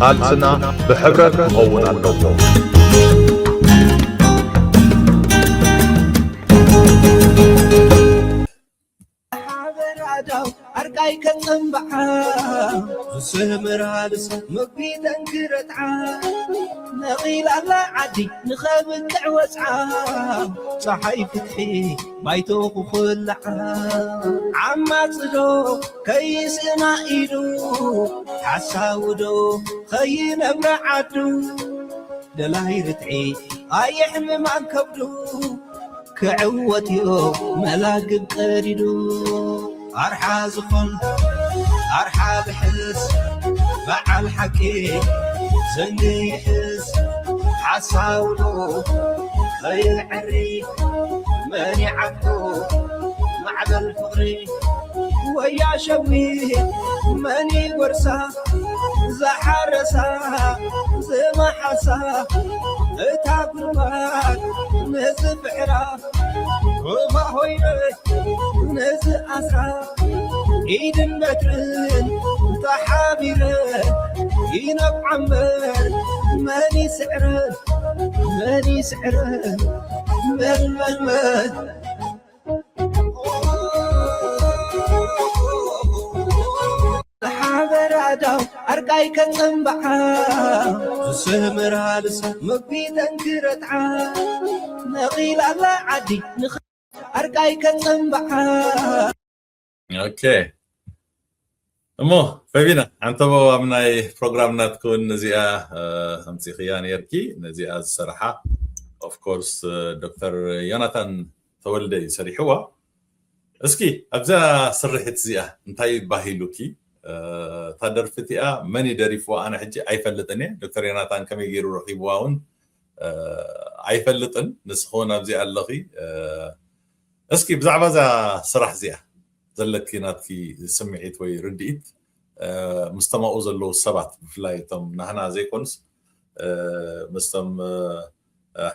ቃልስና ብሕብረት ክኸውን ኣለዎ። ሓበራዳው ኣርቃይ ከጸምብዓ ዝስምር ሃልስ ምግቢ ተንክረትዓ ነቒላላ ዓዲ ንኸብቅዕ ወጽዓ ፀሓይ ፍትሒ ባይቶ ክኹልዓ ዓማጽዶ ከይስና ኢሉ ሓሳውዶ ከይነብረ ዓዱ ደላይ ርትዒ ኣየሕምማን ከብዱ ክዕወት ዮ መላግብ ቀዲዱ ኣርሓ ዝኾን ኣርሓ ብሕስ በዓል ሓቂ ዘንጊ ይሕስ ሓሳውዶ ኸይዕሪ መን ይዓድጎ ማዕበል ፍቕሪ ወያ ሸዊት መን ይጎርሳ ዝሓረሳ ዝመሓሳ እታ ጉልባት ነዚ ፍሕራ ሩባ ሆይነ ነዚ ኣስራ ኢድን በትርን ተሓቢረ ይነብዓ እምበር መን ይስዕረን መን ይስዕረን መን መን መን ሓበራዳው ኣርቃይ ከጸምብዓ ዝስምር ሃልስ ምግቢ ተንክረትዓ ነቒላላ ዓዲ ኣርቃይ ከጸምብዓ ኦኬ እሞ ፈቢና ሓንተቦ ኣብ ናይ ፕሮግራም ናትክውን ነዚኣ ኣምፂኽያ ነርኪ ነዚኣ ዝሰርሓ ኦፍኮርስ ዶክተር ዮናታን ተወልደ እዩ ሰሪሕዋ እስኪ ኣብዛ ስርሒት እዚኣ እንታይ ባሂሉኪ እታ ደርፊ እቲኣ መን ደሪፍዋ ኣነ ሕጂ ኣይፈልጥን እየ ዶክተር ዮናታን ከመይ ገይሩ ረኺብዋ እውን ኣይፈልጥን ንስኸውን ኣብዚ ኣለኺ እስኪ ብዛዕባ እዛ ስራሕ እዚኣ ዘለኪ ናትኪ ስምዒት ወይ ርድኢት ምስተማኡ ዘለዉ ሰባት ብፍላይ እቶም ናህና ዘይኮኑስ ምስቶም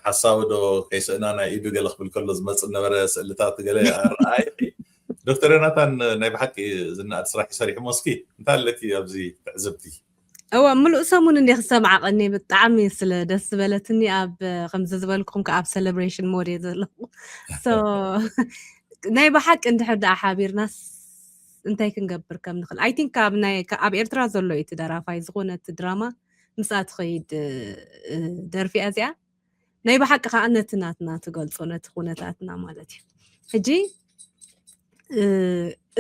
ሓሳዊ ዶ ከይስእና ናይ ኢዱ ገለ ክብል ከሎ ዝመፅእ ነበረ ስእልታት ገለ ኣረኣይ ዶክተር ዮናታን ናይ ብሓቂ ዝነኣድ ስራሕ ይሰሪሑ ሞ እስኪ እንታይ ኣለኪ ኣብዚ ትዕዝብቲ እወ ምሉእ ሰሙን እንደ ክሰምዓ ቀኒ ብጣዕሚ ስለ ደስ ዝበለትኒ ኣብ ከምዚ ዝበልኩም ከ ኣብ ሴሌብሬሽን ሞድ እየ ዘለኹ ናይ ብሓቂ እንድሕር ደኣ ሓቢርናስ እንታይ ክንገብር ከም ንኽእል ኣይ ቲንክ ኣብ ናይ ኣብ ኤርትራ ዘሎ እዩ እቲ ደራፋይ ዝኾነ እቲ ድራማ ምስኣ ትኸይድ ደርፊ እያ እዚኣ ናይ ብሓቂ ከዓ ነቲ ናትና ትገልፆ ነቲ ኩነታትና ማለት እዩ ሕጂ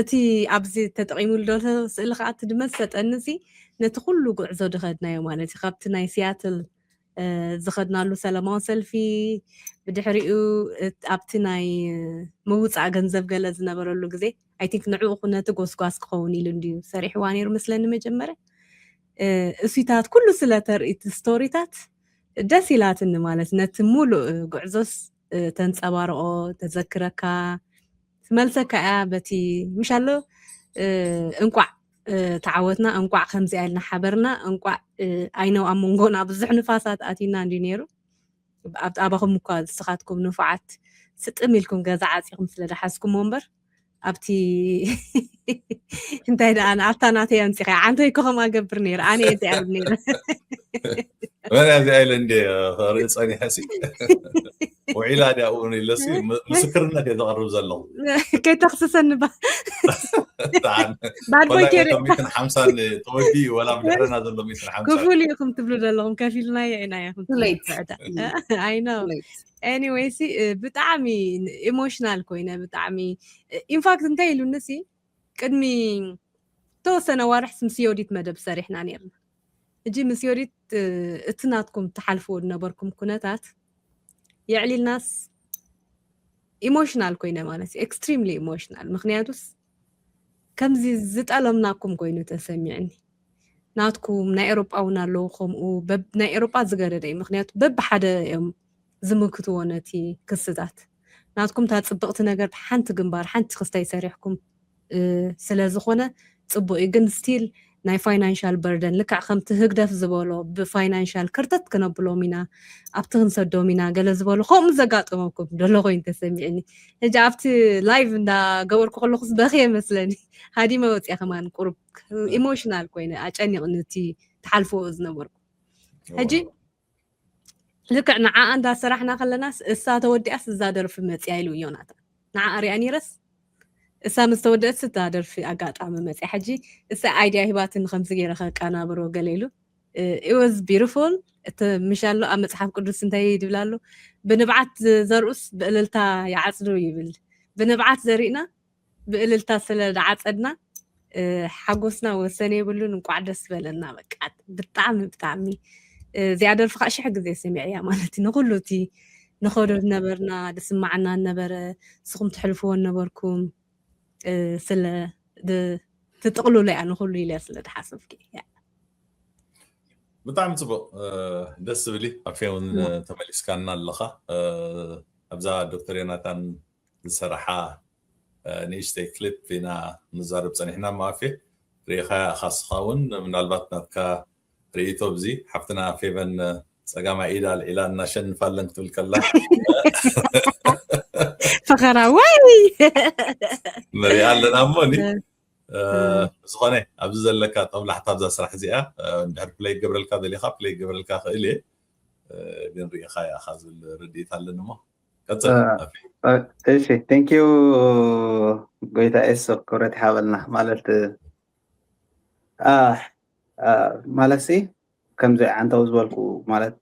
እቲ ኣብዚ ተጠቂሙሉ ዘሎ ስእሊ ከዓ እቲ ድመሰጠኒ እዚ ነቲ ኩሉ ጉዕዞ ድኸድናዮ ማለት እዩ ካብቲ ናይ ሲያትል ዝኸድናሉ ሰላማዊ ሰልፊ ብድሕሪኡ ኣብቲ ናይ ምውፃእ ገንዘብ ገለ ዝነበረሉ ግዜ ኣይ ቲንክ ንዕኡ ነቲ ጎስጓስ ክኸውን ኢሉ እንድዩ ሰሪሕዋ ነይሩ መስለኒ መጀመርያ እሱታት ኩሉ ስለ ተርኢ እቲ ስቶሪታት ደስ ኢላትኒ ማለት ነቲ ሙሉእ ጉዕዞስ ተንፀባርቆ ተዘክረካ ትመልሰካ እያ በቲ ምሻሎ እንቋዕ ተዓወትና እንቋዕ ከምዚኣ ኢልና ሓበርና እንቋዕ ኣይነው ኣብ መንጎና ብዙሕ ንፋሳት ኣቲና እንዲ ነይሩ ኣብ ኣባኹም እኳ ንስኻትኩም ንፉዓት ስጥም ኢልኩም ገዛ ዓፂኹም ስለ ዝሓዝኩሞ እምበር ኣብቲ እንታይ ደኣ ኣብታ ናተይ ኣምፂኻ ዓንተይ እኮ ከምኣ ገብር ነይረ ኣነ እየ ደኣ ነይረ መን ኣብዚ ኣይለ እንደ ርኢ ፀኒሐ ሲ ውዒላ ድያ እውን ኢለሲ ምስክርነት እየ ዘቕርብ ዘለኹ ከይተኽስሰኒ ባ ባድ ቦይ ከይረ ሚትን ሓምሳን ተወዲ ወላ ብድሕረና ዘሎ ሚትን ሓምሳን ክፉል ኢኹም ትብሉ ዘለኹም ከፊልናዮ ኢና ኢኹም ትብሉ ትዕዳ ኣይ ነው ኤኒወይ ሲ ብጣዕሚ ኢሞሽናል ኮይነ ብጣዕሚ ኢንፋክት እንታይ ኢሉኒ ሲ ቅድሚ ተወሰነ ዋርሕስ ምስ ዮዲት መደብ ሰሪሕና ነርና ሕጂ ምስ ዮዲት እቲ ናትኩም ትሓልፍዎ ዝነበርኩም ኩነታት የዕሊልናስ ኢሞሽናል ኮይነ ማለት እዩ ኤክስትሪምሊ ኢሞሽናል ምክንያቱስ ከምዚ ዝጠለምናኩም ኮይኑ ተሰሚዕኒ ናትኩም ናይ ኤሮጳ እውን ኣለዉ ከምኡ ናይ ኤሮጳ ዝገደደ እዩ ምክንያቱ በብሓደ እዮም ዝምክትዎ ነቲ ክስታት ናትኩም እታ ፅብቕቲ ነገር ሓንቲ ግንባር ሓንቲ ክስታይ ሰሪሕኩም ስለ ዝኾነ ፅቡቅ እዩ ግን ስቲል ናይ ፋይናንሻል በርደን ልክዕ ከምቲ ህግደፍ ዝበሎ ብፋይናንሻል ክርተት ክነብሎም ኢና ኣብቲ ክንሰዶም ኢና ገለ ዝበሉ ከምኡ ዘጋጠመኩም ደሎ ኮይኑ ተሰሚዕኒ ሕጂ ኣብቲ ላይቭ እንዳገበርኩ ከለኩስ በክየ መስለኒ ሃዲመ ወፅያ ከማን ቁሩብ ኢሞሽናል ኮይነ ኣጨኒቕኒ እቲ ትሓልፍዎ ዝነበርኩም። ሕጂ ልክዕ ንዓኣ እንዳሰራሕና ከለናስ እሳ ተወዲኣስ እዛ ደርፊ መፅያ ኢሉ ዮናታን። ንዓኣ ሪኣ ነይረስ እሳ ምስ ተወደአት እታ ደርፊ ኣጋጣሚ መፅያ። ሕጂ እሳ ኣይድያ ሂባትን ከምዚ ገይረ ከቀናብሮ ገለ ኢሉ። It was beautiful። እቲ ምሽ ኣሎ ኣብ መፅሓፍ ቅዱስ እንታይ ድብል ኣሎ? ብንብዓት ዝዘርኡስ ብእልልታ ይዓፅዱ ይብል። ብንብዓት ዘሪእና ብእልልታ ስለ ዝዓፀድና ሓጎስና ወሰን የብሉን። እንቋዕ ደስ በለና። በቃ ብጣዕሚ ብጣዕሚ እዚኣ ደርፊ ከዓ ሽሕ ግዜ ሰሚዐያ ማለት እዩ። ንኩሉ እቲ ንኸዶ ዝነበርና ዝስማዓና ነበረ ንስኹም ትሕልፍዎ ነበርኩም ስለ ትጥቕልሎ እያ ንኩሉ ኢለ ስለ ዝሓሰብኩ። ብጣዕሚ ፅቡቅ፣ ደስ ዝብል እዩ። ኣፌ እውን ተመሊስካና ኣለኻ። ኣብዛ ዶክተር ዮናታን ዝሰራሓ ንእሽተይ ክሊፕ ኢና ንዛረብ ፀኒሕና። ማፌ ርኢኻ ኢኻ ንስኻ እውን ምናልባት ናትካ ርእይቶ ብዚ ሓፍትና ፌቨን ፀጋማይ ኢዳ ኣልዒላ እናሸንፋለን ክትብል ከላ ፈኸራ ወይ ንሪኣ ኣለና። እሞ ኒ ዝኾነ ኣብዚ ዘለካ ጠብላሕታ ኣብዛ ስራሕ እዚኣ እንድሕር ፕለይ ክገብረልካ ደሊኻ ፕለይ ክገብረልካ ክእል እየ። ግን ርኢኻ ኢኻ ዝብል ርድኢት ኣለኒ እሞ ቀፅል። እሺ፣ thank you ጎይታ ኤሶ፣ ክብረት ይሃበልና። ማለት ማለት ሲ ከምዚ ዓንታዊ ዝበልኩ ማለት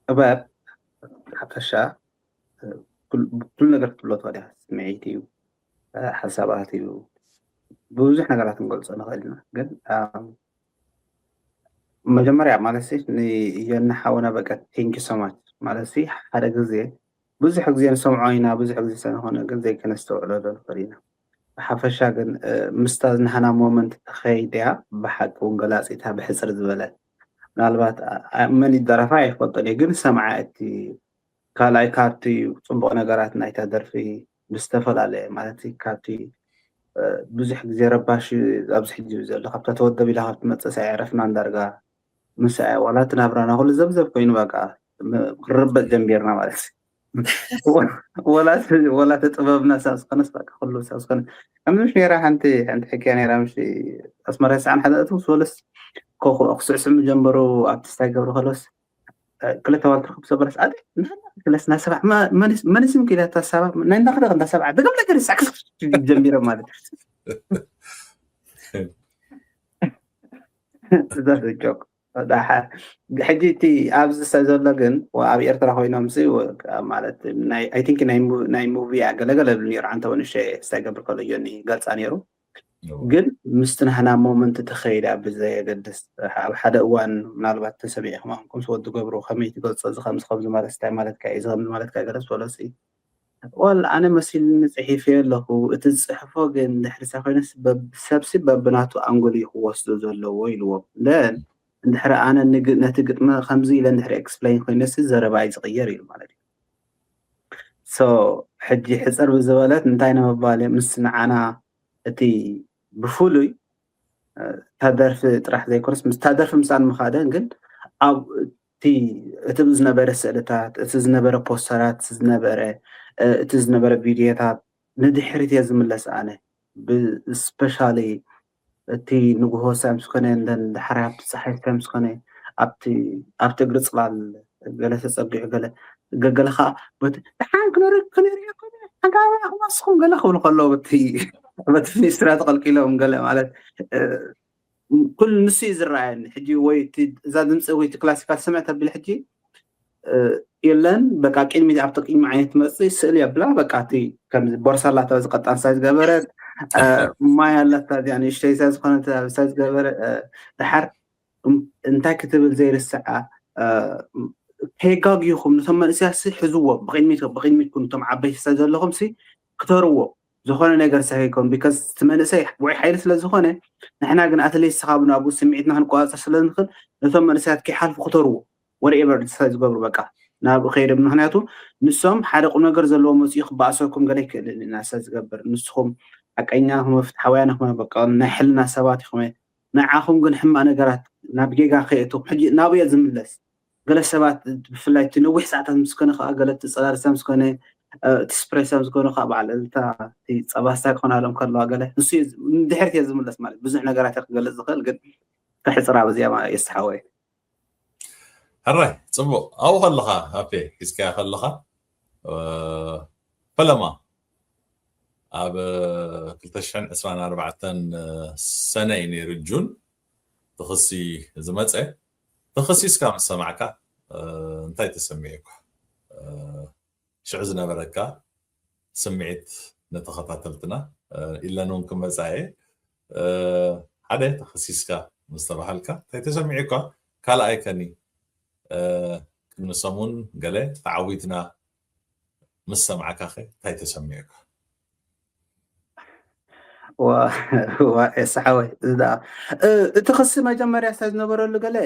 ጥበብ ሓፈሻ ኩሉ ነገር ክትብሎ ትኽእል ኢኻ። ስምዒት እዩ፣ ሓሳባት እዩ፣ ብዙሕ ነገራት ክንገልፆ ንኽእል ኢና። ግን መጀመርያ ማለት ሲ ንዮና ሓውና በቃ thank you so much ማለት ሲ ሓደ ግዜ ብዙሕ ግዜ ንሰምዖ ኢና፣ ብዙሕ ግዜ ሰንኾነ ግን ዘይከነስተውዕሎ ዶ ንኽእል ኢና። ብሓፈሻ ግን ምስታ ዝናህና ሞመንት ተኸይድያ ብሓቂ እውን ገላፂታ ብሕፅር ዝበለት ምናልባት መን ይደረፋ ኣይፈልጦን እየ፣ ግን ሰምዓ እቲ ካልኣይ ካብቲ ፅቡቕ ነገራት ናይታ ደርፊ ብዝተፈላለየ ማለት ካብቲ ብዙሕ ግዜ ረባሽ ኣብዚ ሕጂ ዘሎ ካብታ ተወደብ ኢላ ካብ ትመፅእ ሳይ ዕረፍና እንዳርጋ ምስ ዋላ እቲ ናብራና ኩሉ ዘብዘብ ኮይኑ በቃ ክርበጥ ጀንቢርና ማለት ወላ እቲ ጥበብና ሳብ ዝኾነስ በቃ ኩሉ ሳብ ዝኾነ ከምዚ ምሽ ነራ ሓንቲ ሓንቲ ሕክያ ነራ ምሽ ኣስመራ ሰዓን ሓደ እቱ ምስ ወለስ ክስዕስዕ ምጀመሩ ኣብቲ ስታይ ገብሩ ከሎስ ክልተ ዋልትርኩ ብሰበለስ ኣደ ክለስ ናሰባዕ መንስም ክኢላታ ሰባ ናይ እንዳክደ እንዳሰባዕ ደገም ነገር ሳክስ ጀሚረ ማለት እዛ ጆክ ሕጂ እቲ ኣብዚ ሰብ ዘሎ ግን ኣብ ኤርትራ ኮይኖም ማለት ናይ ሙቪ ገለገለ ብል ነሩ ዓንተ ወንሸ ስታይ ገብር ከሎ ዮኒ ገልፃ ነሩ ግን ምስቲ ናህና ሞመንት ተኸይዳ ብዘየገድስ ኣብ ሓደ እዋን ምናልባት ተሰሚዕኹም ኣንኩም ወዲ ገብሩ ከመይ ትገልፆ እዚ ከምዚ ከምዚ ማለት እንታይ ማለትካ እዩ እዚ ከምዚ ማለትካ ገለ ዝበሎ ሲ ወል ኣነ መሲልኒ ፅሒፈ ኣለኹ እቲ ዝፅሕፎ ግን ድሕሪ ሳ ኮይነስ ሰብሲ በብናቱ ኣንጎል እዩ ክወስዶ ዘለዎ ኢልዎም ን እንድሕሪ ኣነ ነቲ ግጥሚ ከምዚ ኢለ እንድሕሪ ኤክስፕሌን ኮይነስ ዘረባ እዩ ዝቕየር ኢሉ ማለት እዩ ሶ ሕጂ ሕፅር ብዝበለት እንታይ ንምባል ምስ ንዓና እቲ ብፍሉይ እታ ደርፊ ጥራሕ ዘይኮነስ ምስታ ደርፊ ምሳን ምኻደ ግን ኣብ እቲ እቲ ዝነበረ ስእልታት እቲ ዝነበረ ፖስተራት ዝነበረ እቲ ዝነበረ ቪድዮታት ንድሕሪት እየ ዝምለስ ኣነ ብስፔሻሊ እቲ ንጉሆ ሳይ ምስ ኮነ እንደን ዳሕሪ ኣብቲ ፀሓይ ሳይ ምስ ኮነ ኣብቲ ኣብቲ እግሪ ፅላል ገለ ተፀጊዑ ገለ ገገለ ከዓ በቲ ደሓን ክነሪ ክነሪ ሓንታ ኣባና ክወስኹም ገለ ክብሉ ከለዉ በቲ በቲ ሚኒስትራ ተቐልቂሎም ገለ ማለት ኩሉ ንሱ እዩ ዝረኣየኒ ሕጂ ወይ እዛ ድምፂ ወይ ክላሲካል ስምዕ ተቢለ ሕጂ የለን በቃ ቅድሚት ኣብቲ ቅድሚ ዓይነት ትመፅእ ስእሊ የብላ በቃ እቲ ከም ቦርሳ ኣላታ ዝቀጣን ሳይ ዝገበረት ማይ ኣለታ እዚኣ ንእሽተይ ሳይ ዝኾነት ሳይ ዝገበረ ድሓር እንታይ ክትብል ዘይርስዓ ከየጋግዩኹም ነቶም መንእሰያት ሕዝዎም ብቅድሚት ብቅድሚት ኩኑ እቶም ዓበይቲ ሳይ ዘለኹም ሲ ክተርዎ ዝኾነ ነገር ሳይ ከይከውን because እቲ መንእሰይ ውዑይ ሓይሊ ስለ ዝኾነ ንሕና ግን ኣትሊስት ስኻብ ናብኡ ስምዒትና ክንቆፃፀር ስለ ንኽእል ነቶም መንእሰያት ከይሓልፉ ክተርዎ whatever ሳይ ዝገብሩ በቃ ናብኡ ከይዶም ምክንያቱ ንሶም ሓደ ቁም ነገር ዘለዎ መፅኡ ክበኣሰኩም ገለ ይክእልን ኢና ሳይ ዝገብር ንስኹም ሓቀኛ ክመ ፍትሓውያን ክመ በቃ ናይ ሕልና ሰባት ኢኹም ንዓኹም ግን ሕማቅ ነገራት ናብ ጌጋ ከየእትኹም ሕጂ ናብኡ እየ ዝምለስ ገለ ሰባት ብፍላይ እቲ ነዊሕ ሰዓታት ምስ ኮነ ከዓ ገለ እቲ ፅላልሳ ምስ ኮነ እቲ ስፕሬሳ ምስ ኮነ ከዓ በዓል እታ ፀባስታ ክኾናሎም ከለዋ ገለ ንሱ ድሕሪት እየ ዝምለስ ማለት ብዙሕ ነገራት እየ ክገልፅ ዝኽእል ግን ክሕፅራ በዚኣ የስሓወይ። ሕራይ ፅቡቅ ኣብኡ ከለካ ኣፌ ሒዝካያ ከለካ ፈለማ ኣብ ክልተ ሽሕን ዕስራን ኣርባዕተን ሰነ እዩ ነይሩ ጁን ትኽሲ ዝመፀ። ተኸሲስካ ምስ ሰማዕካ እንታይ ተሰሚዑካ? ሽዑ ዝነበረካ ስምዒት ንተኸታተልትና ኢለን እውን ክመፃ እየ። ሓደ ተኸሲስካ ምስ ተባሃልካ እንታይ ተሰሚዑካ? ካልኣይ ከኒ ቅድሚ ሰሙን ገለ ተዓዊትና ምስ ሰማዕካ ኸ እንታይ ተሰሚዑካ? ሰሓወይ እዚ ደኣ እቲ ክሲ መጀመርያ ስለ ዝነበረሉ ገለ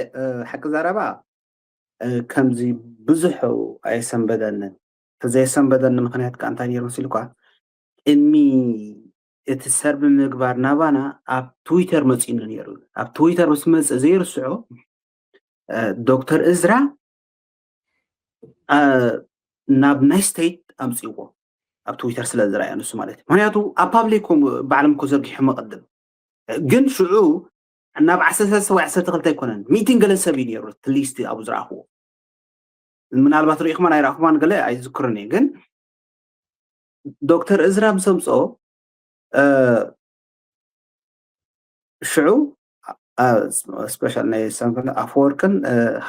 ሓቂ ዘረባ ከምዚ ብዙሕ ኣየሰንበደንን። እቲ ዘየሰንበደኒ ምክንያት ከዓ እንታይ ነይሩ መሲልኳ? ቅድሚ እቲ ሰርቢ ምግባር ናባና ኣብ ትዊተር መፂኡኒ ነይሩ። ኣብ ትዊተር ምስ መፅእ ዘይርስዖ ዶክተር እዝራ ናብ ናይ ስቴት ኣምፅዎ ኣብ ትዊተር ስለ ዝረኣየ ንሱ ማለት እዩ። ምክንያቱ ኣብ ፓብሊክ ባዕሎም እኮ ዘርጊሖም ቅድም ግን ሽዑ ናብ ዓሰርተ ሰለስተ ወይ ዓሰርተ ክልተ ኣይኮነን ሚእትን ገለን ሰብ እዩ ነይሩ እቲ ሊስት ኣብኡ ዝረኣኽዎ። ምናልባት ርኢኹማን ኣይረኣኹማን ገለ ኣይዝክርን እየ ግን ዶክተር እዝራ ምስ ኣምፅኦ ሽዑ ስፔሻል ናይ ሳንፈለ ኣፈወርቅን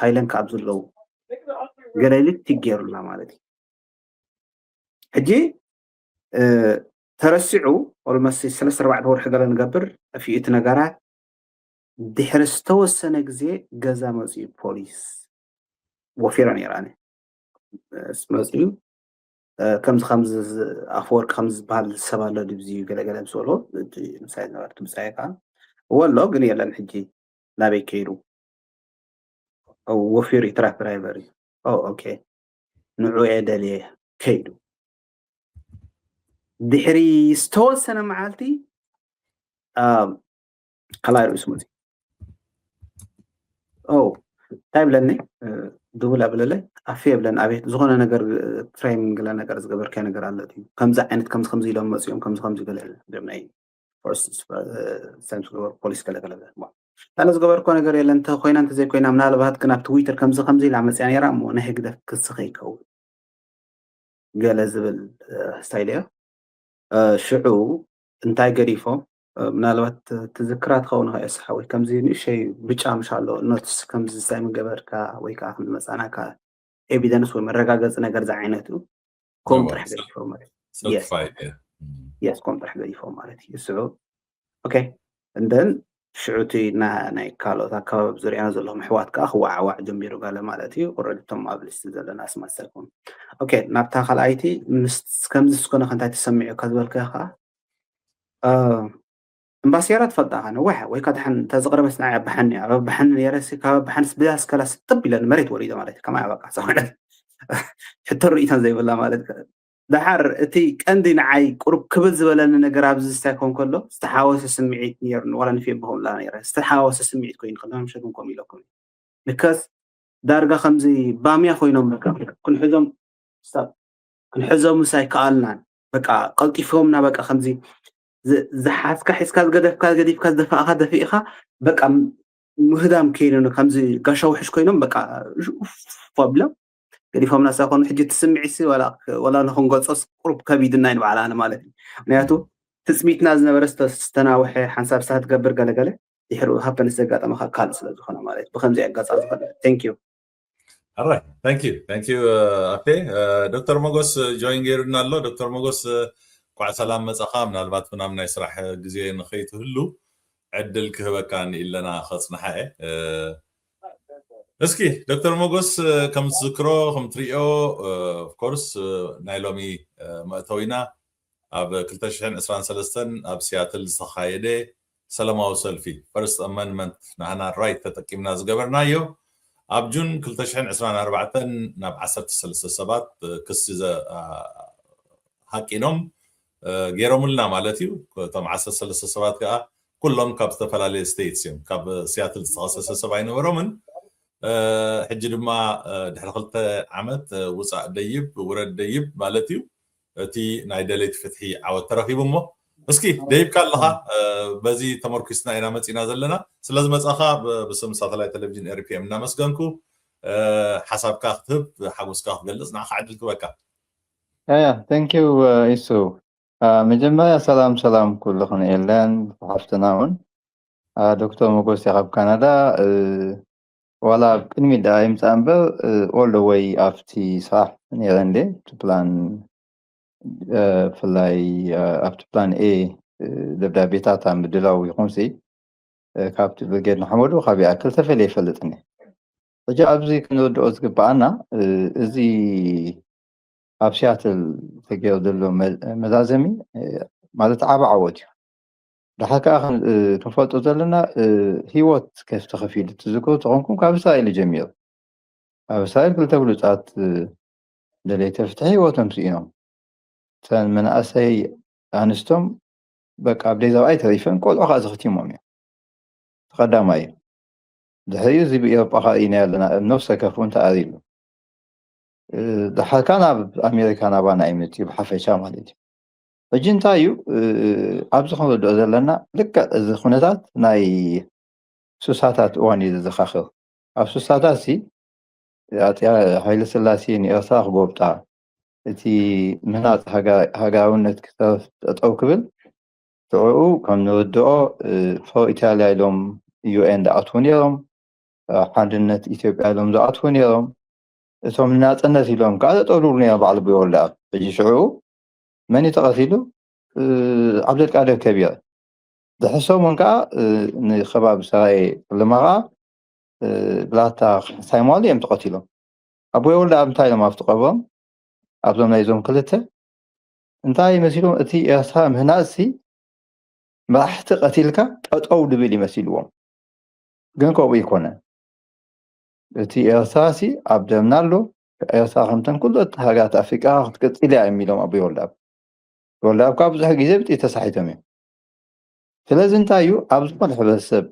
ሃይለን ካብ ዘለዉ ገለ ኢሊት ገይሩልና ማለት እዩ። ሕጂ ተረሲዑ ኦልሞስት ሰለስተ ኣርባዕተ ወርሒ ገለ ንገብር ጠፊኡ እቲ ነገራት ድሕሪ ዝተወሰነ ግዜ ገዛ መፅኡ ፖሊስ ወፊራ ነይራ መፅኡ ከምዚ ከምዚ ኣፈወርቂ ከምዚ ዝበሃል ሰብ ኣሎ ድብዚ ገለገለ ምስ በልዎ ምሳይ ዝነበረ ትምፃኤ ከዓ እወ ኣሎ ግን የለን ሕጂ ናበይ ከይዱ ወፊሩ ትራክ ድራይቨር እዩ ኦኬ ንዑ እየ ደልየ ከይዱ ድሕሪ ዝተወሰነ መዓልቲ ካልኣይ ርእሱ መፅኡ እንታይ ብለኒ ድውል ኣብለለይ ኣፌ የብለን ኣቤት ዝኾነ ነገር ፍሬም ገለ ነገር ዝገበርከ ነገር ኣሎ እዩ ከምዚ ዓይነት ከምዚ ከምዚ ኢሎም መፅኦም ከምዚ ከምዚ ገለ ናይ ፖሊስ ገለገለ ኣነ ዝገበርኮ ነገር የለን እንተ ኮይና እንተ ዘይኮይና ምናልባት ግን ኣብ ትዊተር ከምዚ ከምዚ ኢላ መፅያ ነይራ እሞ ናይ ህግደፍ ክሲ ከይከውን ገለ ዝብል ስታይል እዮ ሽዑ እንታይ ገዲፎም ምናልባት ትዝክራ ትኸውን ኸ የስሓ ወይ ከምዚ ንእሸይ ብጫ ምሽ ኣሎ ኖትስ ከምዚ እንታይ ምገበርካ ወይ ከዓ ከም ዝመፃናካ ኤቪደንስ ወይ መረጋገፂ ነገር ዝዓይነቱ ኮም ጥራሕ ገዲፎም ማለት የስ ኮም ጥራሕ ገዲፎም ማለት እዩ ስዑ ኦኬ እንደን ሽዑቲ ናይ ካልኦት ኣካባቢ ዙሪያና ዘለኹም ኣሕዋት ከዓ ክወዓዋዕ ጀሚሩ ገለ ማለት እዩ ቁረድቶም ኣብ ሊስት ዘለና ኣስማሰርኩም ኦኬ ናብታ ካልኣይቲ ምስ ከምዚ ስኮነ ከንታይ ተሰሚዑካ ዝበልካ ከዓ እምባሲራ ትፈልጣ ነዋሕ ወይ ከዓ ድሓን እንተዝቕረበስ ንዓይ ኣባሓኒ ኣብ ኣባሓኒ ነይረ ካብ ኣባሓንስ ብዛስ ከላስ ጥብ ኢለ ንመሬት ወሪደ ማለት እዩ ከማይ በቃ ዝኾነ ሕቶ ርእይቶን ዘይብላ ማለት ደሓር እቲ ቀንዲ ንዓይ ቁሩብ ክብል ዝበለኒ ነገር ኣብዚ ዝስታይ ኮን ከሎ ዝተሓወሰ ስምዒት ነይሩኒ ዋላ ንፌ ብኸምላ ነይረ ዝተሓወሰ ስምዒት ኮይኑ ከሎ ምሸት እውን ከምኡ ኢለኩም ንከስ ዳርጋ ከምዚ ባምያ ኮይኖም በቃ ክንሕዞም ስታብ ክንሕዞምስ ኣይከኣልናን በቃ ቀልጢፎምና በቃ ከምዚ ዝሓዝካ ሒዝካ ዝገደፍካ ገዲፍካ ዝደፋእካ ደፊእካ በቃ ምህዳም ከይኑ ከምዚ ጋሻ ውሕሽ ኮይኖም በቃ ኡፍ ኣቢሎም ገዲፎምና ሳይኮኑ ሕጂ ትስምዒሲ ወላ ንክንገልፆስ ቁሩብ ከቢድና እዩ ንባዕላና ማለት እዩ ምክንያቱ ትፅቢትና ዝነበረ ዝተናውሐ ሓንሳብ ሳት ገብር ገለገለ ድሕሩ ሃፐንስ ዘጋጠመካ ካልእ ስለ ዝኾነ ማለት ብከምዚ ኣጋፃ ዝኾነ thank you ኣራይ thank you thank you ኣፌ ዶክተር ሞጎስ ጆይን ገይሩና ኣሎ ዶክተር ሞጎስ ኳዕ ሰላም መፃኻ ምናልባት ብናም ናይ ስራሕ ግዜ ንኸይትህሉ ዕድል ክህበካ ንኢለና ከፅንሓ እየ እስኪ ዶክተር ሞጎስ ከም ትዝክሮ ከም ትሪኦ ኦፍኮርስ ናይ ሎሚ መእተዊና ኣብ ክልተ ሽሕን ዕስራን ሰለስተን ኣብ ሲያትል ዝተኻየደ ሰላማዊ ሰልፊ ፈርስት ኣመንድመንት ናህና ራይት ተጠቂምና ዝገበርናዮ ኣብ ጁን ክልተ ሽሕን ዕስራን ኣርባዕተን ናብ ዓሰርተ ሰለስተ ሰባት ክሲ ሃቂኖም ገይሮምልና ማለት እዩ እቶም ዓሰርተ ሰለስተ ሰባት ከዓ ኩሎም ካብ ዝተፈላለየ ስቴትስ እዮም ካብ ሲያትል ዝተኸሰሰ ሰብ ኣይነበሮምን ሕጂ ድማ ድሕሪ ክልተ ዓመት ውፃእ ደይብ ውረድ ደይብ ማለት እዩ እቲ ናይ ደለይቲ ፍትሒ ዓወት ተረኪቡ እሞ እስኪ ደይብካ ኣለኻ። በዚ ተመርኩስና ኢና መፂና ዘለና። ስለዚ መፃኻ ብስም ሳተላይት ቴሌቪዥን ኤርፒኤም እናመስገንኩ፣ ሓሳብካ ክትህብ፣ ሓጎስካ ክትገልፅ ንዓኻ ዕድል ክበካ። ያ thank you። ኢሱ፣ መጀመርያ ሰላም ሰላም ኩልኽን ኤለን ሓፍትና እውን፣ ዶክተር መጎስ ካብ ካናዳ። ዋላ ኣብ ቅድሚ ደኣ ይምፃእ እምበር፣ all the way ኣብቲ ስራሕ ነይረ እንደ እቲ ፕላን፣ ብፍላይ ኣብቲ ፕላን ኤ ደብዳቤታት ኣብ ምድላው ይኹንሲ፣ ካብቲ ብርጌድ ንሓመዱ ካብ ይኣክል ተፈልየ ይፈልጥኒ። ሕጂ ኣብዚ ክንርድኦ ዝግበኣና፣ እዚ ኣብ ሲያትል ተገይሩ ዘሎ መዛዘሚ ማለት ዓቢ ዓወት እዩ። ድሓር ከዓ ክንፈልጦ ዘለና፣ ህይወት ከፍ ተኸፊሉ ትዝክሩ ተኾንኩም ካብ እስራኤል ጀሚሩ፣ ኣብ እስራኤል ክልተ ብሉፃት ደለይቲ ፍትሒ ህይወቶም ስኢኖም፣ እተን መናእሰይ ኣንስቶም በቃ ኣብ ደይ ዘብኣይ ተሪፈን፣ ቆልዑ ከዓ ዘኽቲሞም እዮም። ተቐዳማይ እዩ። ድሕሪኡ እዚ ብኤውሮጳ ከዓ ኢና ኣለና፣ ነፍሰ ከፍኡ እንተኣሪሉ። ድሓርካ ናብ ኣሜሪካ ናባና ይመፅእ ብሓፈሻ ማለት እዩ። ሕጂ እንታይ እዩ ኣብዚ ክንርድኦ ዘለና፣ ልክዕ እዚ ኩነታት ናይ ስሳታት እዋን እዩ ዘዘኻኽር። ኣብ ስሳታት ሲ ኣፅያ ሃይለ ስላሴ ንኤርትራ ክጎብጣ፣ እቲ ምህናፅ ሃገራውነት ክተርፍ ጠጠው ክብል፣ ሽዑኡ ከም ንርድኦ ፎር ኢታልያ ኢሎም ዩኤን ዝኣትዉ ነይሮም፣ ሓድነት ኢትዮጵያ ኢሎም ዝኣትዉ ነይሮም። እቶም ንናፅነት ኢሎም ከዓ ጠጠው ዝብሉ ነይሮም። ባዕሉ ብወልደኣብ ሕጂ ሽዑኡ መን እዩ ተቐቲሉ? ዓብደልቃድር ከቢር። ድሕሪ ሰሙን ከዓ ንከባቢ ሰራየ ልመራ ብላታ ሳይማሉ እዮም ተቐቲሎም። ኣቦይ ወልደኣብ እንታይ ኢሎም ኣብቲ ቀብሮም ኣብዞም ናይዞም ክልተ እንታይ መሲሎም? እቲ ኤርትራ ምህናፅሲ መራሕቲ ቀቲልካ ጠጠው ድብል ይመሲልዎም፣ ግን ከምኡ ይኮነ። እቲ ኤርትራሲ ኣብ ደምና ኣሎ። ኤርትራ ከምተን ኩሎት ሃገራት ኣፍሪቃ ክትቅፅል እያ እዮም ኢሎም ኣቦይ ወልደኣብ። ወልደኣብ ከዓ ብዙሕ ግዜ ብጥይት ተሳሒቶም እዮም። ስለዚ እንታይ እዩ ኣብ ዝኾነ ሕብረተሰብ፣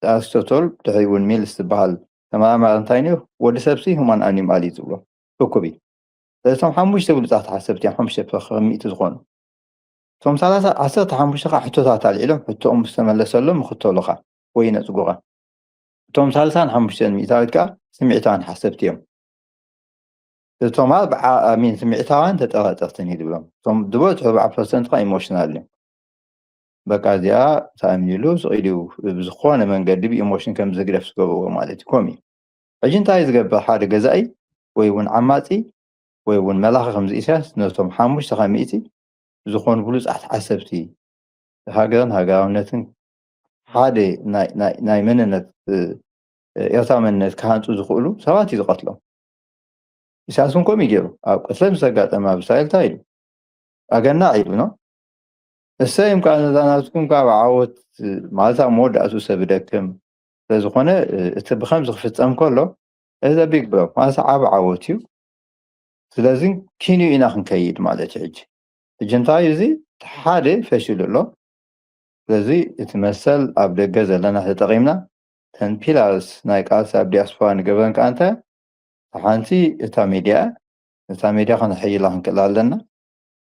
ኣርስቶቶል ድሕሪ እውን ሚልስ ዝበሃል ተመራማሪ እንታይ ነይሩ፣ ወዲ ሰብሲ ሁማን ኣኒማል እዩ ዝብሎ፣ እኩብ እዩ። እቶም ሓሙሽተ ብሉፃት ሓሰብቲ እዮም ሓሙሽተ ፐርሰንት ዝኾኑ። እቶም ሰላሳ ዓሰርተ ሓሙሽተ ከዓ ሕቶታት ኣልዒሎም ሕቶኦም ዝተመለሰሎም ይኽተሉኻ ወይ ይነፅጉኻ። እቶም ሳልሳን ሓሙሽተን ሚእታዊት ከዓ ስምዒታውያን ሓሰብቲ እዮም። እቶም ኣርብዓ ኣሚን ስምዒታውያን ተጠራጠርትን እዩ ዝብሎም። እቶም ዝበዝሑ ኣርብዓ ፐርሰንት ከዓ ኢሞሽናል እዮም። በቃ እዚኣ ተኣሚንሉ ስቕ ኢሉ ብዝኾነ መንገዲ ብኢሞሽን ከም ዝግደፍ ዝገብርዎ ማለት እዩ። ከምኡ እዩ። ሕጂ እንታይ ዝገብር ሓደ ገዛኢ ወይ እውን ዓማፂ ወይ እውን መላኺ ከምዚ ኢሳያስ ነቶም ሓሙሽተ ካብ ሚእቲ ዝኾኑ ብሉፃት ሓሰብቲ ሃገርን ሃገራውነትን ሓደ ናይ መንነት ኤርትራ መንነት ክሃንፁ ዝኽእሉ ሰባት እዩ ዝቐትሎም። ኢሳያስ እውን ከምኡ ገይሩ ኣብ ቅትለት ምስ ኣጋጠመ ኣብ እስራኤል እንታይ ኢሉ ኣገናዕ ኢሉ ነው። እሰይ እምካ ነዛ ናትኩም ካብ ዓወት ማለት ኣብ መወዳእቱ ሰብ ደክም ስለዝኾነ እቲ ብከምዚ ክፍፀም ከሎ እዚ ቢግ ብሮ ማለት ዓቢ ዓወት እዩ። ስለዚ ኪንዩ ኢና ክንከይድ ማለት እዩ። ሕጂ ሕጂ እንታይ እዩ እዚ ሓደ ፈሽሉ ኣሎ። ስለዚ እቲ መሰል ኣብ ደገ ዘለና ተጠቒምና ተን ፒላርስ ናይ ቃልሲ ኣብ ዲያስፖራ ንገብረን ከዓ እንታይ ሓንቲ እታ ሚድያ እታ ሚድያ ከነሐይላ ክንክእል ኣለና።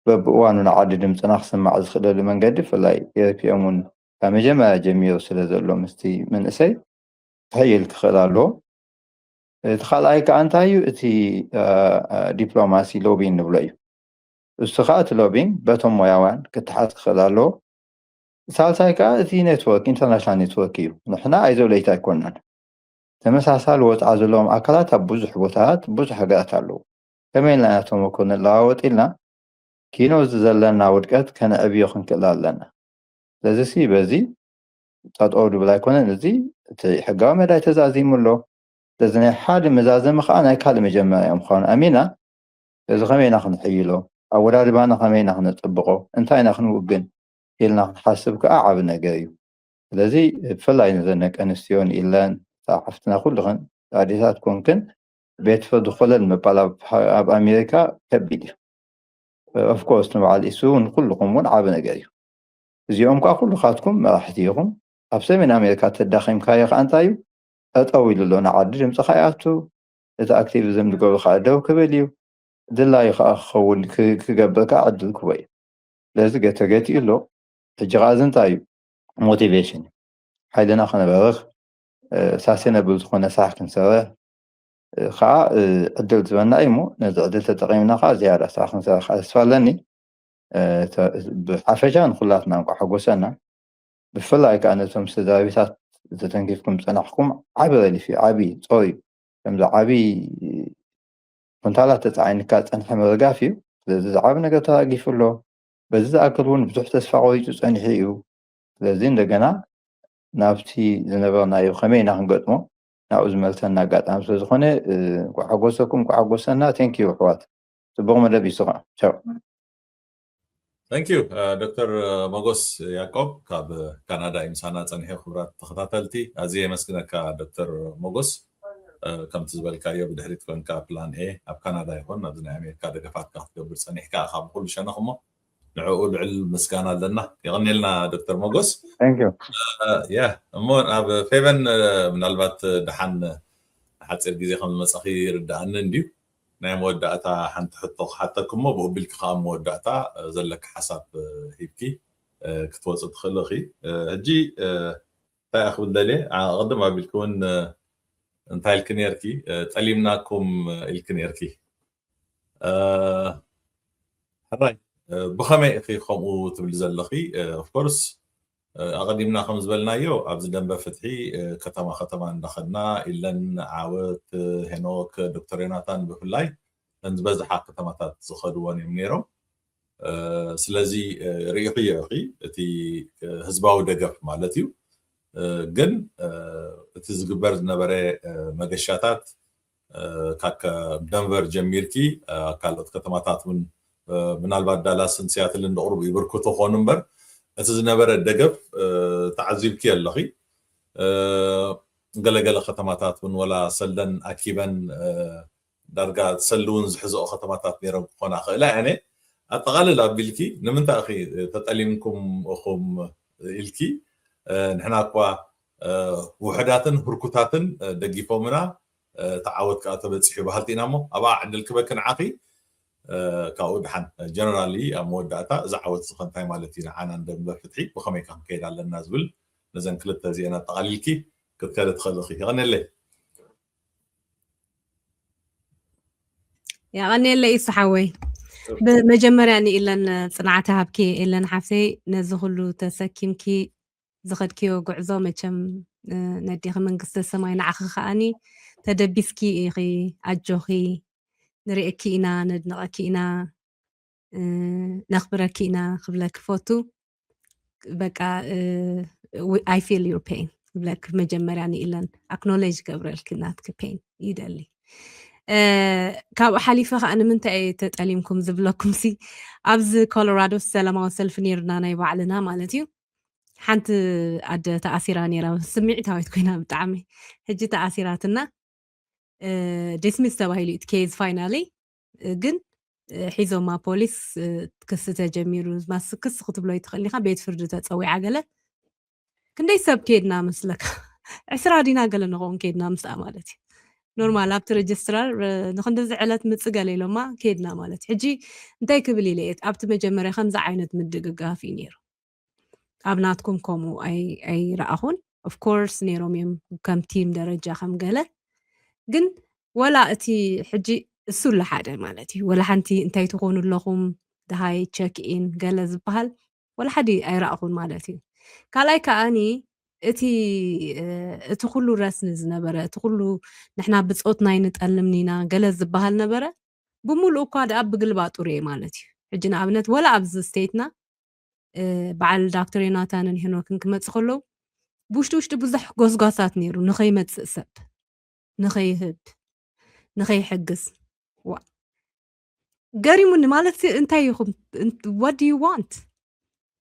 በብእዋኑ ንዓዲ ድምፅና ክስማዕ ዝኽእለሉ መንገዲ ብፍላይ ኤርፒኤም እውን ካብ መጀመርያ ጀሚሩ ስለ ዘሎ ምስቲ መንእሰይ ክሕይል ክኽእል ኣለዎ። እቲ ካልኣይ ከዓ እንታይ እዩ እቲ ዲፕሎማሲ ሎቢን ንብሎ እዩ። እሱ ከዓ እቲ ሎቢን በቶም ሞያውያን ክተሓዝ ክኽእል ኣለዎ። ሳልሳይ ከዓ እቲ ኔትወርክ ኢንተርናሽናል ኔትወርክ እዩ። ንሕና ኣይዘብለይቲ ኣይኮንናን። ተመሳሳሊ ወፅዓ ዘለዎም ኣካላት ኣብ ብዙሕ ቦታታት ብዙሕ ሃገራት ኣለዉ። ከመይ ኢልና ኢና ተመክሮ ንለዋወጥ ኢልና ኪኖ እዚ ዘለና ውድቀት ከነዕብዮ ክንክእል ኣለና። ስለዚ ሲ በዚ ጠጠው ድብል ኣይኮነን። እዚ እቲ ሕጋዊ መዳይ ተዛዚሙ ኣሎ። ስለዚ ናይ ሓደ መዛዘሚ ከዓ ናይ ካልእ መጀመርያ ምዃኑ ኣሚና እዚ ከመይ ኢና ክንሕይሎ፣ ኣወዳድባና ከመይ ኢና ክነፅብቆ፣ እንታይ ኢና ክንውግን ኢልና ክንሓስብ ከዓ ዓቢ ነገር እዩ። ስለዚ ብፍላይ ነዘን ደቂ ኣንስትዮን ኢለን እታ ሓፍትና ኩልኽን ኣዴታት ኮንክን ቤት ፍርዲ ኮለል ምባል ኣብ ኣሜሪካ ከቢድ እዩ። ኦፍኮርስ ንበዓል ኢሱ እውን ኩልኹም እውን ዓቢ ነገር እዩ። እዚኦም ከዓ ኩልኻትኩም መራሕቲ ኢኹም። ኣብ ሰሜን ኣሜሪካ ተዳኺምካዮ ከዓ እንታይ እዩ ጠጠው ኢሉ ኣሎ ንዓዲ ድምፅኻ ይኣቱ። እቲ ኣክቲቪዝም ዝገብሩ ከዓ ደው ክብል እዩ። ድላዩ ከዓ ክኸውን ክገብር ከዓ ዕድል ክቦ እዩ። ስለዚ ገተገቲ ኣሎ። ሕጂ ከዓ እዚ እንታይ እዩ? ሞቲቬሽን እዩ። ሓይልና ክነበርኽ ሳስቴነብል ዝኾነ ስራሕ ክንሰርሕ ከዓ ዕድል ዝበና እዩ። እሞ ነዚ ዕድል ተጠቂምና ከዓ ዝያዳ ስራሕ ክንሰርሕ ተስፋ ኣለኒ። ብሓፈሻ ንኩላትና እንኳ ሓጎሰና። ብፍላይ ከዓ ነቶም ስድራ ቤታት ተተንኪፍኩም ዝፀናሕኩም ዓቢ ረሊፍ እዩ፣ ዓቢ ፆር እዩ። ከምዚ ዓቢ ኩንታላት ተፃዒንካ ዝፀንሐ ምርጋፍ እዩ። ስለዚ ዝዓቢ ነገር ተራጊፉ ኣሎ። በዚ ዝኣክል እውን ብዙሕ ተስፋ ቆሪፁ ፀኒሑ እዩ። ስለዚ እንደገና ናብቲ ዝነበርናዮ ከመይ ኢና ክንገጥሞ ናብኡ ዝመልሰና ኣጋጣሚ ስለዝኾነ እንኳዕ ሓጎሰኩም፣ እንኳዕ ሓጎሰና። ቴንክ ዩ ኣሕዋት፣ ፅቡቕ መደብ ይስኻ። ቻው። Thank you ዶክተር መጎስ ያቆብ ካብ ካናዳ እዩ ምሳና ፀኒሑ። ክቡራት ተኸታተልቲ ኣዝየ የመስግነካ ዶክተር መጎስ። ከምቲ ዝበልካዮ ብድሕሪት ኮንካ ፕላን ኤ ኣብ ካናዳ ይኹን ኣብዚ ናይ ኣሜሪካ ደገፋትካ ክትገብር ፀኒሕካ ካብ ኩሉ ሸነኽ እሞ ንዕኡ ልዕል ምስጋና ኣለና። የቐኔልና ዶክተር መጎስ። ያ እሞ ናብ ፌቨን ምናልባት ደሓን ሓፂር ግዜ ከም ዝመፀኺ ይርዳእኒ እንድዩ። ናይ መወዳእታ ሓንቲ ሕቶ ክሓተክ እሞ ብኡ ቢልኪ ከዓ መወዳእታ ዘለካ ሓሳብ ሂብኪ ክትወፂ ትኽእሊ ኢኺ። ሕጂ እንታይ ክብል ደልየ፣ ኣቕድም ኣቢልኪ እውን እንታይ ኢልኪ ነርኪ? ጠሊምናኩም ኢልኪ ነርኪ። ሕራይ ብኸመይ ኢኺ ከምኡ ትብሊ ዘለኺ? ኦፍኮርስ ኣቐዲምና ከም ዝበልናዮ ኣብዚ ደንበ ፍትሒ ከተማ ከተማ እንዳኸድና ኢለን ዓወት፣ ሄኖክ፣ ዶክተር ዮናታን ብፍላይ እተን ዝበዝሓ ከተማታት ዝኸድወን እዮም ነይሮም። ስለዚ ርኢኽዮ ኢኺ እቲ ህዝባዊ ደገፍ ማለት እዩ። ግን እቲ ዝግበር ዝነበረ መገሻታት ካብ ደንቨር ጀሚርኪ ኣብ ካልኦት ከተማታት እውን ምናልባት ዳላስን ሲያትልን ድቕሩብ ይብርክቱ ኾኑ እምበር እቲ ዝነበረ ደገፍ ተዓዚብኪ ኣለኺ። ገለገለ ከተማታት እውን ወላ ሰልደን ኣኪበን ዳርጋ ሰልዲ እውን ዝሕዝኦ ከተማታት ነይሮም ክኾና ክእላ እኔ። ኣጠቓልል ኣቢልኪ ንምንታይ ኢኺ ተጠሊምኩም እኹም ኢልኪ? ንሕና እኳ ውሕዳትን ህርኩታትን ደጊፎምና እቲ ዓወት ከዓ ተበፂሑ በሃልቲ ኢና እሞ ኣብኣ ዕድል ክበኪ ንዓኺ። ካብኡ ድሓን ጀነራሊ ኣብ መወዳእታ እዚ ዓወት እዚ ከ እንታይ ማለት እዩ ንዓና ንደንበ ፍትሒ ብኸመይ ከ ክንከይድ ኣለና ዝብል ነዘን ክልተ እዚአን ኣጠቓሊልኪ ክትከደ ትኽእል ኢኺ። የቐነለይ። የቐኔለይ ኢሱ ሓወይ። ብመጀመርያ ንኢለን ፅንዓት ሃብኪ። ኢለን ሓፍተይ ነዚ ኩሉ ተሰኪምኪ ዝኸድክዮ ጉዕዞ መቸም ነዲኺ መንግስተ ሰማይ ንዓኺ ከዓኒ ተደቢስኪ ኢኺ። ኣጆኺ። ንርእየኪ ኢና፣ ነድንቐኪ ኢና፣ ነኽብረኪ ኢና ክብለኪ ፈቱ። በቃ I feel your pain ክብለኪ መጀመርያ ንኢለን ኣክኖሌጅ ገብረልኪ ናትኪ ፔን ይደሊ። ካብኡ ሓሊፈ ከዓ ንምንታይ እየ ተጠሊምኩም ዝብለኩም ሲ ኣብዚ ኮሎራዶ ሰላማዊ ሰልፊ ነይርና ናይ ባዕልና ማለት እዩ። ሓንቲ ኣደ ተኣሲራ ነይራ። ስምዒታዊት ኮይና ብጣዕሚ ሕጂ ተኣሲራትና ዲስሚስ ተባሂሉ እቲ ኬዝ ፋይናሊ ግን ሒዞማ ፖሊስ ክሲ ተጀሚሩ። ማስ ክሲ ክትብሎ ይትኽእል ኢኻ። ቤት ፍርዲ ተፀዊዓ ገለ ክንደይ ሰብ ከድና መስለካ? ዕስራ ዲና ገለ ንኸውን ከድና ምስኣ ማለት እዩ። ኖርማል ኣብቲ ሬጅስትራር ንክንድዚ ዕለት ምፅ ገለ ኢሎማ ከድና ማለት እዩ። ሕጂ እንታይ ክብል ኢለ እየ ኣብቲ መጀመርያ ከምዚ ዓይነት ምድግጋፍ እዩ ነይሩ። ኣብ ናትኩም ከምኡ ኣይረኣኹን። ኦፍኮርስ ነይሮም እዮም ከም ቲም ደረጃ ከም ገለ ግን ወላ እቲ ሕጂ እሱ ለሓደ ማለት እዩ። ወላ ሓንቲ እንታይ ትኾኑ ኣለኹም ደሃይ ቸክ ኢን ገለ ዝበሃል ወላ ሓዲ ኣይረኣኹን ማለት እዩ። ካልኣይ ከዓኒ እቲ እቲ ኩሉ ረስኒ ዝነበረ እቲ ኩሉ ንሕና ብፆትና ኣይንጠልምን ኢና ገለ ዝበሃል ነበረ ብሙሉእ እኳ ደኣ ብግልባጡ ርኤ ማለት እዩ። ሕጂ ንኣብነት ወላ ኣብዚ ስቴትና በዓል ዳክተር ዮናታንን ሄኖክን ክመፁ ከለዉ ብውሽጢ ውሽጢ ብዙሕ ጎስጓሳት ነይሩ ንኸይመፅእ ሰብ ንኸይህብ ንኸይሕግዝ ዋ ገሪሙኒ ማለት እንታይ ኢኹም what do you want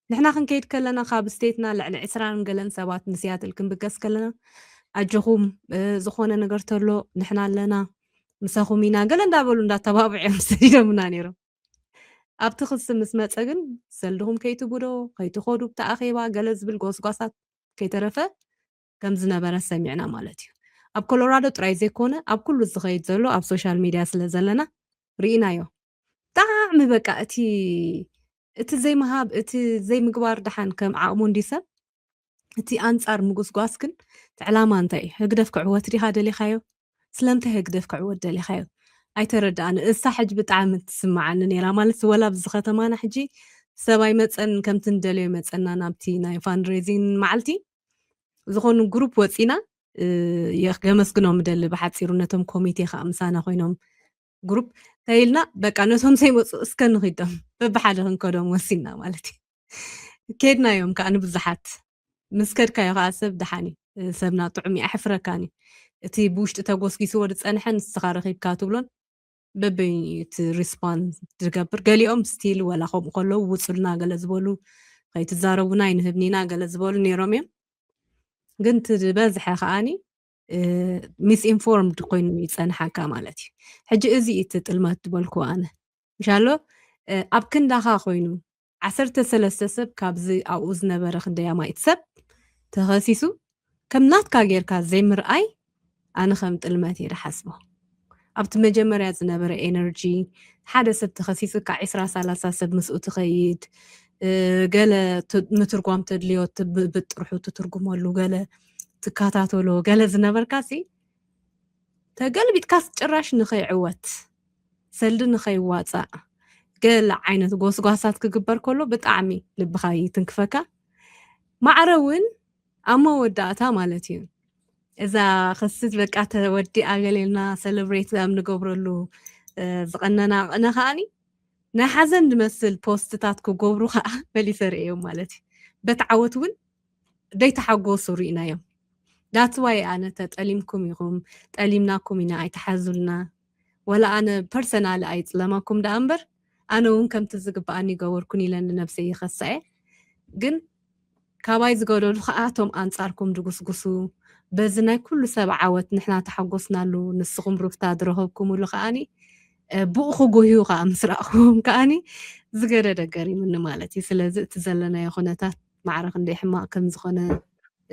ንሕና ክንከይድ ከለና ካብ ስቴትና ልዕሊ ዕስራን ገለን ሰባት ንሲያትል ክንብገስ ከለና ኣጆኹም ዝኾነ ነገር ተሎ ንሕና ኣለና ምሳኹም ኢና ገለ እንዳበሉ እንዳተባብዑ እዮም ሰዲዶምና ነይሮም ኣብቲ ክሲ ምስ መፀ ግን ሰልድኹም ከይትብዶ ከይትኸዱ ብቲ ኣኼባ ገለ ዝብል ጎስጓሳት ከይተረፈ ከም ዝነበረ ሰሚዕና ማለት እዩ ኣብ ኮሎራዶ ጥራይ ዘይኮነ ኣብ ኩሉ ዝኸይድ ዘሎ ኣብ ሶሻል ሚድያ ስለ ዘለና ርኢናዮ ብጣዕሚ በቃ እቲ እቲ ዘይምሃብ፣ እቲ ዘይምግባር ደሓን ከም ዓቕሙ እንዲ ሰብ፣ እቲ ኣንጻር ምጉስጓስ ግን እቲ ዕላማ እንታይ እዩ? ህግደፍ ክዕወት ዲኻ ደሊኻዮ? ስለምንታይ ህግደፍ ክዕወት ደሊኻዮ? ኣይተረዳኣን። እሳ ሕጂ ብጣዕሚ ትስምዓኒ ነይራ። ማለት ወላ ኣብዚ ከተማና ሕጂ ሰብ ኣይመጸን፣ ከምቲ ንደልዮ ይመጸና ናብቲ ናይ ፋንድሬዚን መዓልቲ። ዝኾኑ ግሩፕ ወጺና፣ እ፣ የመስግኖም እደሊ ብሓጺሩ ነቶም ኮሚቴ ከኣ ምሳና ኮይኖም ግሩፕ ተይልና በቃ ነቶም ዘይመጹ እስከ ንኺዶም በብሓደ ክንከዶም ወሲና ማለት እዩ። ኬድና እዮም ከኣ ንብዙሓት። ምስ ከድካዮ ከኣ ሰብ ደሓን እዩ። እ፣ ሰብና ጥዑም እዩ፣ ኣሕፍረካን እዩ። እቲ ብውሽጢ ተጎስጊስዎ ዝጸንሐ ንስኻ ረኺብካ ትብሎን በበይኑ እዩ እቲ ሪስፖንስ ዝገብር። ገሊኦም ስቲል ወላ ከምኡ ከለዉ ውጹልና ገለ ዝበሉ፣ ከይትዛረቡና ኣይንህብኒና ገለ ዝበሉ ነይሮም እዮም። ግን እቲ ዝበዝሐ ከኣኒ፣ እ፣ ሚስኢንፎርምድ ኮይኑ ይጸንሓካ ማለት እዩ። ሕጂ እዚ እዩ እቲ ጥልመት ዝበልኩ ኣነ። ምሻሎ፣ እ፣ ኣብ ክንዳኻ ኮይኑ ዓሰርተ ሰለስተ ሰብ ካብዚ ኣብኡ ዝነበረ ክንደይ ኣማኢት ሰብ ተኸሲሱ ከም ናትካ ጌርካ ዘይምርኣይ ኣነ ከም ጥልመት እየ ዝሓስቦ። ኣብቲ መጀመርያ ዝነበረ ኤነርጂ ሓደ ሰብ ተኸሲሱ ካብ ዕስራ ሰላሳ ሰብ ምስኡ ትኸይድ፣ እ፣ ገለ ት-፣ ምትርጓም ተድልዮ ት-፣ ብ-፣ ብጥርሑ ትትርጉመሉ፣ ገለ ትከታተሎ፣ ገለ ዝነበርካ ሲ ተገልቢጥካስ ጭራሽ ንኸይዕወት፣ ሰልዲ ንኸይዋጻእ፣ ገለ ዓይነት ጎስጓሳት ክግበር ከሎ ብጣዕሚ ልብኻ ይትንክፈካ። ማዕረ እውን ኣብ መወዳእታ ማለት እዩ። እዛ ክስት በቃ ተወዲኣ ገለ ኢልና ሰለብሬት ኣብ ንገብረሉ፣ እ፣ ዝቐነና ቅነ ከኣኒ ናይ ሓዘን ዝመስል ፖስትታት ክገብሩ ከኣ መሊሰ ርእዮም ማለት እዩ። በቲ ዓወት እውን ዘይተሓጎሱ ርኢናዮም። That's why ኣነ ተጠሊምኩም ኢኹም፣ ጠሊምናኩም ኢና፣ ኣይትሓዙልና። ወላ ኣነ ፐርሰናሊ ኣይጽለመኩም ደኣ እምበር፣ ኣነ እውን ከምቲ ዝግብኣኒ ገበርኩን ኢለ ንነብሰይ ይኸሳ እየ። ግን ካባይ ዝገደሉ ከኣ እቶም ኣንጻርኩም ድጉስጉሱ፣ በዚ ናይ ኩሉ ሰብ ዓወት ንሕና ተሓጎስናሉ፣ ንስኹም ሩፍታ ዝረኸብኩምሉ ከኣኒ፣ እ፣ ብኡ ክጉህዩ ከኣ ምስ ረኣኹዎም ከኣኒ ዝገደደ ገሪሙኒ ማለት እዩ። ስለዚ እቲ ዘለናዮ ኩነታት ማዕረ ክንደይ ሕማቕ ከም ዝኾነ፣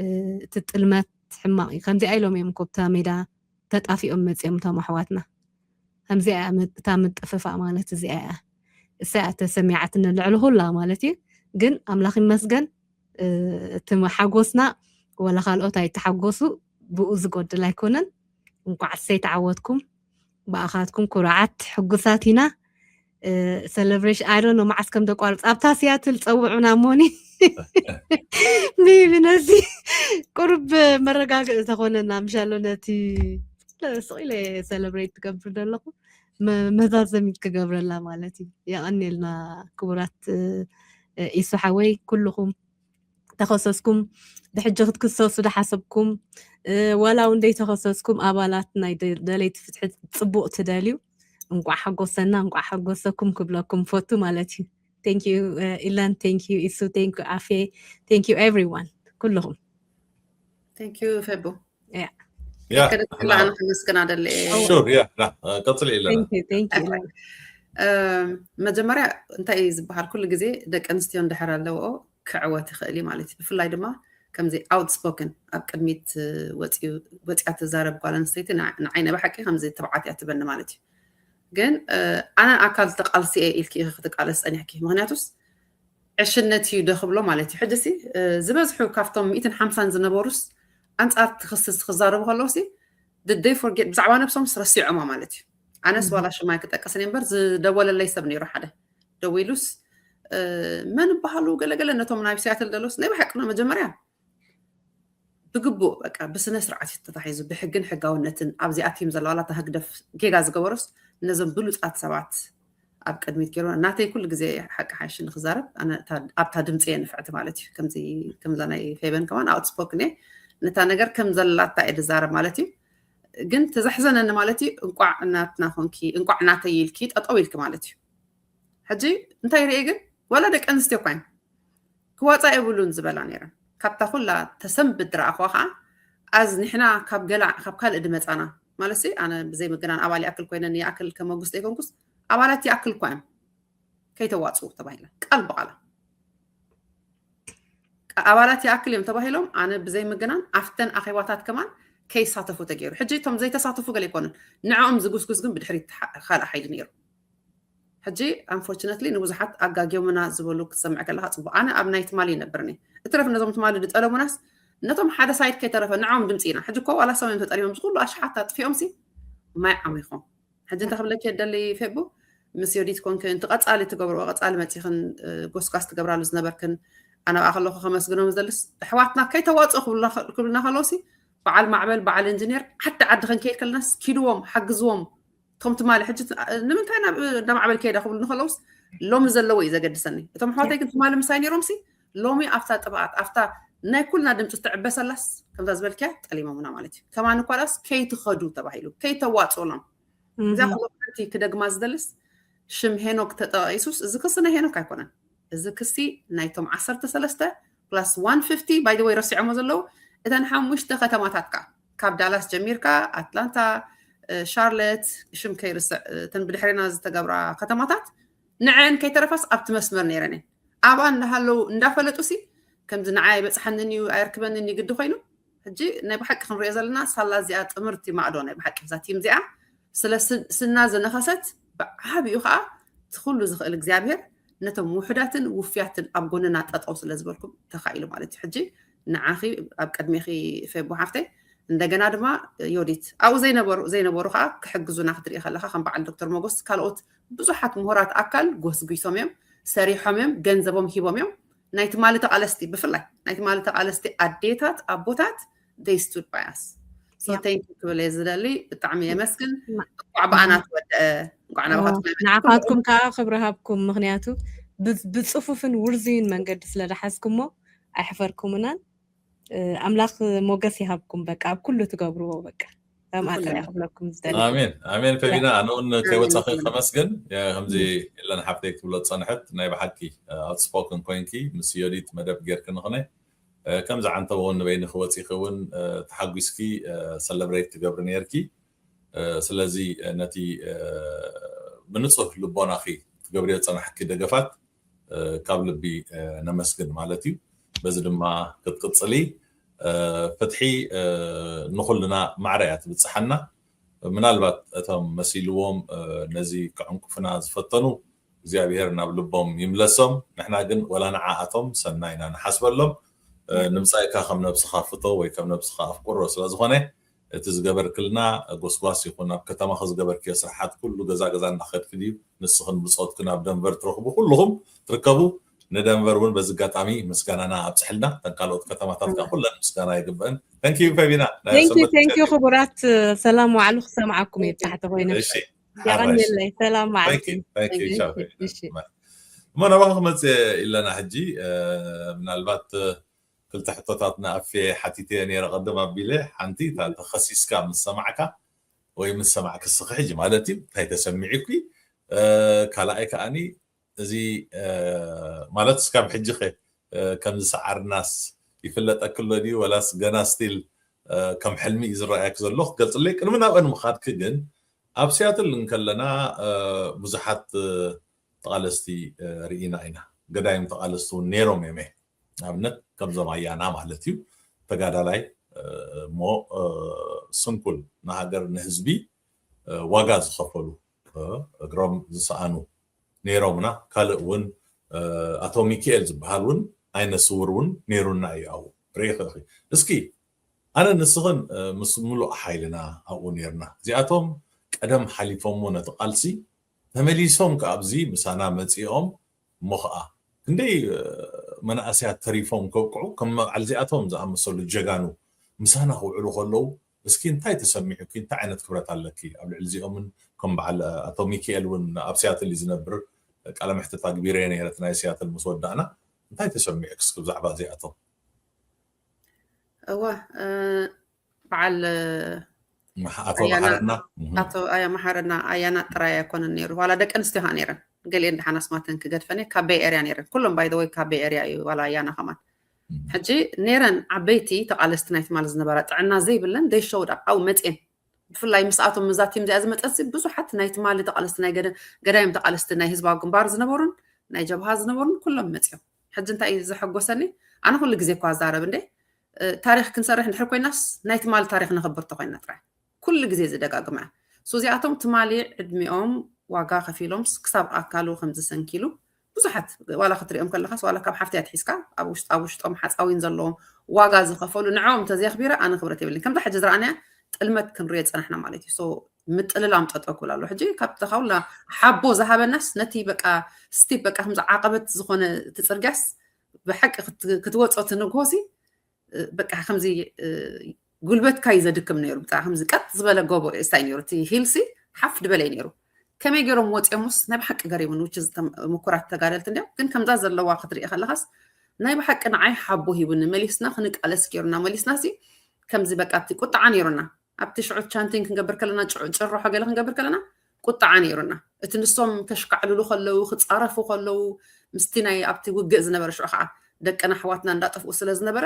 እ፣ እቲ ጥልመት ሕማቕ እዩ። ከምዚኣ ኢሎም እዮም እኮ ኣብታ ሜዳ ተጣፊኦም መጺኦም እቶም ኣሕዋትና። ከምዚኣ እያ መ-፣ እታ ምጥፍፋእ ማለት እዚኣ እያ። እሳ እያ ተሰሚዓትኒ ልዕሊ ኩላ ማለት እዩ። ግን ኣምላኽ ይመስገን፣ እ፣ እቲ ሓጎስና ወላ ካልኦት ኣይተሓጎሱ፣ ብኡ ዝጎድል ኣይኮነን። እንቋዕ እሰይ ተዓወትኩም። ብኣኻትኩም ኩርዓት ሕጉሳት ኢና። እ፣ ሰለብሬሽን፣ I don't know መዓስ ከም ተቋርጽ። ኣብታ ሲያትል ጸውዑና እሞኒ። ሜቢ ነዚ ቁሩብ መረጋግኢ ተኾነና፣ ምሻሎ ነቲ ስቕ ኢለ ሰለብሬት ትገብር ዘለኹ መ-፣ መዛዘሚት ክገብረላ ማለት እዩ። የቐንየልና ክቡራት፣ እ፣ ኢሱ ሓወይ፣ ኩልኹም ተኸሰስኩም፣ ብሕጂ ክትክሰሱ ዝሓሰብኩም፣ እ፣ ዋላ እውን ዘይተኸሰስኩም ኣባላት ናይ ደ-፣ ደለይቲ ፍትሒ ጽቡቕ ትደልዩ፣ እንቋዕ ሓጎሰና፣ እንቋዕ ሓጎሰኩም ክብለኩም ፈቱ ማለት እዩ። Thank you፣ እ፣ ኢለን፣ thank you ኢሱ፣ thank you ኣፌ፣ thank you everyone፣ ኩልኹም። Thank you ፌቡ። ያ። ያ፣ ከደክላ ኣነ ከመስግና ደለ። ሹር፣ ያ፣ ያ፣ እ፣ ቀጽሊ ኢለና። Thank you፣ thank you። እ፣ መጀመርያ እንታይ እዩ ዝበሃል? ኩሉ ግዜ ደቂ ኣንስትዮ እንድሕር ኣለዎ ክዕወት ይኽእል እዩ ማለት እዩ። ብፍላይ ድማ ከምዚ ኣውትስፖክን ኣብ ቅድሚት፣ እ፣ ወፂኡ፣ ወፂኣ ትዛረብ ጓል ኣንስተይቲ ንዓ-፣ ንዓይ ናይ ብሓቂ ከምዚ ትብዓት እያ ትበኒ ማለት እዩ። ግን፣ እ፣ ኣነ ኣካል ተቃልሲ እየ ኢልኪ ኢኺ ክትቃለስ ጸኒሕኪ። ምኽንያቱስ ዕሽነት እዩ ዶ ክብሎ ማለት እዩ። ሕጂ ሲ፣ እ፣ ዝበዝሑ ካብቶም ሚእትን ሓምሳን ዝነበሩስ ኣንጻር እቲ ክሲ ክዛረቡ ከለዉ ሲ፣ did they forget? ብዛዕባ ነብሶምስ ረሲዖማ ማለት እዩ። ኣነስ ዋላ ሽማይ ክጠቅስ እየ እምበር ዝደወለለይ ሰብ ነይሩ ሓደ። ደዊሉስ፣ እ፣ መን ይበሃሉ ገለገለ ነቶም ናይ ሲያትል ዘለውስ ናይ ብሓቂ ነው መጀመርያ ብግቡእ በቃ ብስነ ስርዓት እዩ ተታሒዙ፣ ብሕግን ሕጋውነትን። ኣብዚኣ ቲም ዘለዋ ላታ ህግደፍ ጌጋ ዝገበሩስ ነዞም ብሉጻት ሰባት ኣብ ቅድሚት ገይሩ። ናተይ ኩሉ ግዜ ሓቂ ሓይሽ ንክዛረብ ኣነ እታ፣ ኣብታ ድምፂ እየ ንፍዕቲ ማለት እዩ። ከምዚ፣ ከምዛ ናይ ፌበን ከማን ኣውትስፖክን እየ። ነታ ነገር ከም ዘላታ እየ ዝዛረብ ማለት እዩ። ግን ተዘሕዘነኒ ማለት እዩ። እንቋዕ ናትና ኮንኪ፣ እንቋዕ ናተይ ኢልኪ ጠጠው ኢልኪ ማለት እዩ። ሕጂ እንታይ ርኤ ግን ዋላ ደቂ ኣንስትዮ እኳ እየን ክዋፃ የብሉን ዝበላ ነይረን። ካብታ ኩላ ተሰንብድ ዝረኣኽዋ ከዓ ኣዝ ንሕና ካብ ገላ፣ ካብ ካልእ ድመፃና ማለት ሲ፣ ኣነ ብዘይ ምግናን ኣባል ይኣክል ኮይነን ይኣክል ከመጉስ ዘይኮንኩስ ኣባላት ይኣክል እኳ እዮም ከይተዋፅኡ ተባሂለን ቃል ብቃላ። ኣባላት ይኣክል እዮም ተባሂሎም ኣነ ብዘይ ምግናን ኣብተን ኣኼባታት ከማን ከይሳተፉ ተገይሩ። ሕጂ እቶም ዘይተሳተፉ ገለ ኣይኮኑን፣ ንዕኦም ዝጉስጉስ ግን ብድሕሪት ሓ-፣ ካልእ ሓይሊ ነይሩ። ሕጂ unfortunately ንብዙሓት ኣጋጊዮምና ዝበሉ ክትሰምዕ ከለካ ፅቡቅ። ኣነ ኣብ ናይ ትማሊ ይነብርኒ እትረፍ ነዞም ትማሊ ዝጠለሙናስ ነቶም ሓደ ሳይድ ከይተረፈ ንዖም ድምፂ ኢና። ሕጂ እኮ ዋላ ሰብም ተጠሊሞም ዝኩሉ ኣሽሓት ኣጥፊኦም ሲ ማይ ዓሚኹም። ሕጂ እንታይ ክብለኪ የደሊ ፌቡ ምስ ዮዲት ኮንክን እቲ ቀፃሊ ትገብርኦ ቀፃሊ መፂኽን ጎስጓስ ትገብራሉ ዝነበርክን ኣነ ብኣ ከለኹ ከመስግኖም ዘልስ ኣሕዋትና ከይተዋፅኦ ክብሉና ከለውሲ በዓል ማዕበል በዓል ኢንጂነር ዓዲ ዓዲ ክንከይድ ከለናስ ኪድዎም ሓግዝዎም። እቶም ትማሊ ሕጂ ንምንታይ ናብ እንዳ ማዕበል ከይዳ ክብሉ ንከለውስ ሎሚ ዘለዎ እዩ ዘገድሰኒ። እቶም ኣሕዋተይ ግን ትማሊ ምሳይ ነይሮም ሲ ሎሚ ኣብታ ጥብኣት ኣብታ ናይ ኩልና ድምፂ ትዕበሰላስ ከምዛ ዝበልክያ ጠሊሞምና ማለት እዩ። ከማን እኳ ዳስ ከይትኸዱ ተባሂሉ ከይተዋፅሎም እዛ ኩሉ ሓንቲ ክደግማ ዝደልስ ሽም ሄኖክ ተጠቂሱስ እዚ ክሲ ናይ ሄኖክ ኣይኮነን። እዚ ክሲ ናይቶም ዓሰርተ ሰለስተ plus one fifty by the way ረሲዖሞ ዘለዉ እተን ሓሙሽተ ከተማታት ከዓ ካብ ዳላስ ጀሚርካ ኣትላንታ፣ ሻርለት፣ ሽም ከይርስዕ እተን ብድሕሬና ዝተገብራ ከተማታት ንዐን ከይተረፋስ ኣብቲ መስመር ነይረን እየን። ኣብኣ እንዳሃለዉ እንዳፈለጡ ሲ ከምዚ ንዓይ ኣይበፅሓንን እዩ ኣይርክበንን እዩ ግዲ ኮይኑ ሕጂ ናይ ብሓቂ ክንሪኦ ዘለና ሳላ እዚኣ ጥምርቲ ማዕዶ ናይ ብሓቂ ብዛ ቲም እዚኣ ስለ ስና ዝነኸሰት ብዓብኡ ከዓ እቲ ኩሉ ዝኽእል እግዚኣብሔር ነቶም ውሑዳትን ውፍያትን ኣብ ጎንና ጠጠው ስለ ዝበልኩም ተኻኢሉ ማለት እዩ። ሕጂ ንዓኺ ኣብ ቅድሜኺ ፌቦ ሓፍተይ እንደገና ድማ ዮዲት ኣብኡ ዘይነበሩ ዘይነበሩ ከዓ ክሕግዙና ክትርኢ ከለካ ከም በዓል ዶክተር ሞጎስ ካልኦት ብዙሓት ምሁራት ኣካል ጎስጒሶም እዮም፣ ሰሪሖም እዮም፣ ገንዘቦም ሂቦም እዮም። ናይ ትማሊ ተቓለስቲ ብፍላይ ናይ ትማሊ ተቓለስቲ ኣዴታት ኣቦታት they stood by us። So thank you ክብል እየ ዝደሊ። ብጣዕሚ የመስግን። እንኳዕ ብኣና ተወደአ። እንኳዕ ናባኻትኩም። ንዓኻትኩም ከዓ ክብሪ ሃብኩም፣ ምክንያቱ ብፅፉፍን ውርዝይን መንገዲ ስለ ዝሓዝኩሞ ኣይሕፈርኩምናን። ኣምላኽ ሞገስ ይሃብኩም። በቃ ኣብ ኩሉ ትገብርዎ በቃ ከምኣ ጥራይ ክብለኩም ዝደሊ። ኣሜን ኣሜን። ፈቢና ኣነ እውን ከይወፃኺ ከመስግን ከምዚ የለን ሓፍተይ ክትብሎ ዝፀንሐት ናይ ብሓቂ outspoken ኮይንኪ ምስ ዮዲት መደብ ጌርኪ ንኽነ ከምዚ ዓንተቦ እውን ንበይኒ ክወፂኺ እውን ተሓጒስኪ celebrate ትገብሪ ነርኪ። ስለዚ ነቲ ብንፁህ ልቦናኺ ትገብርዮ ዝፀናሕኪ ደገፋት ካብ ልቢ ነመስግን ማለት እዩ። በዚ ድማ ክትቅፅሊ ፍትሒ ንኩልና ማዕረ እያ ትብፅሓና። ምናልባት እቶም መሲልዎም ነዚ ክዕንቁፍና ዝፈተኑ እግዚኣብሔር ናብ ልቦም ይምለሶም። ንሕና ግን ወላ ንዓኣቶም ሰናይ ኢና ንሓስበሎም። ንምፃእካ ከም ነብስኻ ፍቶ ወይ ከም ነብስኻ ኣፍቅሮ ስለዝኾነ እቲ ዝገበርክልና ጎስጓስ ይኹን ኣብ ከተማኺ ዝገበርክዮ ስራሓት ኩሉ ገዛ ገዛ እንዳኸድኪ ድዩ ንስኽን ብፆትክን ኣብ ደንቨር ትረኽቡ ኩልኹም ትርከቡ ንደንቨር እውን በዚ ኣጋጣሚ ምስጋናና ኣብፅሕልና እተን ካልኦት ከተማታት ከዓ ኩለን ምስጋና ይግበአን። Thank you ፈቢና። Thank you ክቡራት ሰላም ዋዕሉ ክሰምዓኩም እየ ብታሕቲ ኮይነ። የቐንየለይ ሰላም መዓልቲ። እሞ ናባኻ ክመፅእ ኢለና ሕጂ ምናልባት ክልተ ሕቶታት ንኣፌ ሓቲተ ነይረ ቅድም ኣቢለ ሓንቲ እታ ተኸሲስካ ምስ ሰማዕካ ወይ ምስ ሰማዕክ ስኺ ሕጂ ማለት እዩ እንታይ ተሰሚዑኪ ካልኣይ ከዓኒ እዚ ማለት እስካብ ሕጂ ከ ከም ዝሰዓርናስ ይፍለጠኪ ኣሎ ድዩ ወላስ ገና ስቲል ከም ሕልሚ እዩ ዝረኣየኪ ዘሎ ክገልፅለይ ቅድሚ ናብአን ምኻድኪ ግን ኣብ ሲያትል እንከለና ብዙሓት ተቓለስቲ ርኢና ኢና ገዳይም ተቓለስቲ እውን ነይሮም እዮም ንኣብነት ከምዞም ኣያና ማለት እዩ ተጋዳላይ እሞ ስንኩል ንሃገር ንህዝቢ ዋጋ ዝኸፈሉ እግሮም ዝሰኣኑ ነይሮምና ካልእ እውን ኣቶ ሚኪኤል ዝበሃል እውን ኣይነ ስውር እውን ነይሩና እዩ ኣብኡ ርኢኺ እስኪ ኣነ ንስኽን ምስ ምሉእ ሓይልና ኣብኡ ነይርና እዚኣቶም ቀደም ሓሊፎሞ ነቲ ቃልሲ ተመሊሶም ከኣብዚ ምሳና መፂኦም እሞ ከዓ ክንደይ መናእሰያት ተሪፎም ከብቅዑ ከም በዓል እዚኣቶም ዝኣመሰሉ ጀጋኑ ምሳና ክውዕሉ ከለዉ እስኪ እንታይ ተሰሚዑኪ እንታይ ዓይነት ክብረት ኣለኪ ኣብ ልዕሊ እዚኦምን ከም በዓል ኣቶ ሚኪኤል እውን ኣብ ሲያትል እዩ ዝነብር ቃለ መሕትት ኣግቢረ ነይረ ናይ ሲያትል ምስ ወዳእና እንታይ ተሰሚዑኪ እስኪ ብዛዕባ እዚኣቶም እዋ በዓል ኣቶ መሓረና ኣቶ ኣያ መሓረና ኣያና ጥራይ ኣይኮነን ነይሩ ዋላ ደቂ ኣንስትዮ ከዓ ነይረን ገሊአን ደሓን ኣስማተን ክገድፈን ካብ ቤይ ኤርያ ነይረን ኩሎም ባይ ወይ ካብ ቤይ ኤርያ እዩ ዋላ ኣያና ከማን ሕጂ ነይረን ዓበይቲ ተቃለስቲ ናይ ትማሊ ዝነበራ ጥዕና ዘይብለን ደይሸውዳ ኣብኡ መፅየን ብፍላይ ምስኣቶም ምዛ ቲም እዚኣ ዝመፀት ብዙሓት ናይ ትማሊ ተቃለስቲ ናይ ገዳይም ተቃለስቲ ናይ ህዝባዊ ግንባር ዝነበሩን ናይ ጀብሃ ዝነበሩን ኩሎም መፅዮም ሕጂ እንታይ እዩ ዘሐጎሰኒ ኣነ ኩሉ ግዜ እኳ ዛረብ እንደ ታሪክ ክንሰርሕ እንድሕር ኮይናስ ናይ ትማሊ ታሪክ ነኽብር ተኮይና ጥራይ ኩሉ ግዜ ዝደጋግማ እዚኣቶም ትማሊ ዕድሚኦም ዋጋ ከፊሎምስ ክሳብ ኣካሉ ከም ዝሰንኪሉ ብዙሓት ዋላ ክትሪኦም ከለኻስ ዋላ ካብ ሓፍቲ ኣትሒዝካ ኣብ ውሽጥ ኣብ ውሽጦም ሓፃዊን ዘለዎም ዋጋ ዝኸፈሉ ንዕኦም እንተዘየኽቢረ ኣነ ክብረት የብለይን። ከምዛ ሕጂ ዝረኣናያ ጥልመት ክንሪኦ ዝፀናሕና ማለት እዩ። ምጥልላም ጠጠው ክብል ኣሎ። ሕጂ ካብ ተኻውልና ሓቦ ዝሃበናስ ነቲ በቃ ስቲፕ በቃ ከምዚ ዓቐበት ዝኾነ እቲ ፅርግያስ ብሓቂ ክትወፆ ትንግሆሲ በቃ ከምዚ ጉልበትካ እዩ ዘድክም ነይሩ። ብጣዕሚ ከምዚ ቀጥ ዝበለ ጎቦ እንታይ ነይሩ እቲ ሂልሲ ሓፍ ድበለ እዩ ነይሩ። ከመይ ገይሮም ወፂኦምስ ናይ ብሓቂ ገሪሙን ውጭ ምኩራት ተጋደልቲ እንዲያው ግን ከምዛ ዘለዋ ክትርኢ ከለኻስ ናይ ብሓቂ ንዓይ ሓቦ ሂቡኒ። መሊስና ክንቃለስ ገይሩና መሊስና ሲ ከምዚ በቃ እቲ ቁጣዓ ነይሩና ኣብቲ ሽዑ ቻንቲንግ ክንገብር ከለና ጭርሖ ገለ ክንገብር ከለና ቁጣዓ ነይሩና። እቲ ንሶም ከሽካዕልሉ ከለዉ ክፃረፉ ከለዉ ምስቲ ናይ ኣብቲ ውግእ ዝነበረ ሽዑ ከዓ ደቅና ኣሕዋትና እንዳጠፍኡ ስለ ዝነበረ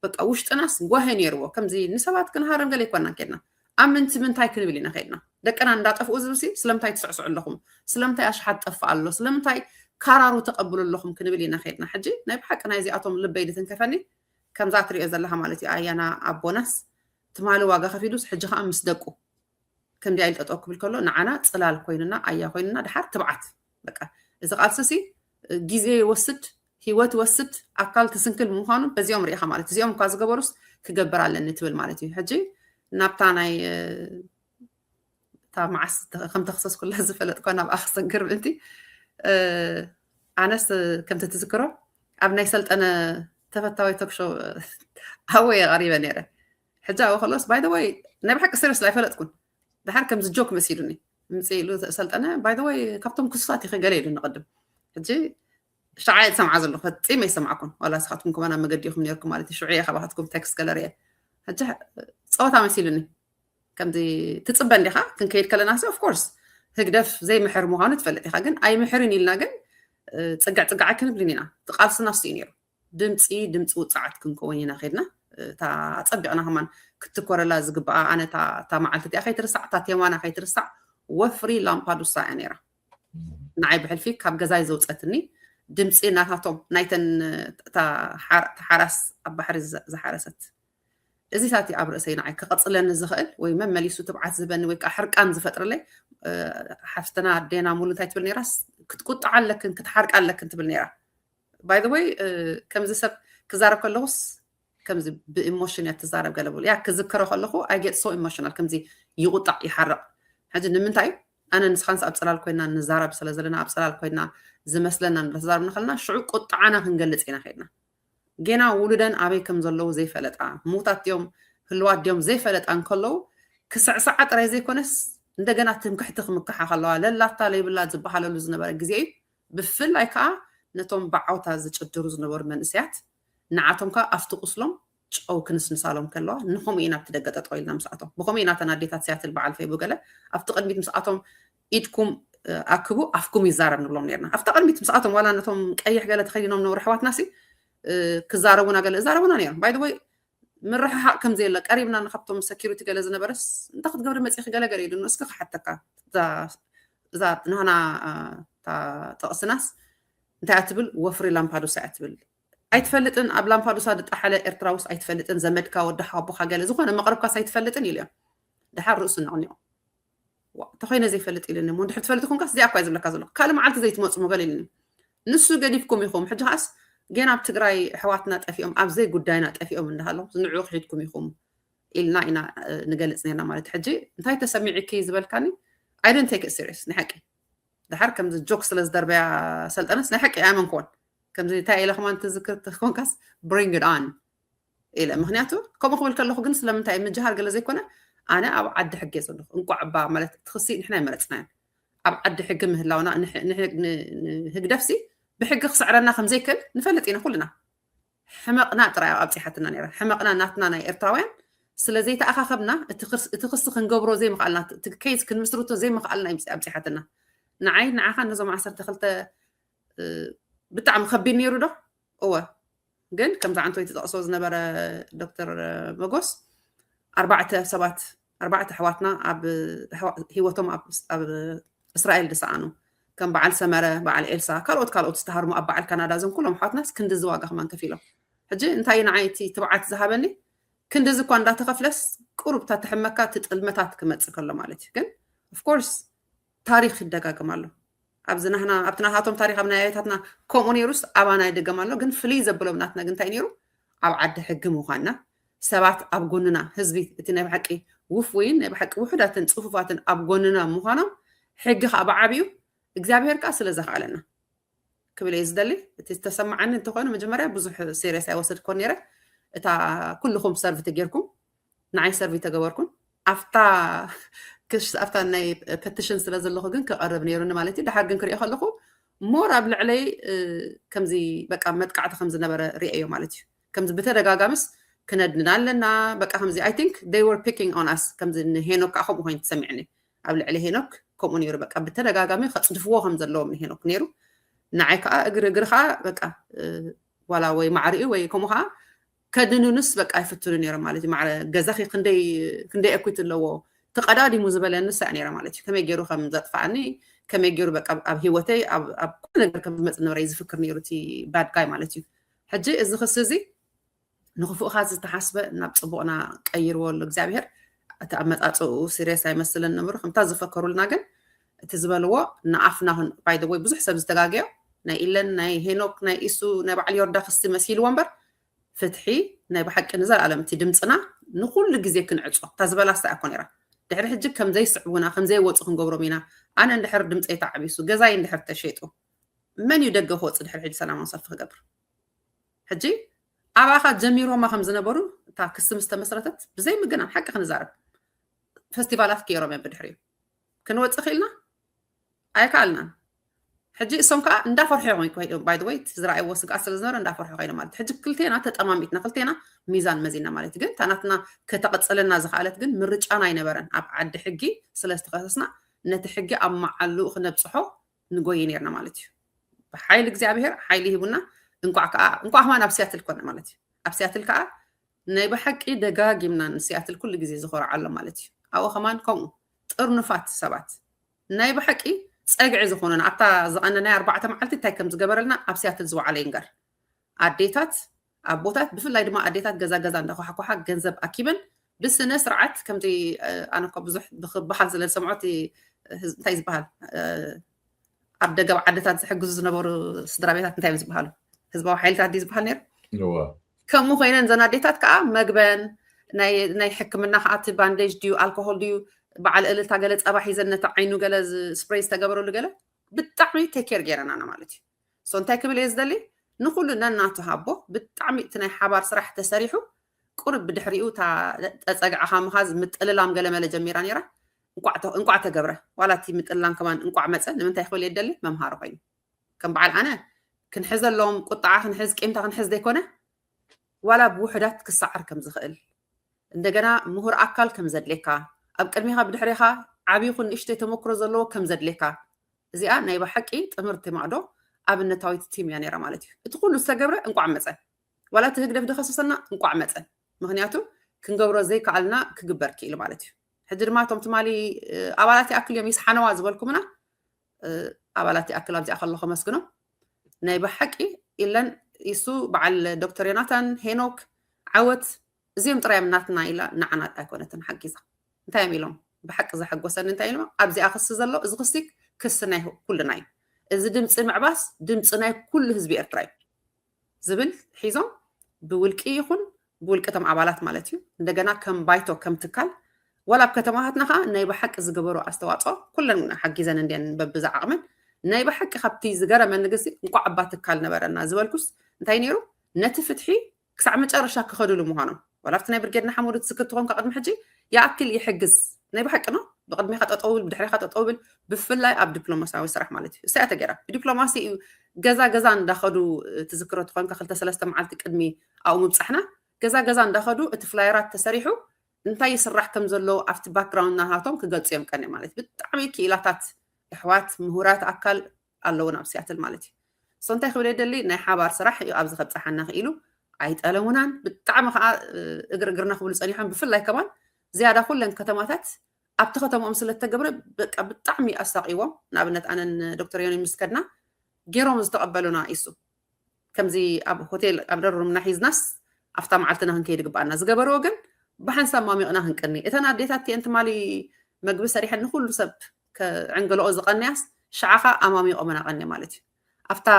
በቃ ውሽጥናስ ጓሄ ነይርዎ። ከምዚ ንሰባት ክንሃረም ገለ ይኮና ከድና ኣብ ምንቲ ምንታይ ክንብል ኢና ከድና ደቅና እንዳጠፍኡ ዝብሲ ስለምንታይ ትስዕስዑ ኣለኹም? ስለምንታይ ኣሽሓት ጠፍእ ኣሎ? ስለምንታይ ካራሩ ተቐብሉ ኣለኹም ክንብል ኢና ከድና። ሕጂ ናይ ብሓቂ ናይዚኣቶም ልበይ ድትንከፈኒ ከምዛ ትሪኦ ዘለኻ ማለት እዩ። ኣያና ኣቦናስ ትማሊ ዋጋ ከፊሉስ ሕጂ ከዓ ምስ ደቁ ከምዚ ኢሉ ጠጠው ክብል ከሎ ንዓና ፅላል ኮይንና ኣያ ኮይንና ድሓር ትብዓት በቃ እዚ ቃልሲ ሲ ግዜ ይወስድ ህይወት ይወስድ ኣካል ትስንክል ምዃኑ በዚኦም ርኢኻ ማለት እዚኦም እኳ ዝገበሩስ ክገብር ኣለኒ ትብል ማለት እዩ። ሕጂ ናብታ ናይ እታ መዓስ ከም ተኽሰስኩላ ዝፈለጥኳ ናብኣ ክሰግር ምእንቲ ኣነስ ከምቲ ትዝክሮ ኣብ ናይ ሰልጠነ ተፈታዊ ቶክሾ ኣብኡ የቐሪበ ነይረ። ሕጂ ኣብኡ ከሎስ ባይ ወይ ናይ ብሓቂ ስሪስ ኣይፈለጥኩን። ድሓር ከምዚ ጆክ መሲሉኒ ምፅ ኢሉ ሰልጠነ ባይ ወይ ካብቶም ክሱሳት ኢኸ ገለ ኢሉ ንቐድም ሕጂ ሸዓ ዝሰምዓ ዘለኹ ፈፂመ ይሰማዕኩም ዋላ ስኻትኩም ከማን ኣብ መገዲ ኢኹም ነርኩም ማለት ሽዑ እየ ካባኻትኩም ቴክስት ገለ ርየ ሕጂ ፀወታ መሲሉኒ። ከምዚ ትፅበ እንዲኻ ክንከይድ ከለና ሲ ኦፍኮርስ ህግደፍ ዘይምሕር ምዃኑ ትፈልጥ ኢኻ ግን ኣይምሕርን ኢልና ግን ፅግዕ ፅግዓ ክንብልን ኢና። ቃልስና እሱ እዩ ነይሩ። ድምፂ ድምፂ ውፅዓት ክንከውን ኢና ከድና እታ ፀቢቕና ከማን ክትኮረላ ዝግበኣ ኣነ እታ መዓልቲ እቲኣ ከይትርሳዕ እታ ቴማና ከይትርሳዕ ወፍሪ ላምፓዱሳ እያ ነይራ። ንዓይ ብሕልፊ ካብ ገዛይ ዘውፀትኒ ድምፂ ናታቶም ናይተን እታ ሓራስ ኣብ ባሕሪ ዝሓረሰት እዚታት ኣብ ርእሰይ ንዓይ ክቐፅለኒ ዝኽእል ወይ መመሊሱ ትብዓት ዝህበኒ ወይ ከዓ ሕርቃን ዝፈጥርለይ ሓፍትና ኣዴና ሙሉ እንታይ ትብል ነይራስ ክትቁጥዓ ኣለክን ክትሓርቃ ኣለክን ትብል ነይራ። ባይ ወይ ከምዚ ሰብ ክዛረብ ከለኹስ ከምዚ ብኢሞሽን እያ ትዛረብ ገለ ብሉ ያ ክዝክሮ ከለኹ I get so emotional ከምዚ ይቁጣዕ ይሓርቕ። ሕጂ ንምንታይ ኣነ ንስኻንስ ኣብ ፅላል ኮይና ንዛረብ ስለ ዘለና ኣብ ፅላል ኮይና ዝመስለና ንተዛረብ ንኸልና ሽዑ ቁጣዓና ክንገልፅ ኢና ከድና ጌና ውሉደን ኣበይ ከም ዘለዉ ዘይፈለጣ ምዉታት ድዮም ህልዋት ድዮም ዘይፈለጣ እንከለዉ ክስዕስዓ ጥራይ ዘይኮነስ እንደገና ትምክሕቲ ክምክሓ ከለዋ ለላታ ለይብላ ዝበሃለሉ ዝነበረ ግዜ እዩ። ብፍላይ ከዓ ነቶም ብዓውታ ዝጭድሩ ዝነበሩ መንእሰያት ንዓቶም ከዓ ኣብቲ ቁስሎም ጨው ክንስንሳሎም ከለዋ ንኸምኡ ኢና ኣብቲ ደገ ጠጠው ኢልና ምስኣቶም ብኸምኡ ኢና ተን ኣዴታት ሲያትል በዓል ፌቡ ገለ ኣብቲ ቅድሚት ምስኣቶም ኢድኩም ኣክቡ ኣፍኩም ይዛረብ ንብሎም ነርና ኣብቲ ቅድሚት ምስኣቶም ዋላ ነቶም ቀይሕ ገለ ተኸዲኖም ነብሩ ኣሕዋትና ሲ ክዛረቡና ገለ እዛረቡና ነይሮም ባይ ወይ ምርሕሓቅ ከም ዘየለ ቀሪብና ንካብቶም ሰኪሪቲ ገለ ዝነበረስ እንታይ ክትገብሪ መፂኺ ገለ ገለ ኢሉ እስኪ ክሓተካ እዛ ናህና ጥቕስናስ እንታይ ኣትብል ወፍሪ ላምፓዱሳ እያ ትብል ኣይትፈልጥን ኣብ ላምፓዱሳ ዝጠሓለ ኤርትራውስ ኣይትፈልጥን ዘመድካ ወዲ ሓቦኻ ገለ ዝኾነ መቕርብካስ ኣይትፈልጥን ኢሉ እዮም ድሓር ርእሱ ነቕኒቑ ተኮይነ ዘይፈልጥ ኢልኒ እሞ እንድሕር ትፈልጥ ኮንካስ እዚኣ እኳ ዝብለካ ዘሎ ካልእ መዓልቲ ዘይትመፁ መገል ኢልኒ ንሱ ገዲፍኩም ኢኹም ሕጂ ከዓስ ጌና ኣብ ትግራይ ኣሕዋትና ጠፊኦም ኣብ ዘይ ጉዳይና ጠፊኦም እንዳሃለኹ ንዕኡ ክሒድኩም ኢኹም ኢልና ኢና ንገልፅ ነርና ማለት ሕጂ እንታይ ተሰሚዒኪ ዝበልካኒ I didn't take it serious ንሓቂ ድሓር ከምዚ ጆክ ስለ ዝደርበያ ሰልጠነስ ናይ ሓቂ ኣይመንክዎን ከምዚ እንታይ ኢለ ከማን ትዝክር ተኮንካስ bring it on ኢለ ምክንያቱ ከምኡ ክብል ከለኹ ግን ስለምንታይ ምጅሃር ገለ ዘይኮነ ኣነ ኣብ ዓዲ ሕጊ እየ ዘለኹ እንቋዕ እባ ማለት ትኽሲ ንሕና ይመረፅናዮ ኣብ ዓዲ ሕጊ ምህላውና ንህግደፍሲ ብሕጊ ክስዕረና ከምዘይክእል ንፈልጥ ኢና ኩልና ሕመቕና ጥራይ ኣብፂሓትና ነራ ሕመቕና ናትና ናይ ኤርትራውያን ስለ ዘይተኣኻኸብና እቲ ክሲ ክንገብሮ ዘይምኽኣልና እቲ ኬዝ ክንምስርቶ ዘይምኽኣልና ኣብፂሓትና ንዓይ ንዓኻ ነዞም ዓሰርተ ክልተ ብጣዕሚ ከቢድ ነይሩ ዶ እወ ግን ከምዚ ዓንቶይ ትጠቕሶ ዝነበረ ዶክተር መጎስ ኣርባዕተ ሰባት ኣርባዕተ ኣሕዋትና ኣብ ህይወቶም ኣብ እስራኤል ዝሰኣኑ ከም በዓል ሰመረ በዓል ኤልሳ ካልኦት ካልኦት ዝተሃርሙ ኣብ በዓል ካናዳ እዞም ኩሎም ኣሕዋትናስ ክንድዚ ዋጋ ከማን ከፊሎም ሕጂ እንታይ ንዓይ እቲ ትብዓት ዝሃበኒ ክንድዚ እኳ እንዳተኸፍለስ ቁሩብ እታ ትሕመካ እቲ ጥልመታት ክመፅእ ከሎ ማለት እዩ ግን ኦፍኮርስ ታሪኽ ይደጋገም ኣሎ። ኣብዚ ናህና ኣብቲ ናታቶም ታሪኽ ኣብ ናይ ኣያታትና ከምኡ ነይሩስ ኣባና ይደገም ኣሎ። ግን ፍልይ ዘብሎም ናትና ግን እንታይ ነይሩ? ኣብ ዓዲ ሕጊ ምዃንና፣ ሰባት ኣብ ጎንና፣ ህዝቢ እቲ ናይ ብሓቂ ውፉይን ናይ ብሓቂ ውሑዳትን ጽፉፋትን ኣብ ጎንና ምዃኖም፣ ሕጊ ከዓ ብዓቢኡ እግዚኣብሔር ከዓ ስለ ዘኽኣለና ክብል እየ ዝደሊ። እቲ ዝተሰማዓኒ እንተኾነ መጀመርያ ብዙሕ serious ኣይወሰድኮን ነይረ። እታ ኩልኹም serve ተጌርኩም ንዓይ serve ተገበርኩን ኣብታ ክስ ኣብታ ናይ petition ስለ ዘለኹ ግን ክቐርብ ነይሩኒ ማለት እዩ። ድሓር ግን ክሪኦ ከለኹ more ኣብ ልዕለይ ከምዚ በቃ መጥቃዕቲ ከም ዝነበረ ሪኤዮ ማለት እዩ። ከምዚ ብተደጋጋምስ ክነድና ኣለና በቃ ከምዚ I think they were picking on us ከምዚ ንሄኖክ ከዓ ከምኡ ኮይኑ ተሰሚዕኒ። ኣብ ልዕሊ ሄኖክ ከምኡ ነይሩ በቃ ብተደጋጋሚ ከፅድፍዎ ከም ዘለዎም ንሄኖክ ነይሩ። ንዓይ ከዓ እግሪ እግሪ ከዓ በቃ ዋላ ወይ ማዕሪኡ ወይ ከምኡ ከዓ ከድኑንስ በቃ ይፍትኑ ነይሮም ማለት እዩ። ማዕረ ገዛኺ ክንደይ ክንደይ equity ኣለዎ ተቐዳዲሙ ዝበለኒ ሳዕ ነይረ ማለት እዩ። ከመይ ገይሩ ከም ዘጥፋኣኒ ከመይ ገይሩ በቃ ኣብ ህይወተይ ኣብ ኩሉ ነገር ከም ዝመፅ ነበረ ዝፍክር ነይሩ እቲ bad guy ማለት እዩ። ሕጂ እዚ ክሲ እዚ ንክፉእካ ዝተሓስበ ናብ ፅቡቕና ቀይርዎ ኣሎ እግዚኣብሔር። እቲ ኣመፃፅኡ serious ኣይመስልን ነምሩ ከምታ ዝፈከሩልና ግን እቲ ዝበልዎ ንኣፍና ኹን by the way ብዙሕ ሰብ ዝተጋገዮ ናይ ኢለን ናይ ሄኖክ ናይ ኢሱ ናይ በዓል ዮርዳ ክስቲ መሲልዎ እምበር ፍትሒ ናይ ብሓቂ ንዘለኣለም እቲ ድምፅና ንኩሉ ግዜ ክንዕፆ እታ ዝበላ ስታ እኮ ነይራ። ድሕሪ ሕጂ ከም ዘይስዕቡና ከም ዘይወፁ ክንገብሮም ኢና። ኣነ እንድሕር ድምፀይ ተዓቢሱ ገዛይ እንድሕር ተሸይጡ መን እዩ ደገ ክወፅእ ድሕሪ ሕጂ ሰላማዊ ሰልፊ ክገብር? ሕጂ ኣባኻ ጀሚሮማ ከም ዝነበሩ እታ ክሲ ምስ ተመስረተት ብዘይ ምግናን ሓቂ ክንዛረብ ፈስቲቫላት ገይሮም እዮም ብድሕሪኡ ክንወፅእ ክኢልና ኣይከኣልናን። ሕጂ እሶም ከዓ እንዳፈርሑ እዮም by the way ዝረኣይዎ ስግኣት ስለ ዝነበረ እንዳፈርሑ ኮይኖም ማለት ሕጂ ክልቴና ተጠማሚትና ክልቴና ሚዛን መዚና ማለት ግን እታ ናትና ከተቐፅለና ዝኽኣለት ግን ምርጫና ኣይነበረን። ኣብ ዓዲ ሕጊ ስለ ዝተኸሰስና ነቲ ሕጊ ኣብ መዓሉ ክነብፅሖ ንጎይ ነርና ማለት እዩ። ብሓይሊ እግዚኣብሔር ሓይሊ ሂቡና እንቋዕ ከዓ እንቋዕ ከማን ኣብ ሲያትል ኮነ ማለት እዩ። ኣብ ሲያትል ከዓ ናይ ብሓቂ ደጋጊምና ንሲያትል ኩሉ ግዜ ዝኾርዓሎም ማለት እዩ። ኣብኡ ከማን ከምኡ ጥርኑፋት ሰባት ናይ ብሓቂ ፀግዒ ዝኾኑና ኣብታ ዝቐነናይ ኣርባዕተ መዓልቲ እንታይ ከም ዝገበረልና ኣብ ሲያትል ዝወዓለ ይንገር። ኣዴታት ኣቦታት ብፍላይ ድማ ኣዴታት ገዛ ገዛ እንዳኳሓኳሓ ገንዘብ ኣኪበን ብስነ ስርዓት ከምቲ ኣነ እኮ ብዙሕ ብክበሃል ስለ ዝሰምዖ እንታይ ዝበሃል ኣብ ደገብ ዓድታት ዝሕግዙ ዝነበሩ ስድራ ቤታት እንታይ እዮም ዝበሃሉ? ህዝባዊ ሓይልታት ድዩ ዝበሃል ነይሩ? ከምኡ ኮይነን እዘን ኣዴታት ከዓ መግበን ናይ ሕክምና ከዓ እቲ bandage ድዩ ኣልኮሆል ድዩ በዓል እልልታ ገለ ፀባ ሒዘን ነቲ ዓይኑ ገለ spray ዝተገበረሉ ገለ ብጣዕሚ take care ገይረናና ማለት እዩ። So እንታይ ክብል እየ ዝደሊ ንኩሉ ነናቱ ሃቦ ብጣዕሚ እቲ ናይ ሓባር ስራሕ ተሰሪሑ ቁርብ ብድሕሪኡ እታ ጠፀግዕኻ ምኻዝ ምጥልላም ገለመለ ጀሚራ ነይራ። እንቋዕ ተገብረ ዋላ እቲ ምጥልላም ከማን እንቋዕ መፀ ንምንታይ ክብል የደሊ መምሃሪ ኮይኑ ከም በዓል ኣነ ክንሕዘሎም ቁጣዓ ክንሕዝ ቂምታ ክንሕዝ ዘይኮነ ዋላ ብውሕዳት ክሰዓር ከም ዝኽእል እንደገና ምሁር ኣካል ከም ዘድሌካ ኣብ ቅድሚኻ ብድሕሪኻ ዓብዪ ይኹን ንእሽተይ ተመክሮ ዘለዎ ከም ዘድሌካ እዚኣ ናይ ብሓቂ ጥምርቲ ማዕዶ ኣብነታዊት ቲም እያ ነይራ ማለት እዩ። እቲ ኩሉ ዝተገብረ እንቋዕ መፀ። ዋላ እቲ ህግደፍ ዝኸሰሰና እንቋዕ መፀ። ምክንያቱ ክንገብሮ ዘይከኣልና ክግበር ክኢሉ ማለት እዩ። ሕጂ ድማ እቶም ትማሊ ኣባላት ይኣክል እዮም ይስሓነዋ ዝበልኩምና ኣባላት ይኣክል ኣብዚኣ ከሎ ከመስግኖም ናይ ብሓቂ ኢለን ኢሱ በዓል ዶክተር ዮናታን ሄኖክ ዓወት እዚኦም ጥራይ ናትና ኢላ ንዓና ኣይኮነትን ሓጊዛ እንታይ እዮም ኢሎም ብሓቂ ዘሐጎሰኒ እንታይ ኢሎም ኣብዚኣ ክሲ ዘሎ እዚ ክሲ ክሲ ናይ ኩልና እዩ እዚ ድምፂ ምዕባስ ድምፂ ናይ ኩሉ ህዝቢ ኤርትራ እዩ ዝብል ሒዞም ብውልቂ ይኹን ብውልቂ እቶም ኣባላት ማለት እዩ እንደገና ከም ባይቶ ከም ትካል ዋላ ኣብ ከተማታትና ከዓ ናይ ብሓቂ ዝገበሩ ኣስተዋፅኦ ኩለን ሓጊዘን እንድየን በብዛ ዓቕመን ናይ ብሓቂ ካብቲ ዝገረመኒ ግዜ እንቋዕ እባ ትካል ነበረና ዝበልኩስ እንታይ ነይሩ ነቲ ፍትሒ ክሳዕ መጨረሻ ክኸድሉ ምዃኖም ዋላ ኣብቲ ናይ ብርጌድ ንሓመዱ ትዝክር ትኾንካ ቅድሚ ሕጂ ይኣክል ይሕግዝ ናይ ብሓቂ ነው ብቅድሚኻ ጠጠው ብል ብድሕሪኻ ጠጠው ብል ብፍላይ ኣብ ዲፕሎማሲያዊ ስራሕ ማለት እዩ እሳያ ተገይራ ብዲፕሎማሲ እዩ ገዛ ገዛ እንዳኸዱ ትዝክሮ ትኾንካ ክልተ ሰለስተ መዓልቲ ቅድሚ ኣብኡ ምብፃሕና ገዛ ገዛ እንዳኸዱ እቲ ፍላየራት ተሰሪሑ እንታይ ይስራሕ ከም ዘሎ ኣብቲ ባክግራውንድ ናታቶም ክገልፁ እዮም ቀኒ ማለት ብጣዕሚ ክኢላታት ኣሕዋት ምሁራት ኣካል ኣለውን ኣብ ሲያትል ማለት እዩ so እንታይ ክብል የደሊ ናይ ሓባር ስራሕ እዩ ኣብዚ ከብፀሓና ክኢሉ ኣይጠለሙናን ብጣዕሚ ከዓ እግሪ እግርና ክብሉ ፀኒሖም ብፍላይ ከማን ዝያዳ ኩለን ከተማታት ኣብቲ ከተማኦም ስለተገብረ በቃ ብጣዕሚ ኣሳቂዎም ንኣብነት ኣነን ዶክተር ዮኒ ምስ ከድና ገይሮም ዝተቐበሉና ኢሱ ከምዚ ኣብ ሆቴል ኣብ ደሩምና ሒዝናስ ኣብታ መዓልትና ክንከይድ ግባኣና ዝገበርዎ ግን ብሓንሳብ ማሚቕና ክንቅኒ እተን ኣዴታት እቲአን ትማሊ መግቢ ሰሪሐን ንኩሉ ሰብ ዕንገለኦ ዝቐንያስ ሽዓኻ ኣማሚቖመን ኣቐንየ ማለት እዩ። ኣብታ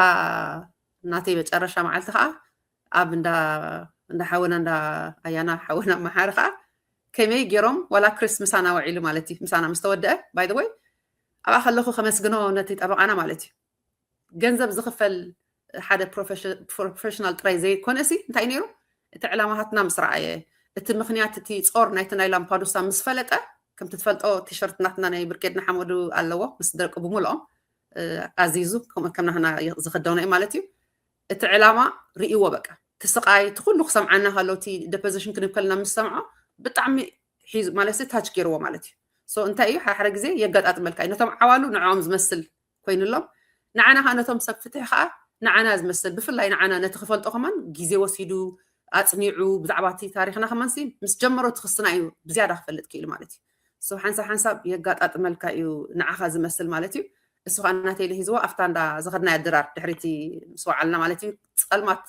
ናተይ መጨረሻ መዓልቲ ከዓ ኣብ እንዳ እንዳ ሓወና እንዳ ኣያና ሓወና መሓሪ ከዓ ከመይ ገይሮም ዋላ ክሪስ ምሳና ውዒሉ ማለት እዩ። ምሳና ምስ ተወደአ፣ ባይ ዘ ወይ፣ ኣብኣ ከለኹ ከመስግኖ ነቲ ጠበቓና ማለት እዩ። ገንዘብ ዝኽፈል ሓደ ፕሮፌሽናል ጥራይ ዘይኮነ ሲ እንታይ ነይሩ፣ እቲ ዕላማታትና ምስ ረኣየ፣ እቲ ምኽንያት እቲ ጾር ናይቲ ናይ ላምፓዱሳ ምስ ፈለጠ፣ ከምቲ ትፈልጦ ቲሸርት ናትና ናይ ብርጌድ ንሓመዱ ኣለዎ ምስ ደቂ ብምልኦም ኣዚዙ ከም ናህና ዝኽደኖ እዩ ማለት እዩ። እቲ ዕላማ ርእይዎ በቃ እቲ ስቓይ እቲ ኩሉ ክሰምዓና ከሎ እቲ ደፖዚሽን ክንብ ከልና ምስ ሰምዖ ብጣዕሚ ሒዙ ማለት ታች ገይርዎ ማለት እዩ። ሶ እንታይ እዩ ሓደ ግዜ የጋጣጥመልካ እዩ ነቶም ዓዋሉ ንዕኦም ዝመስል ኮይኑሎም ንዓና ከዓ ነቶም ሰብ ፍትሒ ከዓ ንዓና ዝመስል ብፍላይ ንዓና ነቲ ክፈልጦ ከማን ግዜ ወሲዱ ኣፅኒዑ ብዛዕባ እቲ ታሪክና ከማን ሲ ምስ ጀመሮ እቲ ክስና እዩ ብዝያዳ ክፈልጥ ክኢሉ ማለት እዩ። ሶ ሓንሳብ ሓንሳብ የጋጣጥመልካ እዩ ንዓኻ ዝመስል ማለት እዩ። እሱ ከዓ እናተይ ኢለ ሒዝዎ ኣብታ እንዳ ዝኸድናያ ድራር ድሕሪቲ ምስ ወዓልና ማለት እዩ። ፀልማት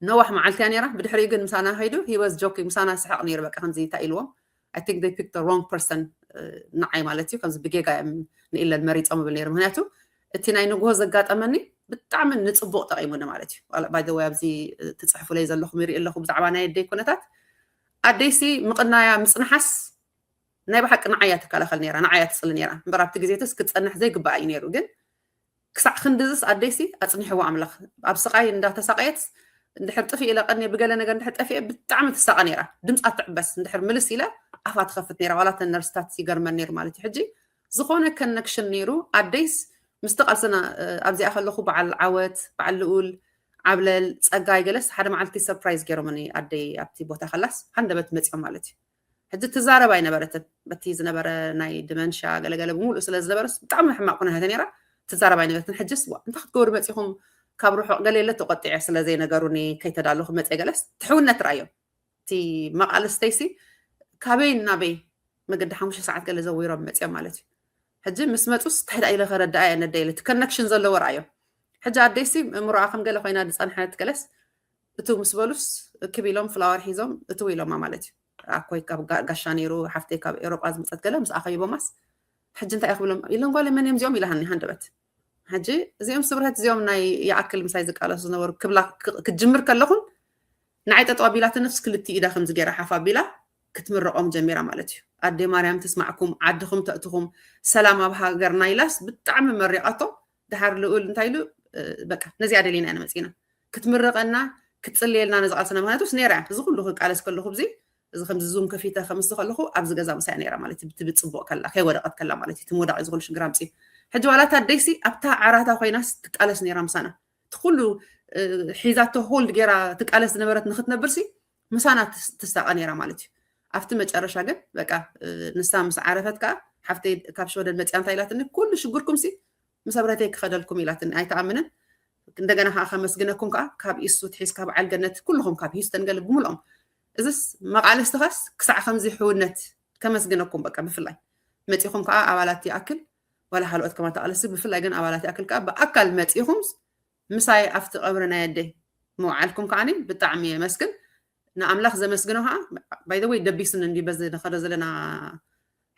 ነዋሕ መዓልቲ እያ ነይራ። ብድሕሪኡ ግን ምሳና ከይዱ he was joking ምሳና ስሕቕ ነይሩ በቃ ከምዚ እንታይ ኢልዎም I think they picked the wrong person ንዓይ ማለት እዩ። ከምዚ ብጌጋ እዮም ንኢለን መሪፆም ብል ነይሩ። ምክንያቱ እቲ ናይ ንግሆ ዘጋጠመኒ ብጣዕሚ ንፅቡቕ ጠቒሙኒ ማለት እዩ። By the way ኣብዚ ትፅሕፉለይ ዘለኹም ይርኢ ኣለኹ ብዛዕባ ናይ ኣደይ ኩነታት። ኣደይሲ ምቕናያ ምፅንሓስ ናይ ብሓቂ ንዓያ ትከላኸል ነይራ፣ ንዓያ ትፅሊ ነይራ። እምበር ኣብቲ ግዜትስ ክትፀንሕ ዘይግባኣ እዩ ነይሩ። ግን ክሳዕ ክንድዝስ ኣደይሲ ኣፅኒሕዋ ኣምላኽ ኣብ ስቓይ እንዳተሳቐየት እንድሕር ጥፊ ኢለ ቀኒ ብገለ ነገር እንድሕር ጠፊኤ ብጣዕሚ ትሳቐ ነይራ። ድምፃ ትዕበስ እንድሕር ምልስ ኢለ ኣፋ ትኸፍት ነይራ። ዋላ እተን ነርስታት ይገርመን ነይሩ ማለት እዩ። ሕጂ ዝኾነ ከነክሽን ነይሩ። ኣደይስ ምስቲ ቃልስና ኣብዚኣ ከለኹ በዓል ዓወት በዓል ልኡል ዓብለል ፀጋይ ገለስ ሓደ መዓልቲ ሰርፕራይዝ ገይሮምኒ ኣደይ ኣብቲ ቦታ ከላስ ሃንደበት መፂኦም ማለት እዩ። ሕጂ ትዛረብ ኣይነበረትን በቲ ዝነበረ ናይ ድመንሻ ገለገለ ብምሉእ ስለ ዝነበረስ ብጣዕሚ ሕማቅ ኩነታት ነይራ። ትዛረብ ኣይነበረትን። ሕጅስ ዋ እንታይ ክትገብሩ መፂኹም ካብ ርሑቅ ገለ የለ ተቆጢዐ ስለ ዘይነገሩኒ ከይተዳለኹ መፀ ገለስ ትሕውነት ርኣዮም። እቲ መቃልስተይሲ ካበይ ናበይ መገዲ ሓሙሽተ ሰዓት ገለ ዘዊሮም መፅኦም ማለት እዩ። ሕጂ ምስ መፁስ እንታይ ደኣ ኢለ ከረድኣ እየ ነደ ኢለ እቲ ከነክሽን ዘለዎ ርኣዮም። ሕጂ ኣደይሲ እምሮኣ ከም ገለ ኮይና ዝፀንሐት ገለስ እቱ ምስ በሉስ ክብ ኢሎም ፍላወር ሒዞም እትው ኢሎማ ማለት እዩ። ኣኮይ ካብ ጋሻ ነይሩ ሓፍተይ ካብ ኤሮጳ ዝመፀት ገለ ምስ ኣኸቢቦማስ ሕጂ እንታይ ኢኹም ኢሎም ኢሎም ጓለ መን እዮም እዚኦም ኢላሃኒ ሃንደበት። ሕጂ እዚኦም ስብርሀት እዚኦም ናይ ይኣክል ምሳይ ዝቃለሱ ዝነበሩ ክብላ ክትጅምር ከለኹን ንዓይ ጠጠው ኣቢላትንስ ክልቲ ኢዳ ከምዚ ገይራ ሓፍ ኣቢላ ክትምርቆም ጀሚራ ማለት እዩ። ኣደ ማርያም ትስማዕኩም ዓድኹም ተእትኹም ሰላም ኣብ ሃገርና ኢላስ ብጣዕሚ መሪቃቶ። ድሓር ልኡል እንታይ ኢሉ በቃ ነዚኣ ደሊና ኢና መፂና ክትምርቀና ክትፅልየልና ነዚ ቃልስና ምክንያቱ ስ ነይራ እዚ ኩሉ ክቃለስ ከለኹ ብዚ እዚ ከምዚ ዙም ከፊተ ከምዚ ከለኹ ኣብዚ ገዛ ምሳይ ነይራ ማለት እዩ። ብትብል ፅቡቅ ከላ ከይወደቀት ከላ ማለት እዩ። ትምወዳቅ እዚ ኩሉ ሽግር ኣምፅኡ። ሕጂ ዋላ እታ ደይሲ ኣብታ ዓራታ ኮይናስ ትቃለስ ነይራ ምሳና እቲ ኩሉ ሒዛቶ ሆልድ ገይራ ትቃለስ ዝነበረት ንክትነብርሲ ምሳና ትሳቀ ነይራ ማለት እዩ። ኣብቲ መጨረሻ ግን በቃ ንሳ ምስ ዓረፈት ከዓ ሓፍተይ ካብ ሽወደን መፅያ እንታይ ኢላትኒ ኩሉ ሽግርኩም ሲ ምስ ኣብረተይ ክኸደልኩም ኢላትኒ ኣይተኣምንን። እንደገና ከዓ ከመስግነኩም ከዓ ካብ ኢሱ ትሒዝ ካብ በዓል ገነት ኩልኹም ካብ ሂውስተን ገለ ብምልኦም እዚስ መቃለስቲ ከስ ክሳዕ ከምዚ ሕውነት ከመስግነኩም በቃ ብፍላይ መፂኹም ከዓ ኣባላት ይኣክል ዋላ ካልኦት ከማ ተቃለስቲ ብፍላይ ግን ኣባላት ይኣክል ከዓ ብኣካል መፂኹም ምሳይ ኣብቲ ቀብሪ ናይ ኣደይ ምውዓልኩም ከዓኒ ብጣዕሚ የመስግን። ንኣምላኽ ዘመስግኖ ከዓ ባይ ዘ ወይ ደቢስኒ እንዲ በዚ ንኸዶ ዘለና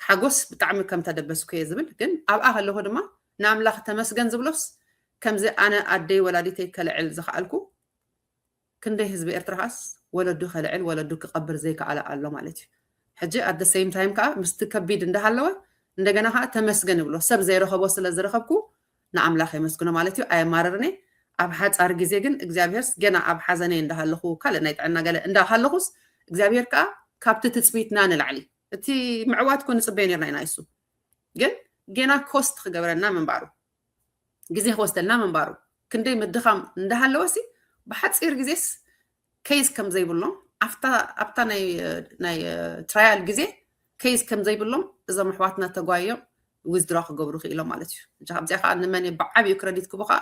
ሓጎስ ብጣዕሚ ከም ተደበስኩ እየ ዝብል ግን ኣብኣ ከለኹ ድማ ንኣምላኽ ተመስገን ዝብሎስ ከምዚ ኣነ ኣደይ ወላዲተይ ከልዕል ዝኸኣልኩ ክንደይ ህዝቢ ኤርትራ ከዓስ ወለዱ ከልዕል ወለዱ ክቐብር ዘይከኣለ ኣሎ ማለት እዩ። ሕጂ ኣት ሴም ታይም ከዓ ምስቲ ከቢድ እንዳሃለወ እንደገና ከዓ ተመስገን ይብሎ ሰብ ዘይረኸቦ ስለ ዝረኸብኩ ንኣምላኽ የመስግኖ ማለት እዩ። ኣየማርርኒ ኣብ ሓፃር ግዜ ግን እግዚኣብሄርስ ገና ኣብ ሓዘነይ እንዳሃለኹ ካልእ ናይ ጥዕና ገለ እንዳሃለኹስ እግዚኣብሄር ከዓ ካብቲ ትፅቢትና ንላዕሊ እቲ ምዕዋት ኮ ንፅበዮ ነርና ኢና ይሱ ግን ገና ኮስት ክገብረና ምንባሩ ግዜ ክወስደልና ምንባሩ ክንደይ ምድኻም እንዳሃለወሲ ብሓፂር ግዜስ ኬዝ ከም ዘይብሎም ኣብታ ናይ ትራያል ግዜ ኬዝ ከም ዘይብሎም እዞም ኣሕዋትና ተጓዮም ዊዝድራ ክገብሩ ክኢሎም ማለት እዩ። ካብዚኣ ከዓ ንመን ብዓብዩ ክረዲት ክቦ ከዓ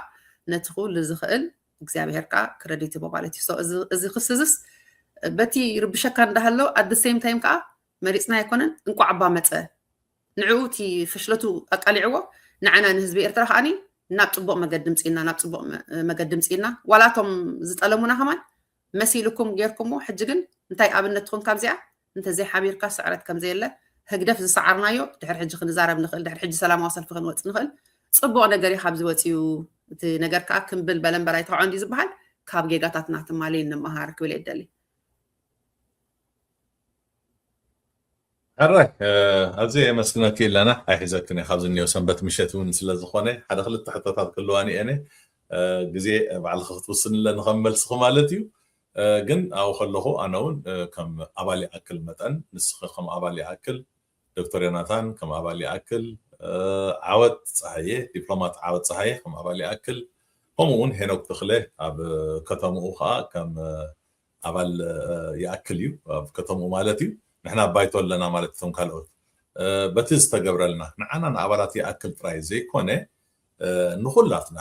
ነቲ ኩሉ ዝኽእል እግዚኣብሄር ከዓ ክረዲት ይቦ ማለት እዩ። እዚ ክስዝስ በቲ ርብሸካ እንዳሃለው ኣት ሴም ታይም ከዓ መሪፅና ኣይኮነን እንቋዕ ባ መፀ ንዕኡ እቲ ፍሽለቱ ኣቃሊዕዎ ንዓና ንህዝቢ ኤርትራ ከዓኒ ናብ ፅቡቕ መገዲ ምፅእና ናብ ፅቡቕ መገዲ ምፅእና ዋላቶም ዝጠለሙና ከማን መሲልኩም ጌርኩምዎ ሕጂ ግን እንታይ ኣብነት ትኹን ካብዚኣ እንተዘይሓቢርካ ስዕረት ከምዘየለ ህግደፍ ዝሰዓርናዮ ድሕሪ ሕጂ ክንዛረብ ንኽእል፣ ድሕሪ ሕጂ ሰላማዊ ሰልፊ ክንወፅእ ንኽእል። ፅቡቕ ነገር እዩ ካብዚ ወፂኡ፣ እቲ ነገር ከዓ ክምብል በለምበር ኣይተኸዖ እንዲ ዝበሃል። ካብ ጌጋታትና ትማሊ እንመሃር ክብል እየ ደሊ። ሕራይ ኣዝየ የመስግነኪ ኣለና ኣይሕዘክን እየ። ካብዚ እኒኦ ሰንበት ምሸት እውን ስለ ዝኾነ ሓደ ክልተ ሕቶታት ክህልዋኒ እየ። ግዜ ባዕልኺ ክትውስንለኒ ከም መልስኺ ማለት እዩ። ግን ኣብኡ ከለኹ ኣነ እውን ከም ኣባል ይኣክል መጠን ንስኺ ከም ኣባል ይኣክል፣ ዶክተር ዮናታን ከም ኣባል ይኣክል፣ ዓወት ፀሃየ፣ ዲፕሎማት ዓወት ፀሃየ ከም ኣባል ይኣክል፣ ከምኡ እውን ሄኖክ ተኽለ ኣብ ከተምኡ ከዓ ከም ኣባል ይኣክል እዩ፣ ኣብ ከተምኡ ማለት እዩ። ንሕና ኣብ ባይቶ ኣለና ማለት እቶም ካልኦት በቲ ዝተገብረልና ንዓና ንኣባላት ይኣክል ጥራይ ዘይኮነ ንኹላትና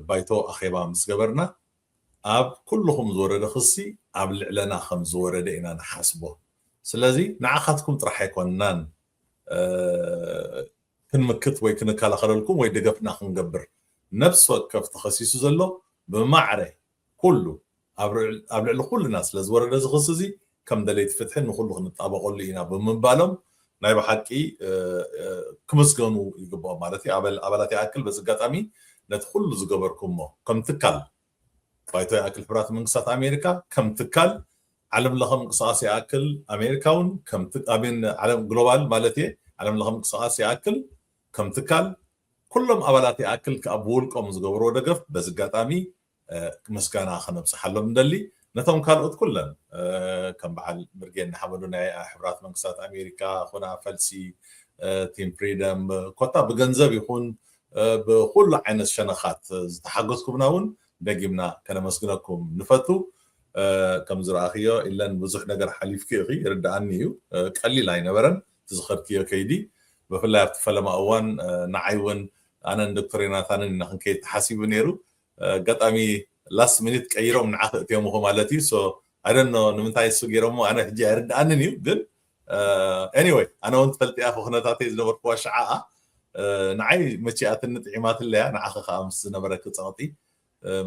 ባይቶ ኣኼባ ምስ ገበርና ኣብ ኩልኹም ዝወረደ ክሲ ኣብ ልዕለና ከም ዝወረደ ኢና ንሓስቦ። ስለዚ ንዓኻትኩም ጥራሕ ኣይኮንናን ክንምክት ወይ ክንከላኸለልኩም ወይ ደገፍና ክንገብር። ነብሲ ወከፍ ተኸሲሱ ዘሎ ብማዕረ ኩሉ ኣብ ልዕሊ ኩልና ስለ ዝወረደ እዚ ክሲ እዚ ከም ደለይቲ ፍትሒ ንኩሉ ክንጣበቐሉ ኢና ብምባሎም ናይ ብሓቂ ክምስገኑ ይግብኦም ማለት እዩ። ኣባላት ይኣክል በዚ ኣጋጣሚ ነቲ ኩሉ ዝገበርኩሞ ከም ትካል ባይቶ ይኣክል ሕቡራት መንግስታት ኣሜሪካ ከም ትካል ዓለም ለኸ ምንቅስቃስ ይኣክል ኣሜሪካ እውን ዓለም ግሎባል ማለት እየ ዓለም ለኸ ምንቅስቃስ ይኣክል ከም ትካል ኩሎም ኣባላት ይኣክል ከዓ ብውልቆም ዝገብርዎ ደገፍ በዚ ኣጋጣሚ ምስጋና ከነብፅሓሎም እንደሊ። ነቶም ካልኦት ኩለን ከም በዓል ምርጌን ንሓመዱ ናይ ሕቡራት መንግስታት ኣሜሪካ ኩና ፈልሲ ቲም ፍሪደም ኮታ ብገንዘብ ይኹን ብኩሉ ዓይነት ሸነኻት ዝተሓገዝኩምና እውን ደጊምና ከነመስግነኩም ንፈቱ። ከም ዝረኣኽዮ ኢለን ብዙሕ ነገር ሓሊፍኪ ኢኺ ይርድኣኒ እዩ። ቀሊል ኣይነበረን ትዝኸድክዮ ከይዲ ብፍላይ ኣብቲ ፈለማ እዋን ንዓይ እውን ኣነን ዶክተር ዮናታንን ኢና ክንከይድ ተሓሲቡ ነይሩ። ኣጋጣሚ ላስት ሚኒት ቀይሮም ንዓ ክእትዮም ኢኹ ማለት እዩ። ሶ ኣደኖ ንምንታይ እሱ ገይሮሞ ኣነ ሕጂ ኣይርድኣንን እዩ ግን ኤኒወይ ኣነ እውን ትፈልጥያ ኩነታተይ ዝነበርኩዋ ሸዓኣ ንዓይ መቺኣትኒ ጥዒማትለያ ንዓኺ ከዓ ምስ ዝነበረኪ ፀቕጢ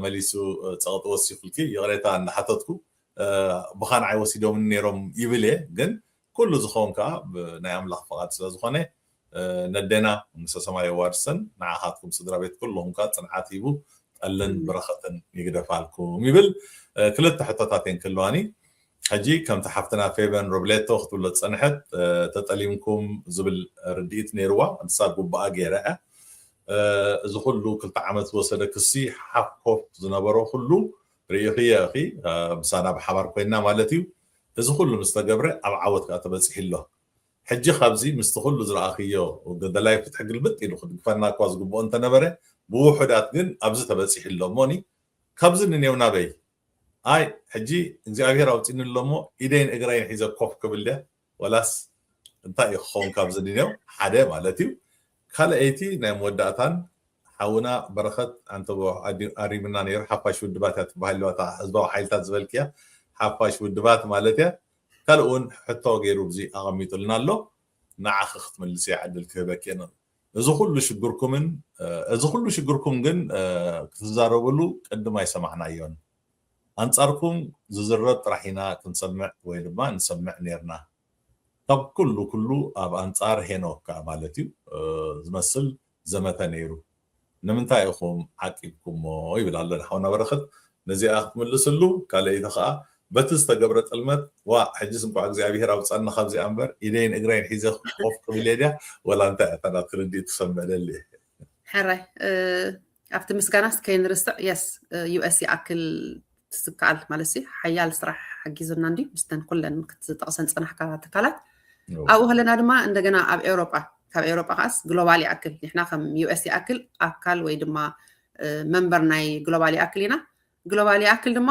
መሊሱ ፀቕጢ ወሲኹልኪ ይቕሬታ እንዳሓተትኩ ብኻ ንዓይ ወሲዶምኒ ነይሮም ይብል እየ ግን ኩሉ ዝኸውን ከዓ ብናይ ኣምላኽ ፍቓድ ስለ ዝኾነ ነዴና መንግስተ ሰማይ የዋርሰን ንዓኻትኩም ስድራ ቤት ኩልኹም ከዓ ፅንዓት ሂቡ ጠልን በረኸትን ይግደፋልኩም ይብል። ክልተ ሕቶታት እየን ክህልዋኒ። ሕጂ ከምቲ ሓፍትና ፌበን ሮብሌቶ ክትብሎ ዝፀንሐት ተጠሊምኩም ዝብል ርድኢት ነይርዋ ንሳ ጉባኣ ገይራ እያ። እዚ ኩሉ ክልተ ዓመት ዝወሰደ ክሲ ሓፍ ኮፍ ዝነበሮ ኩሉ ርኢኽዮ ኢኺ ምሳና ብሓባር ኮይና ማለት እዩ። እዚ ኩሉ ምስ ተገብረ ኣብ ዓወት ከዓ ተበፂሑ ኣሎ። ሕጂ ካብዚ ምስቲ ኩሉ ዝረኣኽዮ ገደላይ ፍትሒ ግልብጥ ኢሉ ክድግፈና እኳ ዝግብኦ እንተነበረ ብውሑዳት ግን ኣብዚ ተበፂሑ ኣሎ እሞኒ ካብዚ ንኔው ናበይ ኣይ ሕጂ እግዚኣብሔር ኣውፂኒ ኣሎ እሞ ኢደይን እግራይን ሒዘ ኮፍ ክብል ድያ ወላስ እንታይ እዩ ክኸውን ካብዚ ንኔው ሓደ ማለት እዩ። ካልኣይቲ ናይ መወዳእታን ሓውና በረኸት ኣንተቦ ኣሪምና ነይሩ ሓፋሽ ውድባት እያ ትበሃል ኣለዋ ህዝባዊ ሓይልታት ዝበልክያ ሓፋሽ ውድባት ማለት እያ። ካልእ እውን ሕቶ ገይሩ እዚ ኣቐሚጡልና ኣሎ ንዓኺ ክትምልስያ ዕድል ክህበኪ እየ። እዚ ኩሉ ሽግርኩምን እዚ ኩሉ ሽግርኩም ግን ክትዛረብሉ ቅድም ኣይሰማዕናዮን። ኣንጻርኩም ዝዝረብ ጥራሕ ኢና ክንሰምዕ ወይ ድማ ንሰምዕ ነይርና። ካብ ኩሉ ኩሉ ኣብ ኣንጻር ሄኖክ ከዓ ማለት እዩ ዝመስል ዘመተ ነይሩ። ንምንታይ ኢኹም ዓቂብኩሞ ይብል ኣሎ ሓውና በረኸት። ነዚኣ ክትምልስሉ ካልኣይቲ ከዓ በቲ ዝተገብረ ጥልመት ዋ ሕጅስ እንኳዕ እግዚኣብሄር ኣውፃና ካብዚኣ እምበር ኢደይን እግራይን ሒዘ ኮፍ ክብል እየ ድያ ወላ እንታይ እያ እታ ናትኪ ርድኢት ክሰምዕ ደሊ እየ። ሕራይ ኣብቲ ምስጋናስ ከይንርስዕ የስ ዩኤስ ይኣክል ትዝከኣል ማለት ሲ ሓያል ስራሕ ሓጊዙና እንዲ ምስተን ኩለን ክትጠቕሰን ፅናሕካ ትካላት ኣብኡ ከለና ድማ እንደገና ኣብ ኤውሮጳ ካብ ኤውሮጳ ከዓስ ግሎባል ይኣክል ንሕና ከም ዩኤስ ይኣክል ኣካል ወይ ድማ መንበር ናይ ግሎባል ይኣክል ኢና። ግሎባል ይኣክል ድማ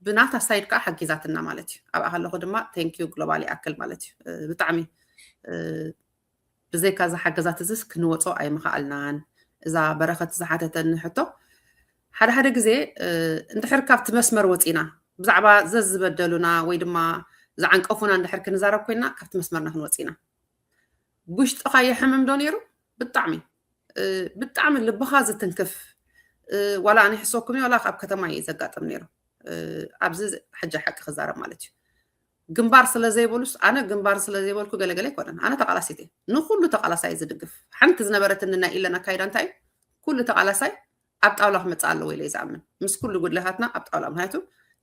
ብናታ ሳይድ ከዓ ሓጊዛትና ማለት እዩ። ኣብኣ ከለኹ ድማ ቴንኪዩ ግሎባል ይኣክል ማለት እዩ። ብጣዕሚ ብዘይካ እዛ ሓገዛት እዚስ ክንወፆ ኣይምኸኣልናን። እዛ በረኸት ዝሓተተኒ ሕቶ ሓደ ሓደ ግዜ እንድሕር ካብቲ መስመር ወፂና ብዛዕባ ዘዝበደሉና ወይ ድማ ዝዓንቀፉና እንድሕር ክንዛረብ ኮይና ካብቲ መስመርና ክንወፅ ኢና። ውሽጥኻ የሕምም ዶ ነይሩ? ብጣዕሚ ብጣዕሚ ልብኻ ዝትንክፍ ዋላ ኣነ ይሕሰኩም ዋላ ኣብ ከተማ እዩ ዘጋጥም ነይሩ። ኣብዚ ሕጂ ሓቂ ክዛረብ ማለት እዩ። ግንባር ስለ ዘይበሉስ፣ ኣነ ግንባር ስለ ዘይበልኩ ገለገለ ኣይኮነን። ኣነ ተቃላሲት እየ፣ ንኩሉ ተቃላሳይ ዝድግፍ። ሓንቲ ዝነበረትኒ ናይ ኢለን ኣካይዳ እንታይ እዩ? ኩሉ ተቃላሳይ ኣብ ጣውላ ክመፅእ ኣለዎ ኢለ ይዝኣምን፣ ምስ ኩሉ ጉድለታትና ኣብ ጣውላ። ምክንያቱ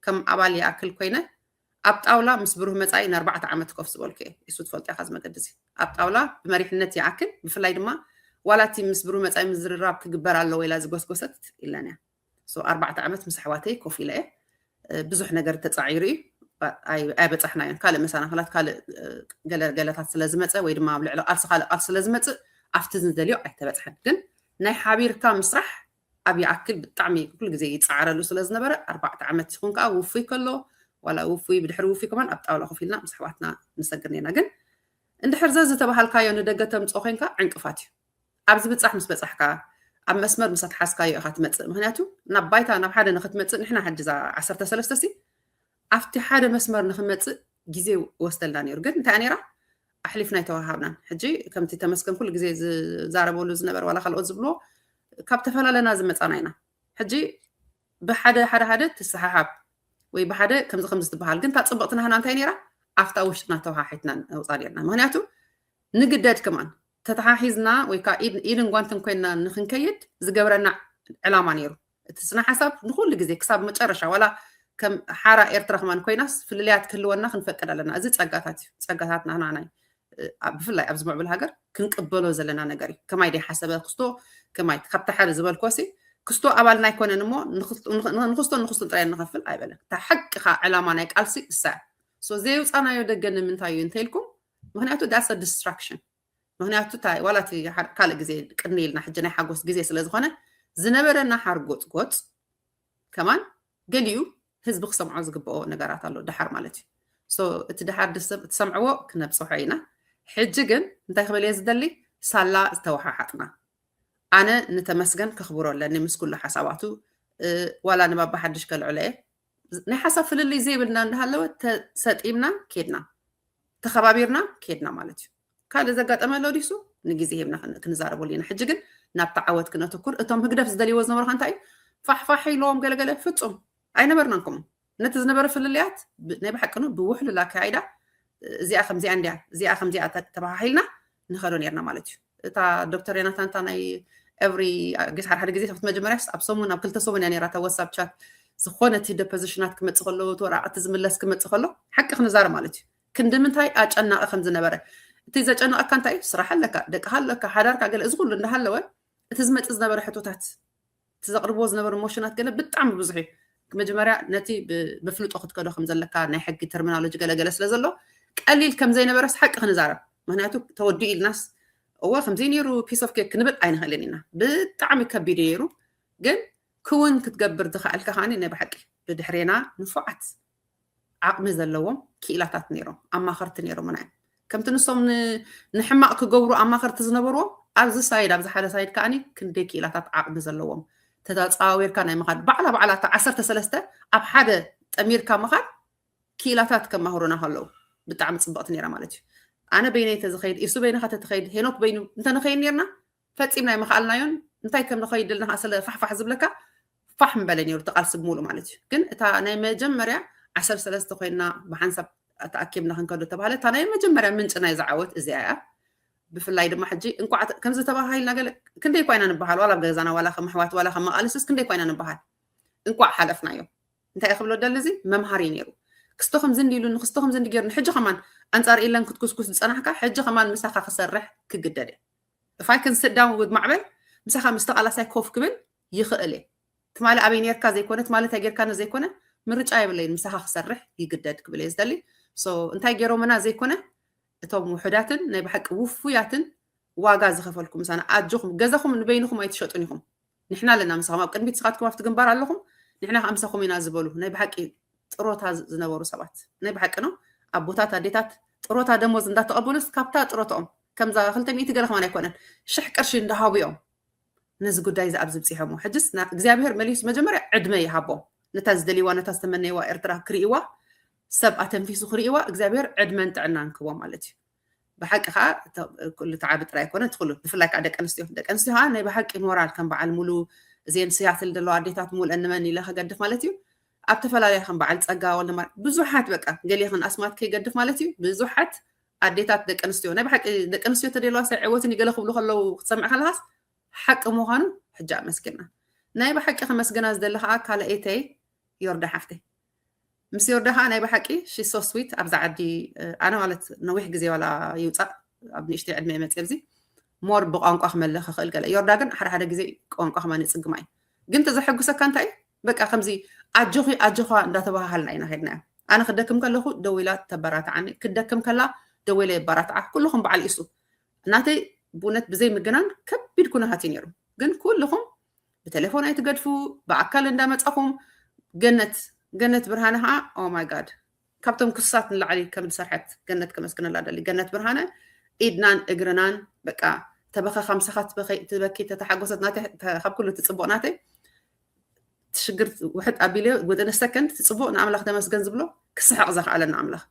ከም ኣባል ይኣክል ኮይነ ኣብ ጣውላ ምስ ብሩህ መፃኢ ንኣርባዕተ ዓመት ኮፍ ዝበልኩ እየ። እሱ ትፈልጦ ኢኻ፣ እዚ መገዲ እዚ ኣብ ጣውላ ብመሪሕነት ይኣክል። ብፍላይ ድማ ዋላ እቲ ምስ ብሩህ መፃኢ ምዝርራብ ክግበር ኣለዎ ኢላ ዝጎስጎሰት ኢለን እያ። ኣርባዕተ ዓመት ምስ ኣሕዋተይ ኮፍ ኢለ እየ። ብዙሕ ነገር ተፃዒሩ እዩ፣ ኣይበፃሕናዮን። ካልእ መሰናክላት፣ ካልእ ገለገለታት ስለዝመፀ ወይ ድማ ኣብ ልዕሊ ቃልሲ ካልእ ቃልሲ ስለዝመፅእ ኣብቲ ዝደልዮ ኣይተበፅሐን። ግን ናይ ሓቢርካ ምስራሕ ኣብ ይኣክል ብጣዕሚ ኩሉ ግዜ ይፃዓረሉ ስለዝነበረ ኣርባዕተ ዓመት ይኹን ከዓ ውፉይ ከሎ ዋላ ውፉይ ብድሕሪ ውፉይ ከማን ኣብ ጣውላ ኮፍ ኢልና ምስ ኣሕዋትና ንሰግር ነና። ግን እንድሕር ዘ ዝተባሃልካዮ ንደገ ተምፅኦ ኮይንካ ዕንቅፋት እዩ። ኣብዚ ብፃሕ ምስ በፃሕካ ኣብ መስመር ምስ ኣትሓዝካዮ ኢኻ ትመፅእ። ምክንያቱ ናብ ባይታ ናብ ሓደ ንክትመፅእ ንሕና ሕጂ እዛ ዓሰርተ ሰለስተ ሲ ኣብቲ ሓደ መስመር ንክመፅእ ግዜ ወስደልና ነይሩ። ግን እንታይ ነይራ ኣሕሊፍና ኣይተዋሃብናን። ሕጂ ከምቲ ተመስገን ኩሉ ግዜ ዝዛረበሉ ዝነበረ ዋላ ካልኦት ዝብልዎ ካብ ተፈላለና ዝመፃና ኢና። ሕጂ ብሓደ ሓደ ሓደ ትሰሓሓብ ወይ ብሓደ ከምዚ ከምዚ ትበሃል። ግን እታ ፅብቕቲ ናህና እንታይ ነይራ ኣብታ ውሽጥና ተወሓሒትና ነውፃ ነርና። ምክንያቱ ንግደድ ከማን ተተሓሒዝና ወይ ከዓ ኢድን ጓንትን ኮይንና ንክንከይድ ዝገብረና ዕላማ ነይሩ። እቲ ስነ ሓሳብ ንኩሉ ግዜ ክሳብ መጨረሻ ዋላ ከም ሓራ ኤርትራ ከማን ኮይናስ ፍልልያት ክህልወና ክንፈቅድ ኣለና። እዚ ፀጋታት እዩ። ፀጋታት ናህና ናይ ብፍላይ ኣብዚ ምዕብል ሃገር ክንቅበሎ ዘለና ነገር እዩ። ከማይ ደይ ሓሰበ ክስቶ ከማይ ካብቲ ሓደ ዝበልኮ ሲ ክስቶ ኣባልና ኣይኮነን እሞ ንክስቶ ንክስቶ ጥራይ ንኸፍል ኣይበለን። እታ ሓቅኻ ዕላማ ናይ ቃልሲ እሳ እያ። ዘይውፃናዮ ደገ ንምንታይ እዩ እንተኢልኩም ምክንያቱ that's a distraction። ምክንያቱ እንታይ ዋላ እቲ ካልእ ግዜ ቅድሚ ኢልና ሕጂ ናይ ሓጎስ ግዜ ስለዝኮነ ዝነበረና ሓርጎፅጎፅ ከማን ገሊኡ ህዝቢ ክሰምዖ ዝግብኦ ነገራት ኣሎ ደሓር ማለት እዩ። እቲ ደሓር ትሰምዕዎ ክነብፅሖ ኢና። ሕጂ ግን እንታይ ክብል እየ ዝደሊ ሳላ ዝተወሓሓጥና ኣነ ንተመስገን ከኽብሮ ኣለኒ ምስ ኩሉ ሓሳባቱ ዋላ ንባባ ሓድሽ ከልዕሎ እየ። ናይ ሓሳብ ፍልልይ ዘይብልና እንዳሃለወ ተሰጢምና ኬድና ተኸባቢርና ኬድና ማለት እዩ። ካልእ ዘጋጠመ ኣሎ ዲሱ ንግዜ ሂብና ክንዛረበሉ ኢና። ሕጂ ግን ናብቲ ዓወት ክነትኩር። እቶም ህግደፍ ዝደልይዎ ዝነበሩ እንታይ ፋሕፋሕ ኢሎም ገለገለ ፍጹም ኣይነበርናን ከምኡ። ነቲ ዝነበረ ፍልልያት ናይ ብሓቂ ነው ብውሕሉል ኣካይዳ እዚኣ ከምዚኣ እንዲያ እዚኣ ከምዚኣ ተባሃሂልና ንኸዶ ነርና ማለት እዩ። እታ ዶክተር ዮናታን እታ ናይ ኤቭሪ ጌስ ሓደ ሓደ ግዜ ካብቲ መጀመርያስ ኣብ ሰሙን ኣብ ክልተ ሰሙን እያ ነራ እታ ዋትሳፕ ቻት ዝኾነ እቲ ደ ፖዚሽናት ክመፅእ ከሎ እቲ ወረቃቅቲ ዝምለስ ክመፅእ ከሎ ሓቂ ክንዛረብ ማለት እዩ። ክንዲ ምንታይ ኣጨናቂ ከም ዝነበረ እቲ ዘጨንቀካ እንታይ እዩ? ስራሕ ኣለካ፣ ደቅኻ ኣለካ፣ ሓዳርካ ገለ እዚ ኩሉ እንዳሃለወ እቲ ዝመፅእ ዝነበረ ሕቶታት እቲ ዘቕርብዎ ዝነበሩ ሞሽናት ገለ ብጣዕሚ ብዙሕ እዩ። መጀመርያ ነቲ ብፍልጦ ክትከዶ ከም ዘለካ ናይ ሕጊ ተርሚኖሎጂ ገለገለ ስለ ዘሎ ቀሊል ከም ዘይነበረስ ሓቂ ክንዛረብ ምክንያቱ ተወዲኡ ኢልናስ እወ ከምዚ ነይሩ ፒስ ኦፍ ኬክ ክንብል ኣይንኽእልን ኢና። ብጣዕሚ ከቢድ ነይሩ ግን ክውን ክትገብር ዝኸኣልካ ከዓኒ ናይ ብሓቂ ብድሕሬና ንፉዓት ዓቕሚ ዘለዎም ክኢላታት ነይሮም ኣማኸርቲ ነይሮምና እዮም። ከምቲ ንሶም ንሕማቕ ክገብሩ ኣማኸርቲ ዝነበርዎም ኣብዚ ሳይድ ኣብዚ ሓደ ሳይድ ከዓኒ ክንደይ ክኢላታት ዓቕሚ ዘለዎም ተተፃዋዊርካ ናይ ምኻድ ባዕላ ባዕላ እታ ዓሰርተ ሰለስተ ኣብ ሓደ ጠሚርካ ምኻድ ክኢላታት ከማህሩና ከለዉ ብጣዕሚ ፅብቕቲ ነይራ ማለት እዩ። ኣነ በይነይ ተዝኸይድ ኢሱ በይንኻ ተትኸይድ ሄኖክ በይኑ እንተንኸይድ ነርና ፈፂምና ኣይምኽኣልናዮን እንታይ ከም ንኸይድ ደልና ከዓ ስለ ፋሕፋሕ ዝብለካ ፋሕ ምበለ ነይሩ እቲ ቃልሲ ብምሉእ ማለት እዩ። ግን እታ ናይ መጀመርያ ዓሰርተ ሰለስተ ኮይንና ብሓንሳብ ተኣኪብና ክንከዶ ተባሃለ እታ ናይ መጀመርያ ምንጪ ናይ ዝዓወት እዚኣ እያ። ብፍላይ ድማ ሕጂ እንቋዕ ከምዚ ተባሃሂልና ገለ ክንደይ እኳ ኢና ንበሃል ዋላ ኣብ ገዛና ዋላ ከም ኣሕዋት ዋላ ከም መቃልስስ ክንደይ እኳ ኢና ንበሃል እንቋዕ ሓለፍናዮ። እንታይ ክብሎ ደሊ እዚ መምሃሪ ነይሩ። ክስቶ ከምዚ እንዲሉኒ ክስቶ ከምዚ እንዲገርኒ ሕጂ ከማን ኣንፃር ኢለን ክትኩስኩስ ዝፀናሕካ ሕጂ ከማን ምሳኻ ክሰርሕ ክግደድ እየ። If I can sit down with ማዕበል ምሳኻ ምስ ተቓላሳይ ኮፍ ክብል ይኽእል እየ። ትማሊ ኣበይ ነርካ ዘይኮነ ትማሊ እንታይ ጌርካኒ ዘይኮነ ምርጫ የብለይን ምሳኻ ክሰርሕ ይግደድ ክብል እየ ዝደሊ። So እንታይ ገይሮምና ዘይኮነ እቶም ውሑዳትን ናይ ብሓቂ ውፉያትን ዋጋ ዝኸፈልኩም ምሳና ኣጆኹም ገዛኹም ንበይንኹም ኣይትሸጡን ኢኹም። ንሕና ኣለና ምሳኹም ኣብ ቅድሚት ንስኻትኩም ኣብቲ ግንባር ኣለኹም ንሕና ከዓ ምሳኹም ኢና ዝበሉ ናይ ብሓቂ ጥሮታ ዝነበሩ ሰባት ናይ ብሓቂ ነው። ኣቦታት ኣዴታት ጥሮታ ደሞዝ እንዳተቐበሉስ ካብታ ጥሮታኦም ከምዛ ክልተ ሚእቲ ገለ ከማን ኣይኮነን ሽሕ ቅርሺ እንዳሃቡ እዮም ነዚ ጉዳይ እዚ ኣብዚ ብፂሖሞ። ሕጅስ እግዚኣብሔር መሊሱ መጀመርያ ዕድመ ይሃቦም ነታ ዝደልይዋ ነታ ዝተመነይዋ ኤርትራ ክርእይዋ ሰብ ኣተንፊሱ ክርእይዋ እግዚኣብሔር ዕድመን ጥዕናን ክቦ ማለት እዩ። ብሓቂ ከዓ ኩሉ ተዓቢ ጥራይ ኣይኮነ ትክሉ ብፍላይ ከዓ ደቂ ኣንስትዮ ደቂ ኣንስትዮ ከዓ ናይ ብሓቂ ሞራል ከም በዓል ሙሉ እዚን ስያትል ዘለዋ ኣዴታት ሙልአን ንመን ኢለ ከገድፍ ማለት እዩ። ኣብ ተፈላለያ ከም በዓል ጸጋ ወልደማርያም ብዙሓት በቃ ገሊኽን ኣስማት ከይገድፍ ማለት እዩ ብዙሓት ኣዴታት ደቂ ኣንስትዮ ናይ ብሓቂ ደቂ ኣንስትዮ ተደልዋ ሳይዕወትን ገለ ክብሉ ከለዉ ክትሰምዕ ከለኻስ ሓቂ ምዃኑ ሕጂ ኣመስግና። ናይ ብሓቂ ከመስግና ዝደሊ ከዓ ካልኣይተይ ዮርዳ ሓፍተይ ምስ ዮርዳ ከዓ ናይ ብሓቂ she so sweet ኣብዛ ዓዲ ኣነ ማለት ነዊሕ ግዜ ዋላ ይውፃእ ኣብ ንእሽተይ ዕድመ መፅእ ኣብዚ more ብቋንቋ ክመልእ ክኽእል ገለ ዮርዳ ግን ሓደ ሓደ ግዜ ቋንቋ ከማን ይፅግማ እዩ ግን ተዘሐጉሰካ እንታይ እዩ በቃ ከምዚ ኣጆኺ ኣጆኻ እንዳተባሃሃልና ኢና ከድና ኣነ ክደክም ከለኹ ደዊላ ተበራትዓኒ ክደክም ከላ ደዊላ የበራትዓ ኩልኹም በዓል ኢሱ እናተይ ብእውነት ብዘይ ምግናን ከቢድ ኩነታት እዩ ነይሩ ግን ኩልኹም ብቴሌፎን ኣይትገድፉ ብኣካል እንዳመፃኹም ገነት ገነት ብርሃነ ከዓ oh my god ካብቶም ክሱሳት ንላዕሊ ከም ዝሰርሐት ገነት ከመስግነላ ደሊ ገነት ብርሃነ ኢድናን እግርናን በቃ ተበኸኻ ምሳኻ ትበኪ ተተሓጎሰት ናተ ካብ ኩሉ ትፅቡቕ ናተይ ትሽግር ውሕጥ ኣቢለ within second ትፅቡቕ ንኣምላኽ ተመስገን ዝብሎ ክስሕቕ ዘኽኣለና ኣምላኽ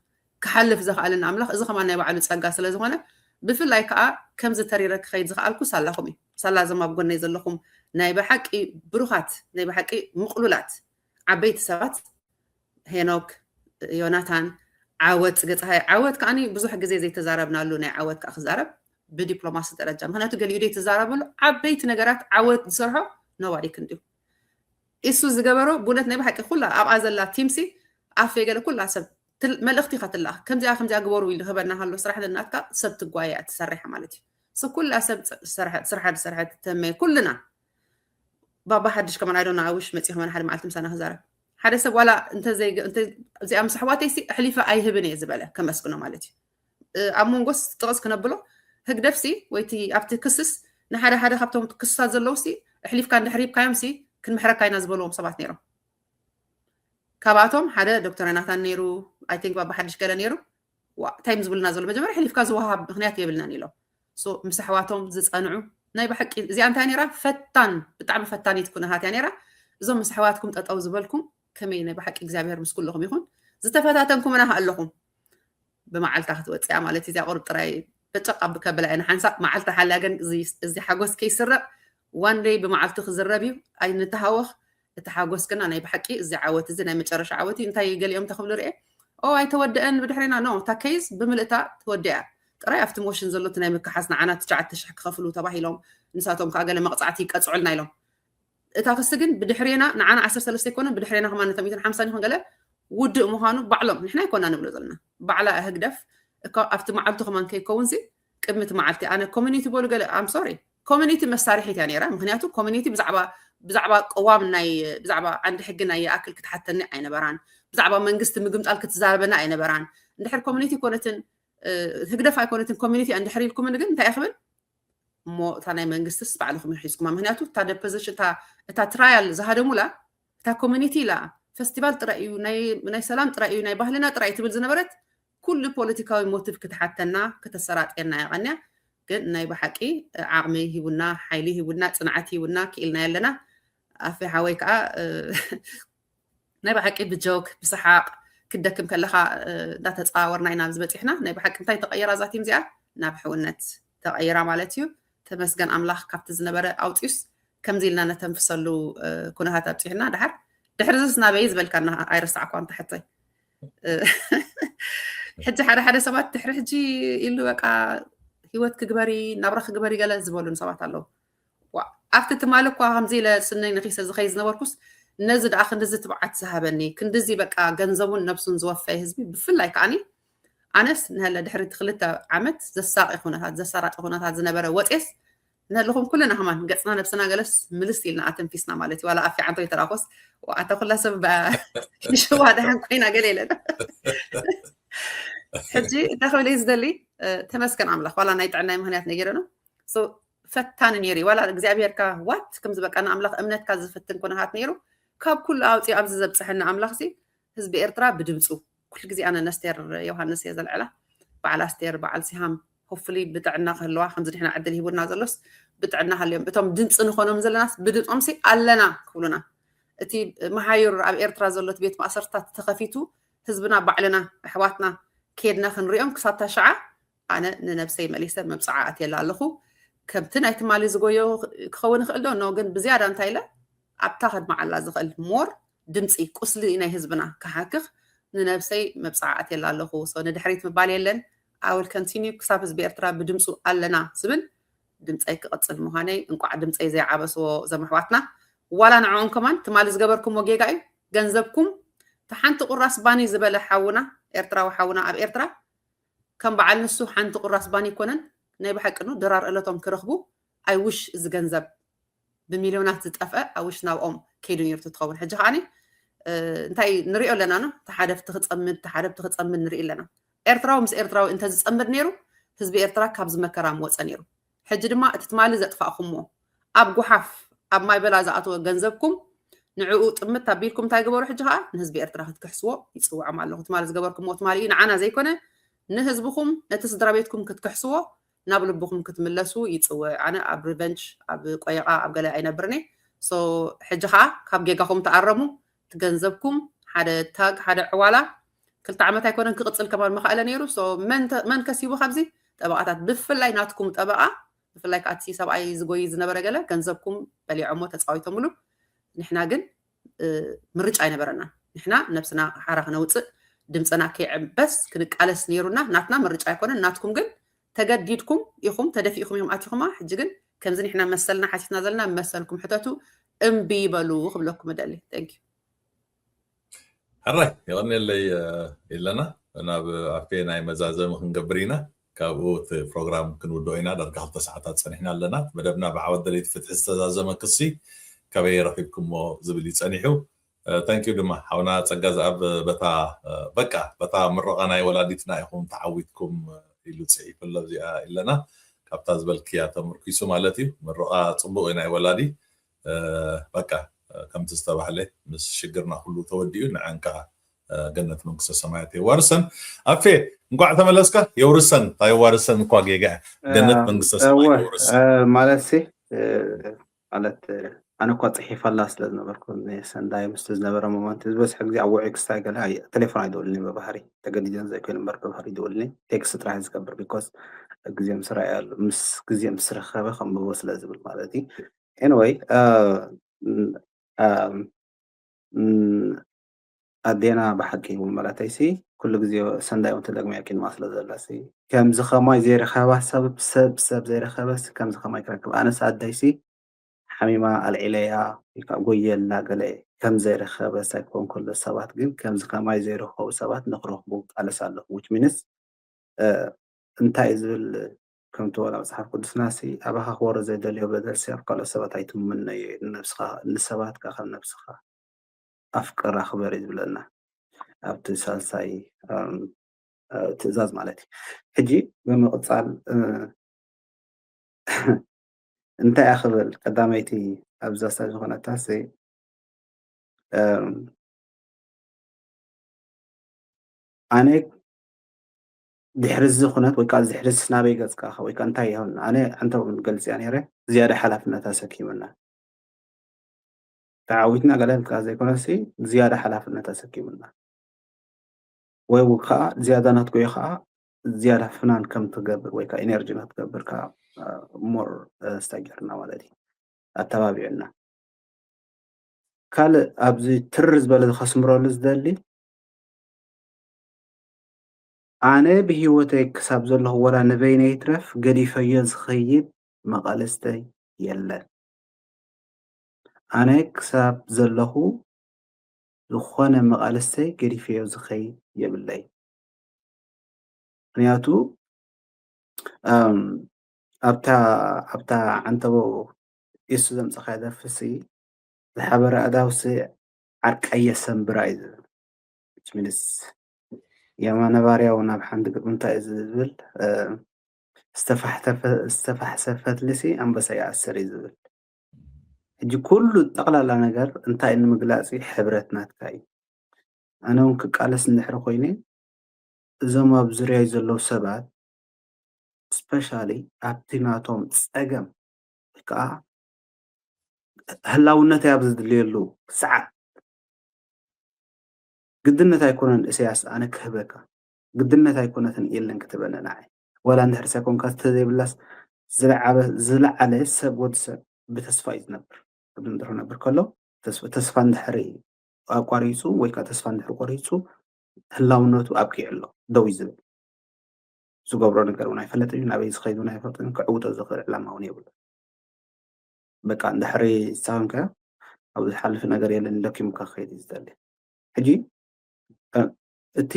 ክሓልፍ ዘኽኣለና ኣምላኽ እዚ ከማን ናይ ባዕሉ ፀጋ ስለ ዝኾነ ብፍላይ ከዓ ከምዚ ተሪረ ክኸይድ ዝኽኣልኩ ሳላኹም እዩ ሳላ እዞም ኣብ ጎነይ ዘለኹም ናይ ብሓቂ ብሩኻት ናይ ብሓቂ ምቕሉላት ዓበይቲ ሰባት ሄኖክ ዮናታን ዓወት ገፀሃይ ዓወት ከዓኒ ብዙሕ ግዜ ዘይተዛረብናሉ ናይ ዓወት ከዓ ክዛረብ ብዲፕሎማሲ ደረጃ ምክንያቱ ገሊኡ ደይ ትዛረብሉ ዓበይቲ ነገራት ዓወት ዝሰርሖ nobody can do ኢሱ ዝገበሮ ብእውነት ናይ ብሓቂ ኩላ ኣብኣ ዘላ ቲምሲ ኣፌ ገለ ኩላ ሰብ መልእኽቲ ኢኻ ትለኣኽ ከምዚኣ ከምዚኣ ግበሩ ኢሉ ክበና ከሎ ስራሕ ነናትካ ሰብ ትጓየ እያ ትሰርሕ ማለት እዩ ኩላ ሰብ ስራሕ ዝሰርሐት ተመየ ኩልና ባባ ሓድሽ ከማን ኣይዶና ኣውሽ መፂ ከማን ሓደ መዓልቲ ምሳና ክዛረብ ሓደ ሰብ ዋላ እዚኣ ምስ ኣሕዋተይ ሲ ኣሕሊፈ ኣይህብን እየ ዝበለ ከመስግኖ ማለት እዩ ኣብ መንጎስ ጥቕስ ክነብሎ ህግደፍ ሲ ወይቲ ኣብቲ ክስስ ንሓደ ሓደ ካብቶም ክስሳት ዘለዉ ሲ ኣሕሊፍካ እንድሕር ሂብካዮም ሲ ክንምሕረካ ኢና ዝበልዎም ሰባት ነይሮም ካብኣቶም ሓደ ዶክተር ናታን ነይሩ ኣይ ቲንክ ባባ ሓድሽ ገለ ነይሩ እንታይ ዝብልና ዘሎ መጀመርያ ሕሊፍካ ዝወሃብ ምክንያት የብልናን ኢሎም ምስ ኣሕዋቶም ዝፀንዑ ናይ ብሓቂ እዚኣ እንታይ ነራ ፈታን ብጣዕሚ ፈታኒት ኩነታት እያ ነራ እዞም ምስ ኣሕዋትኩም ጠጠው ዝበልኩም ከመይ ናይ ብሓቂ እግዚኣብሔር ምስ ኩልኹም ይኹን ዝተፈታተንኩምና ኣለኹም ብመዓልታ ክትወፅያ ማለት እዚኣ ቁርብ ጥራይ በጨቅ ኣብ ከብላ እየ ንሓንሳእ መዓልታ ሓልያ ግን እዚ ሓጎስ ከይስረቅ ዋንደይ ብመዓልቱ ክዝረብ እዩ ኣይንተሃወኽ እቲ ሓጎስ ግና ናይ ብሓቂ እዚ ዓወት እዚ ናይ መጨረሻ ዓወት እዩ እንታይ ገሊኦም ተክብሉ ርኤ ኦ ኣይተወደአን ብድሕሬና ኖ እታ ከይዝ ብምልእታ ተወዲያ ጥራይ ኣብቲ ሞሽን ዘሎ ናይ ምክሓስ ንዓና ትሽዓተ ሽሕ ክኸፍሉ ተባሂሎም ንሳቶም ከዓ ገለ መቕፃዕቲ ይቀፅዑልና ኢሎም እታ ክሲ ግን ብድሕሬና ንዓና ዓሰርተ ሰለስተ ይኮነ ብድሕሬና ከማ ነቶም ሓምሳን ይኹን ገለ ውድእ ምዃኑ ባዕሎም ንሕና ይኮና ንብሎ ዘለና ባዕላ ህግደፍ ኣብቲ መዓልቱ ከማን ከይከውን ሲ ቅድሚ እቲ መዓልቲ ኣነ ኮሚኒቲ በሉ ገለ ኣም ሶሪ ኮሚኒቲ መሳርሒት እያ ነይራ ምክንያቱ ኮሚኒቲ ብዛዕባ ብዛዕባ ቅዋም ናይ ብዛዕባ ዓንዲ ሕጊ ናይ ይኣክል ክትሓተኒ ኣይነበራን ብዛዕባ መንግስቲ ምግምጣል ክትዛረበና ኣይነበራን እንድሕር ኮሚኒቲ ኮነትን ህግደፍ ኣይኮነትን ኮሚኒቲ እንድሕር ኢልኩምን ግን እንታይ ክብል እሞ እታ ናይ መንግስትስ ባዕልኹም ሒዝኩማ ምክንያቱ እታ ደፖዚሽን እታ ትራያል ዝሃደሙላ እታ ኮሚኒቲ ኢላ ፈስቲቫል ጥራይ እዩ ናይ ሰላም ጥራይ እዩ ናይ ባህልና ጥራይ ትብል ዝነበረት ኩሉ ፖለቲካዊ ሞቲቭ ክትሓተና ከተሰራጥየና የቐንያ ግን ናይ ብሓቂ ዓቕሚ ሂቡና ሓይሊ ሂቡና ፅንዓት ሂቡና ክኢልና ኣለና ኣፌ ሓወይ ከዓ ናይ ብሓቂ ብጆክ ብሰሓቅ ክደክም ከለካ እንዳተፃዋወርና ኢና ኣብዚ በፂሕና ናይ ብሓቂ እንታይ ተቀየራ እዛ ቲም እዚኣ ናብ ሕውነት ተቀይራ ማለት እዩ ተመስገን ኣምላኽ ካብቲ ዝነበረ ኣውፅዩስ ከምዚ ኢልና ነተንፍሰሉ ኩነታት ኣብፂሑና ድሓር ድሕሪ ዝስ ናበይ ዝበልካና ኣይረሳዕኳ እንተሕቶይ ሕጂ ሓደ ሓደ ሰባት ድሕሪ ሕጂ ኢሉ በቃ ህይወት ክግበሪ ናብራ ክግበሪ ገለ ዝበሉን ሰባት ኣለዉ ኣብቲ ትማሊ እኳ ከምዚ ኢለ ስነይ ነኺሰ ዝኸይ ዝነበርኩስ ነዚ ደኣ ክንድዚ ትብዓት ዝሃበኒ ክንድዚ በቃ ገንዘቡን ነብሱን ዝወፈየ ህዝቢ ብፍላይ ከዓኒ ኣነስ ንሀለ ድሕሪ እቲ ክልተ ዓመት ዘሳቂ ኩነታት ዘሳራቂ ኩነታት ዝነበረ ወፅስ ንህልኹም ኩልና ከማን ገፅና ነብስና ገለስ ምልስ ኢልና ኣተንፊስና ማለት እዩ ዋላ ኣፊ ዓንቶ ይተራኮስ ኣታ ኩላ ሰብ ሽዋ ደሓን ኮይና ገለ የለን ሕጂ እንታይ ክብል ዝደሊ ተመስገን ኣምላኽ ዋላ ናይ ጥዕናይ ምክንያት ነጊረ ነው ፈታኒ ነይሩ ዋላ እግዚኣብሔርካ ዋት ከም ዝበቃ ንኣምላኽ እምነትካ ዝፍትን ኩነታት ነይሩ ካብ ኩሉ ኣውፅኡ ኣብዚ ዘብፅሐኒ ኣምላኽ ሲ ህዝቢ ኤርትራ ብድምፁ ኩሉ ግዜ ኣነ ነስቴር ዮሃንስ እየ ዘልዕላ በዓል ኣስቴር በዓል ሲሃም ሆፍሊ ብጥዕና ክህልዋ ከምዚ ድሕና ዕድል ሂቡና ዘሎስ ብጥዕና ሃልዮም እቶም ድምፂ ንኾኖም ዘለናስ ብድምፆም ሲ ኣለና ክብሉና እቲ መሃዩር ኣብ ኤርትራ ዘሎት ቤት ማእሰርታት ተኸፊቱ ህዝብና ባዕልና ኣሕዋትና ከድና ክንሪኦም ክሳብ ታሽዓ ኣነ ንነብሰይ መሊሰ መብፅዓ ኣትየላ ኣለኹ ከምቲ ናይ ትማሊ ዝጎዮ ክኸውን ይኽእል ዶ ኖ ግን ብዝያዳ እንታይ ኢለ ኣብታ ከድመዓላ ዝኽእል ሞር ድምፂ ቁስሊ ናይ ህዝብና ክሓክኽ ንነብሰይ መብፅዓ ኣትየላ ኣለኹ። So ንድሕሪት ምባል የለን። I will continue ክሳብ ህዝቢ ኤርትራ ብድምፁ ኣለና ዝብል ድምፀይ ክቕፅል ምዃነይ። እንቋዕ ድምፀይ ዘይዓበስዎ ዘመሕዋትና ዋላ ንዕኦም ከማን ትማሊ ዝገበርኩምዎ ጌጋ እዩ። ገንዘብኩም ተሓንቲ ቁራስ ባኒ ዝበለ ሓውና ኤርትራዊ ሓውና ኣብ ኤርትራ ከም በዓል ንሱ ሓንቲ ቁራስ ባኒ ይኮነን ናይ ብሓቂ ኑ ድራር እለቶም ክረኽቡ I wish እዚ ገንዘብ ብሚልዮናት ዝጠፍአ I wish ናብኦም ከይዱ ነይሩ ትኸውን። ሕጂ ከዓኒ እንታይ ንሪኦ ኣለና ኖ ተሓደፍቲ ክፀምድ ተሓደፍቲ ክፀምድ ንርኢ ኣለና። ኤርትራዊ ምስ ኤርትራዊ እንተዝፀምድ ነይሩ ህዝቢ ኤርትራ ካብዚ መከራ ምወፀ ነይሩ። ሕጂ ድማ እቲ ትማሊ ዘጥፋእኹምዎ ኣብ ጉሓፍ ኣብ ማይ በላ ዝኣተወ ገንዘብኩም ንዕኡ ጥምት ኣቢልኩም እንታይ ግበሩ? ሕጂ ከዓ ንህዝቢ ኤርትራ ክትክሕስዎ ይፅውዖም ኣለኹ። ትማሊ ዝገበርኩምዎ ትማሊ እዩ ንዓና ዘይኮነ ንህዝብኹም ነቲ ስድራ ቤትኩም ክትክሕስዎ ናብ ልብኹም ክትምለሱ ይፅውዕ። ኣነ ኣብ revenge ኣብ ቆየቓ ኣብ ገለ ኣይነብርን እየ። So ሕጂ ከዓ ካብ ጌጋኹም ተኣረሙ። እቲ ገንዘብኩም ሓደ ታግ ሓደ ዕዋላ ክልተ ዓመት ኣይኮነን ክቕፅል ከማን መኻእለ ነይሩ። So መን ከሲቡ ካብዚ ጠበቓታት ብፍላይ ናትኩም ጠበቓ ብፍላይ ከዓ እቲ ሰብኣይ ዝጎይ ዝነበረ ገለ ገንዘብኩም በሊዖሞ ተፃዊቶምሉ። ንሕና ግን ምርጫ ኣይነበረና። ንሕና ነብስና ሓራ ክነውፅእ ድምፅና ከይዕበስ ክንቃለስ ነይሩና። ናትና ምርጫ ኣይኮነን። ናትኩም ግን ተገዲድኩም ኢኹም ተደፊእኩም ኢኹም ኣቲኹማ። ሕጂ ግን ከምዚ ንሕና መሰልና ሓቲትና ዘለና መሰልኩም ሕተቱ እምቢ ይበሉ ክብለኩም እደሊ። Thank you። ሕራይ የቐንየለይ ኣለና ናብ ኣፌ ናይ መዛዘሚ ክንገብር ኢና። ካብኡ እቲ ፕሮግራም ክንውድኦ ኢና። ዳርጋ ክልተ ሰዓታት ፀኒሕና ኣለና። መደብና ብዓወት ደለይቲ ፍትሒ ዝተዛዘመ ክሲ ከበይ ረኺብኩሞ ዝብል እዩ ፀኒሑ። ታንኪዩ ድማ ሓውና ፀጋ ዝኣብ በታ በቃ በታ ምረቓ ናይ ወላዲትና ኢኹም ተዓዊትኩም ኢሉ ፅሒፉ ኣሎ። እዚኣ ኣለና ካብታ ዝበልክያ ተምርኪሱ ማለት እዩ። ምረቓ ፅቡቅ እዩ ናይ ወላዲ በቃ ከምቲ ዝተባህለ ምስ ሽግርና ኩሉ ተወዲኡ ንዐን ከዓ ገነት መንግስተ ሰማያት የዋርሰን። ኣፌ እንኳዕ ተመለስካ። የውርሰን ታየዋርሰን እኳ ጌጋ ገነት መንግስተ ሰማያት የውርሰን ማለት ሲ ማለት ኣነ እኳ ፅሒፋላ ስለ ዝነበርኩ ሰንዳይ ምስ ዝነበረ ሞመንት ዝበዝሐ ግዜ ኣብ ውዑይ ክስታይ ገለ ቴሌፎን ኣይደውልኒ ብባህሪ ተገዲደን ዘይኮይኑ እምበር ብባህሪ ይደውልኒ ቴክስት ጥራሕ ዝገብር because ግዜ ምስ ረኣየሉ ምስ ግዜ ምስ ረኸበ ከንብቦ ስለ ዝብል ማለት እዩ። Anyway ኣዴና ብሓቂ እውን መላተይሲ ኩሉ ግዜ ሰንዳይ እውን ተደግመያ ኪንማ ስለ ዘላሲ ከምዚ ከማይ ዘይረኸባ ሰብ ሰብ ሰብ ዘይረኸበስ ከምዚ ከማይ ክረክብ ኣነስ ኣደይሲ ሓሚማ ኣልዒለያ ኢልካ ጎየላ ገለ ከም ዘይረኸበ ሳይኮን ከሎ ሰባት ግን ከምዚ ከማይ ዘይረኸቡ ሰባት ንክረኽቡ ቃለስ ኣለኹ which means እንታይ ዝብል ከምቲ ወላ መፅሓፍ ቅዱስና ሲ ኣባኻ ክወርድ ዘይደልዮ በደል ሲ ኣብ ካልኦት ሰባት ኣይትምነዮ ንነብስኻ ንሰባት ከዓ ከም ነብስኻ ኣፍቅር ኣኽብር እዩ ዝብለና ኣብቲ ሳልሳይ ትእዛዝ ማለት እዩ። ሕጂ ብምቕፃል እንታይ እያ ክብል ቀዳመይቲ ኣብዛ ስታይ ዝኾነታ ሲ ኣነ ድሕሪ እዚ ኩነት ወይ ከዓ ድሕሪ ናበይ ገፅካ ወይ ከዓ እንታይ ይሆን ኣነ ኣንተ ገልፅያ ነይረ ዝያዳ ሓላፍነት ኣሰኪምና ተዓዊትና ገለ ኢልካ ዘይኮነሲ ዝያዳ ሓላፍነት ኣሰኪምና ወይ ከዓ ዝያዳ ናትጎዮ ከዓ ዝያዳ ፍናን ከም ትገብር ወይ ከዓ ኢነርጂ ንክትገብር ከዓ ሞር ስታጀርና ማለት እዩ ኣተባቢዑና ካልእ ኣብዚ ትር ዝበለ ከስምረሉ ዝደሊ ኣነ ብሂወተይ ክሳብ ዘለኹ ወላ ንበይነይ ይትረፍ ገዲፈዮ ዝኸይድ መቓልስተይ የለን ኣነ ክሳብ ዘለኹ ዝኾነ መቓልስተይ ገዲፈዮ ዝኸይድ የብለይ ምክንያቱ ኣብታ ኣብታ ዓንተቦ ኢሱ ዘምፀኻያ ደርፍሲ ዝሓበረ ኣዳውሲ ዓርቀየ ሰንብራ እዩ ዝብል ሚንስ የማነ ባርያው ናብ ሓንቲ ግጥሚ እንታይ እዩ ዝብል ዝተፋሕሰፈትልሲ ኣንበሳ ይኣስር እዩ ዝብል ሕጂ ኩሉ ጠቕላላ ነገር እንታይ ንምግላፅ ሕብረት ናትካ እዩ ኣነ እውን ክቃለስ እንድሕሪ ኮይነ እዞም ኣብ ዙርያይ ዘለዉ ሰባት ስፔሻሊ ኣብቲ ናቶም ፀገም ወይ ከዓ ህላውነተይ ኣብ ዝድልየሉ ሰዓት ግድነት ኣይኮነን እሰያስ ኣነ ክህበካ ግድነት ኣይኮነትን ኢለን ክትበኒ ንዓይ ዋላ እንድሕር ሳይኮንካ ተዘይብላስ ዝለዓለ ሰብ ወዲ ሰብ ብተስፋ እዩ ዝነብር ቅድም ድሮ ነብር ከሎ ተስፋ እንድሕር ኣቋሪፁ ወይ ከዓ ተስፋ እንድሕር ቆሪፁ ህላውነቱ ኣብቂዑ ኣሎ፣ ደው እዩ ዝብል። ዝገብሮ ነገር እውን ኣይፈለጥን እዩ፣ ናበይ ዝኸይድ እውን ኣይፈልጥን፣ ክዕውቶ ዝኽእል ዕላማ እውን የብሉ። በቃ እንድሕሪ ዝሳምከ ኣብ ዝሓልፍ ነገር የለን፣ ደኪሙካ ክኸይድ እዩ ዝደሊ። ሕጂ እቲ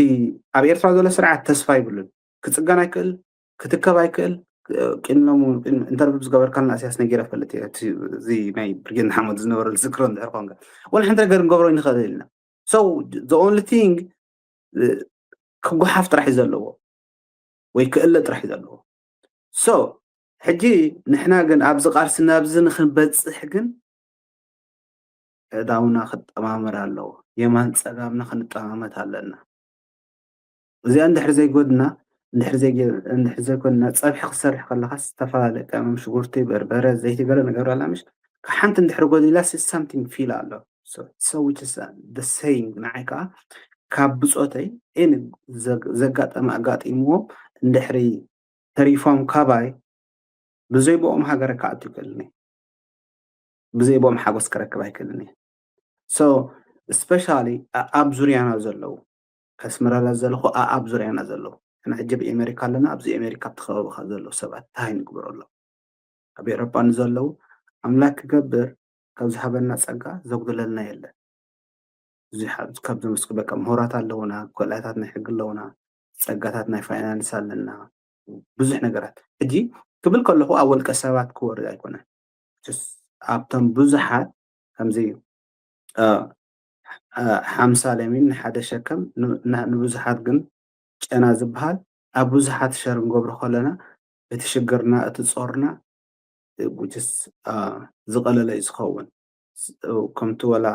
ኣብ ኤርትራ ዘሎ ስርዓት ተስፋ ይብሉን፣ ክፅገን ኣይክእል፣ ክትከብ ኣይክእል። ቅድሎም ኢንተርቪው ዝገበርካልና እሲያስ ነጊረ ፈልጥ እየ፣ እዚ ናይ ብርጌድ ንሓመዱ ዝነበረ ዝክሮ እንድሕር ኮንካ ወላ ሓንቲ ነገር ንገብሮ ንኽእል ኢልና። So the only thing ክጓሓፍ ጥራሕ እዩ ዘለዎ ወይ ክእለ ጥራሕ እዩ ዘለዎ። So ሕጂ ንሕና ግን ኣብዚ ቃልሲ ናብዚ ንክንበፅሕ ግን ኣእዳውና ክጠማመር ኣለዎ። የማን ፀጋምና ክንጠማመት ኣለና። እዚኣ እንድሕር ዘይጎድና እንድሕር ዘይኮንና ፀብሒ ክሰርሕ ከለካ ዝተፈላለየ ቀመም ሽጉርቲ፣ በርበረ፣ ዘይቲ ገለ ነገር ኣላ ምሽ ሓንቲ እንድሕር ጎዲላ something feel ኣሎ። So which is the same ንዓይ ከዓ ካብ ብፆተይ ዘጋጠመ ኣጋጢምዎም እንድሕሪ ተሪፎም ካባይ ብዘይ ብኦም ሃገረ ክኣቱ ይክእልኒ፣ ብዘይ ብኦም ሓጎስ ክረክብ ኣይክእልኒ። So especially ኣብ ዙርያና ዘለዉ ከስምረላ ዘለኹ ኣብ ዙርያና ዘለዉ ሕና ሕጂ ኣብ ኣሜሪካ ኣለና። ኣብዚ ኣሜሪካ ኣብቲ ከባቢካ ዘለዉ ሰባት እንታይ ንግበረሎም? ኣብ ኤሮጳ ንዘለዉ ኣምላክ ክገብር ካብ ዝሃበና ጸጋ ዘጉድለልና የለን። ብዙሓት ካብ ዝመስኩ በቃ ምሁራት ኣለውና፣ ክእለታት ናይ ሕጊ ኣለውና፣ ጸጋታት ናይ ፋይናንስ ኣለና፣ ብዙሕ ነገራት። ሕጂ ክብል ከለኹ ኣብ ወልቀ ሰባት ክወርድ ኣይኮነን። ኣብቶም ብዙሓት ከምዚ ሓምሳ ለሚን ንሓደ ሸከም ንብዙሓት ግን ጨና ዝበሃል ኣብ ብዙሓት ሸር ንገብሮ ከለና እቲ ሽግርና እቲ ጾርና ጉጅስ ዝቐለለ እዩ ዝኸውን። ከምቲ ወላ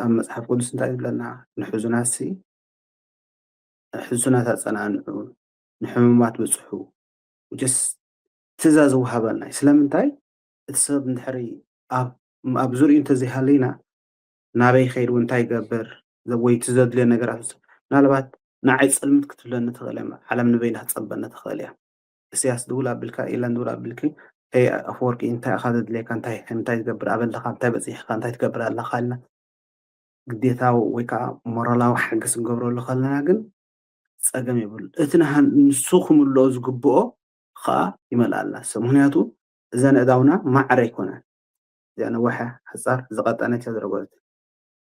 ኣብ መፅሓፍ ቅዱስ እንታይ ይብለና? ንሕዙናት ሲ ሕዙናት ኣፀናንዑ፣ ንሕሙማት ብፅሑ። ስ ትእዛዝ ዝወሃበና እዩ። ስለምንታይ እቲ ሰብ እንድሕሪ ኣብ ዙሪኡ እንተዘይሃለይና ናበይ ከይድ እንታይ ይገብር ወይ እቲ ዘድልዮ ነገራት ምናልባት ንዓይ ፅልምት ክትብለኒ ትኽእል እያ። ዓለም ንበይና ክትፀበኒ ትኽእል እያ። እስያስ ድውል ኣቢልካ ኢለን ድውል ኣቢልኪ ከይ ኣፈወርቂ እንታይ ኢኻ ዘድልየካ እንታይ እንታይ ትገብር ኣበለኻ እንታይ በፂሕካ እንታይ ትገብር ኣለኻ ኢልና ግዴታዊ ወይ ከዓ ሞራላዊ ሓገዝ ክንገብረሉ ከለና ግን ፀገም የብሉ። እቲ ንሱ ክምልኦ ዝግብኦ ከዓ ይመልኣልና ሰብ። ምክንያቱ እዘን እዳውና ማዕረ ኣይኮነን። እዚኣ ነዋሐ ሓፃር ዝቐጠነት እያ ዝረጎለት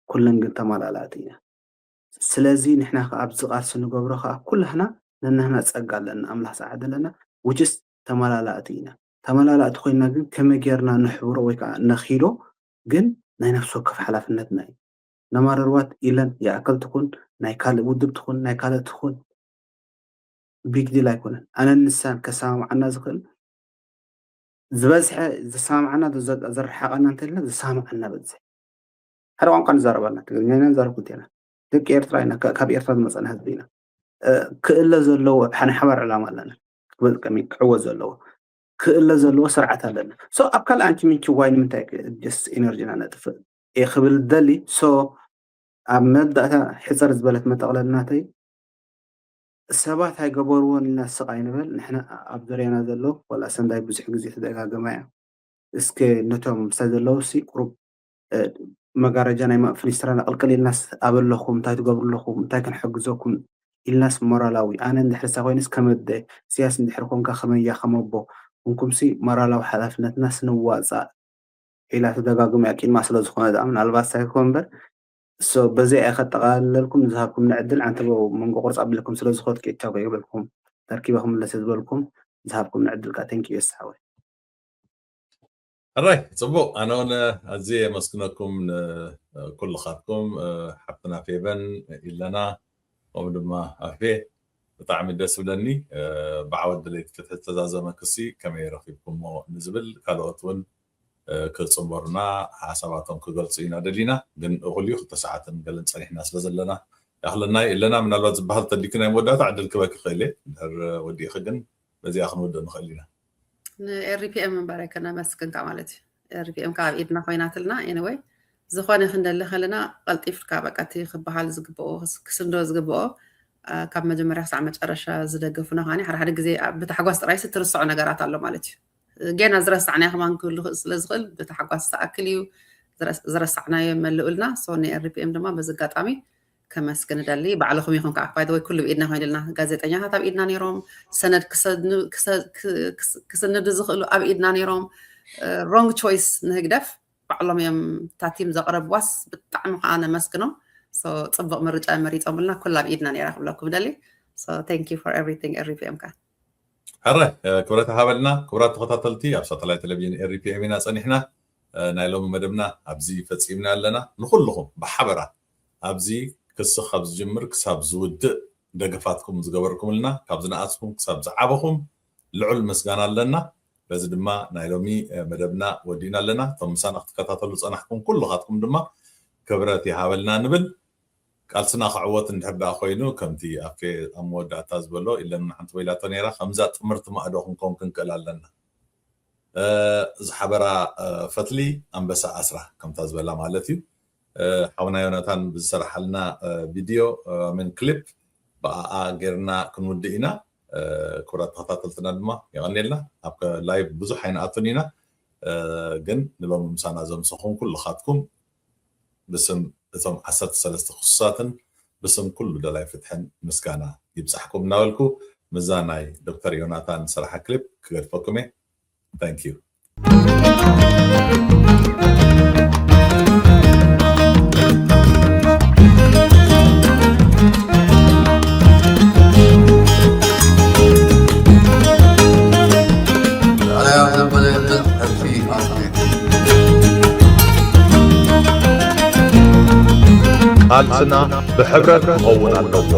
ኩለን ግን ተመላላእቲ ኢና። ስለዚ ንሕና ከዓ ኣብዚ ቃልሲ ንገብሮ ከዓ ኩላህና ነናህና ፀጋ ኣለና ኣምላኽ ዝዓደለና ውችስ ተመላላእቲ ኢና። ተመላላእቲ ኮይና ግን ከመይ ጌርና ነሕብሮ ወይ ከዓ ነኺዶ ግን ናይ ነፍሲ ወከፍ ሓላፍነትና እዩ። ነማረርዋት ኢለን ይኣከል ትኹን ናይ ካልእ ውድብ ትኹን ናይ ካልእ ትኹን ቢግ ዲል ኣይኮነን። ኣነን ንሳን ከሰማምዓና ዝኽእል ዝበዝሐ ዝሰማምዓና ዘረሓቐና እንተልና ዝሰማምዓና በዝሕ ሓደ ቋንቋ ንዛረብ ኣለና። ትግርኛ ኢና ንዛረብ ክልቴና ደቂ ኤርትራ ኢና፣ ካብ ኤርትራ ዝመፀና ህዝቢ ኢና። ክእለ ዘለዎ ናይ ሓባር ዕላማ ኣለና። ክዕወት ዘለዎ ክእለ ዘለዎ ስርዓት ኣለና። So ኣብ ካልእ ኣንቺ ምንቺ ዋይ ንምንታይ ስ ኤነርጂና ነጥፍእ እየ ክብል ደሊ። So ኣብ መወዳእታ ሕፅር ዝበለት መጠቕለል ናተይ ሰባት ኣይገበርዎን ኢልና ስቕ ኣይንበል። ንሕና ኣብ ዙርያና ዘሎ ዋላ ሰንዳይ ብዙሕ ግዜ ተደጋገማ እያ። እስከ ነቶም ምሳይ ዘለዉ ሲ ቁሩብ መጋረጃ ናይ ፍኒስትራና ቅልቅል ኢልናስ ኣበለኹም እንታይ ትገብሩ ኣለኹም እንታይ ክንሕግዘኩም ኢልናስ ሞራላዊ ኣነ እንድሕር ሳ ኮይንስ ከመደ ስያስ እንድሕር ኮንካ ከመያ ከመቦ ኮንኩምሲ ሞራላዊ ሓላፍነትና ስንዋፃእ ኢላ ተደጋግሞ ያቂንማ ስለ ዝኾነ ደኣ ምናልባት ሳይኮን እምበር እሶ በዚ እየ ከጠቓልለልኩም ዝሃብኩም ንዕድል ዓንተቦ መንጎ ቁርፅ ኣቢልኩም ስለ ዝኾትኩ እቻ ይበልኩም ተርኪበ ክምለስ ዝበልኩም ዝሃብኩም ንዕድል ካ thank you የስሓወይ። ሕራይ ፅቡቅ ኣነ እውን ኣዝየ የመስግነኩም ንኩልኻትኩም ሓፍትና ፌበን ኢለና ከምኡ ድማ ኣፌ ብጣዕሚ ደስ ብለኒ። ብዓወት ደለይቲ ፍትሒ ዝተዛዘመ ክሲ ከመይ ረኺብኩሞ ንዝብል ካልኦት እውን ክፅንበሩና ሓሳባቶም ክገልፁ ኢና ደሊና። ግን እኹልዩ ክልተ ሰዓትን ገለን ፀኒሕና ስለ ዘለና ያኽለና የለና ምናልባት ዝበሃል ተሊኪ ናይ መወዳእታ ዕድል ክበኪ ክእል እየ ድሕር ወዲእኺ ግን በዚኣ ክንወድእ ንኽእል ኢና። ንኤርፒኤም እምበረ ከነመስግንካ ማለት እዩ። ኤርፒኤም ካብ ኢድና ኮይናትልና ኤኒወይ ዝኾነ ክንደሊ ከለና ቀልጢፍካ በቃ እቲ ክበሃል ዝግብኦ ክስንዶ ዝግብኦ ካብ መጀመርያ ክሳዕ መጨረሻ ዝደገፉና ከዓኒ ሓደ ሓደ ግዜ ብታሕጓስ ጥራይሲ ትርስዖ ነገራት ኣሎ ማለት እዩ። ጌና ዝረሳዕናዮ ከማን ክህሉ ስለ ዝኽእል ብታሕጓስ ዝኣክል እዩ ዝረሳዕናዮ መልኡልና። So ን RPM ድማ በዚ ኣጋጣሚ ከመስግን እደሊ። ባዕልኹም ኢኹም ከዓ ባይ ወይ ኩሉ ብኢድና ኮይኑልና። ጋዜጠኛታት ኣብ ኢድና ነይሮም፣ ሰነድ ክስንዱ ዝኽእሉ ኣብ ኢድና ነይሮም። Wrong choice ንህግደፍ ባዕሎም እዮም እታ ቲም ዘቕረብዋስ ብጣዕሚ ከዓ ነመስግኖም። So ፅቡቕ ምርጫ መሪፆምልና፣ ኩላ ኣብ ኢድና ነይራ ክብለኩም ደሊ። So thank you for everything RPM ከዓ። ሕራይ ክብረት ሃበልና። ክቡራት ተኸታተልቲ ኣብ ሳተላይት ቴሌቪዥን RPM ኢና ፀኒሕና። ናይ ሎሚ መደብና ኣብዚ ፈፂምና ኣለና። ንኩልኹም ብሓበራ ኣብዚ ክሲ ካብ ዝጅምር ክሳብ ዝውድእ ደገፋትኩም ዝገበርኩምልና ካብ ዝነኣስኩም ክሳብ ዝዓበኹም ልዑል ምስጋና ኣለና። በዚ ድማ ናይ ሎሚ መደብና ወዲእና ኣለና። እቶም ምሳና ክትከታተሉ ዝፀናሕኩም ኩልኻትኩም ድማ ክብረት ይሃበልና ንብል። ቃልስና ክዕወት እንድሕር ደኣ ኮይኑ ከምቲ ኣፌ ኣብ መወዳእታ ዝበሎ ኢለን ሓንቲ ወይላቶ ነይራ ከምዛ ጥምርቲ ማእዶ ክንከውን ክንክእል ኣለና። ዝሓበራ ፈትሊ ኣንበሳ ኣስራ ከምታ ዝበላ ማለት እዩ። ሓውና ዮናታን ብዝሰራሓልና ቪድዮ ምን ክሊፕ ብኣኣ ጌርና ክንውድእ ኢና። ክቡራት ተኸታተልትና ድማ የቐንየልና። ኣብ ላይቭ ብዙሕ ኣይንኣቱን ኢና፣ ግን ንሎሚ ምሳና ዘምሰኹም ኩልኻትኩም ብስም እቶም ዓሰርተ ሰለስተ ክሱሳትን ብስም ኩሉ ደላይ ፍትሕን ምስጋና ይብጻሕኩም እናበልኩ ምዛ ናይ ዶክተር ዮናታን ዝሰራሓ ክሊፕ ክገድፈኩም እየ። Thank you። ቃልስና ብሕብረት ክኸውን ኣለዎ።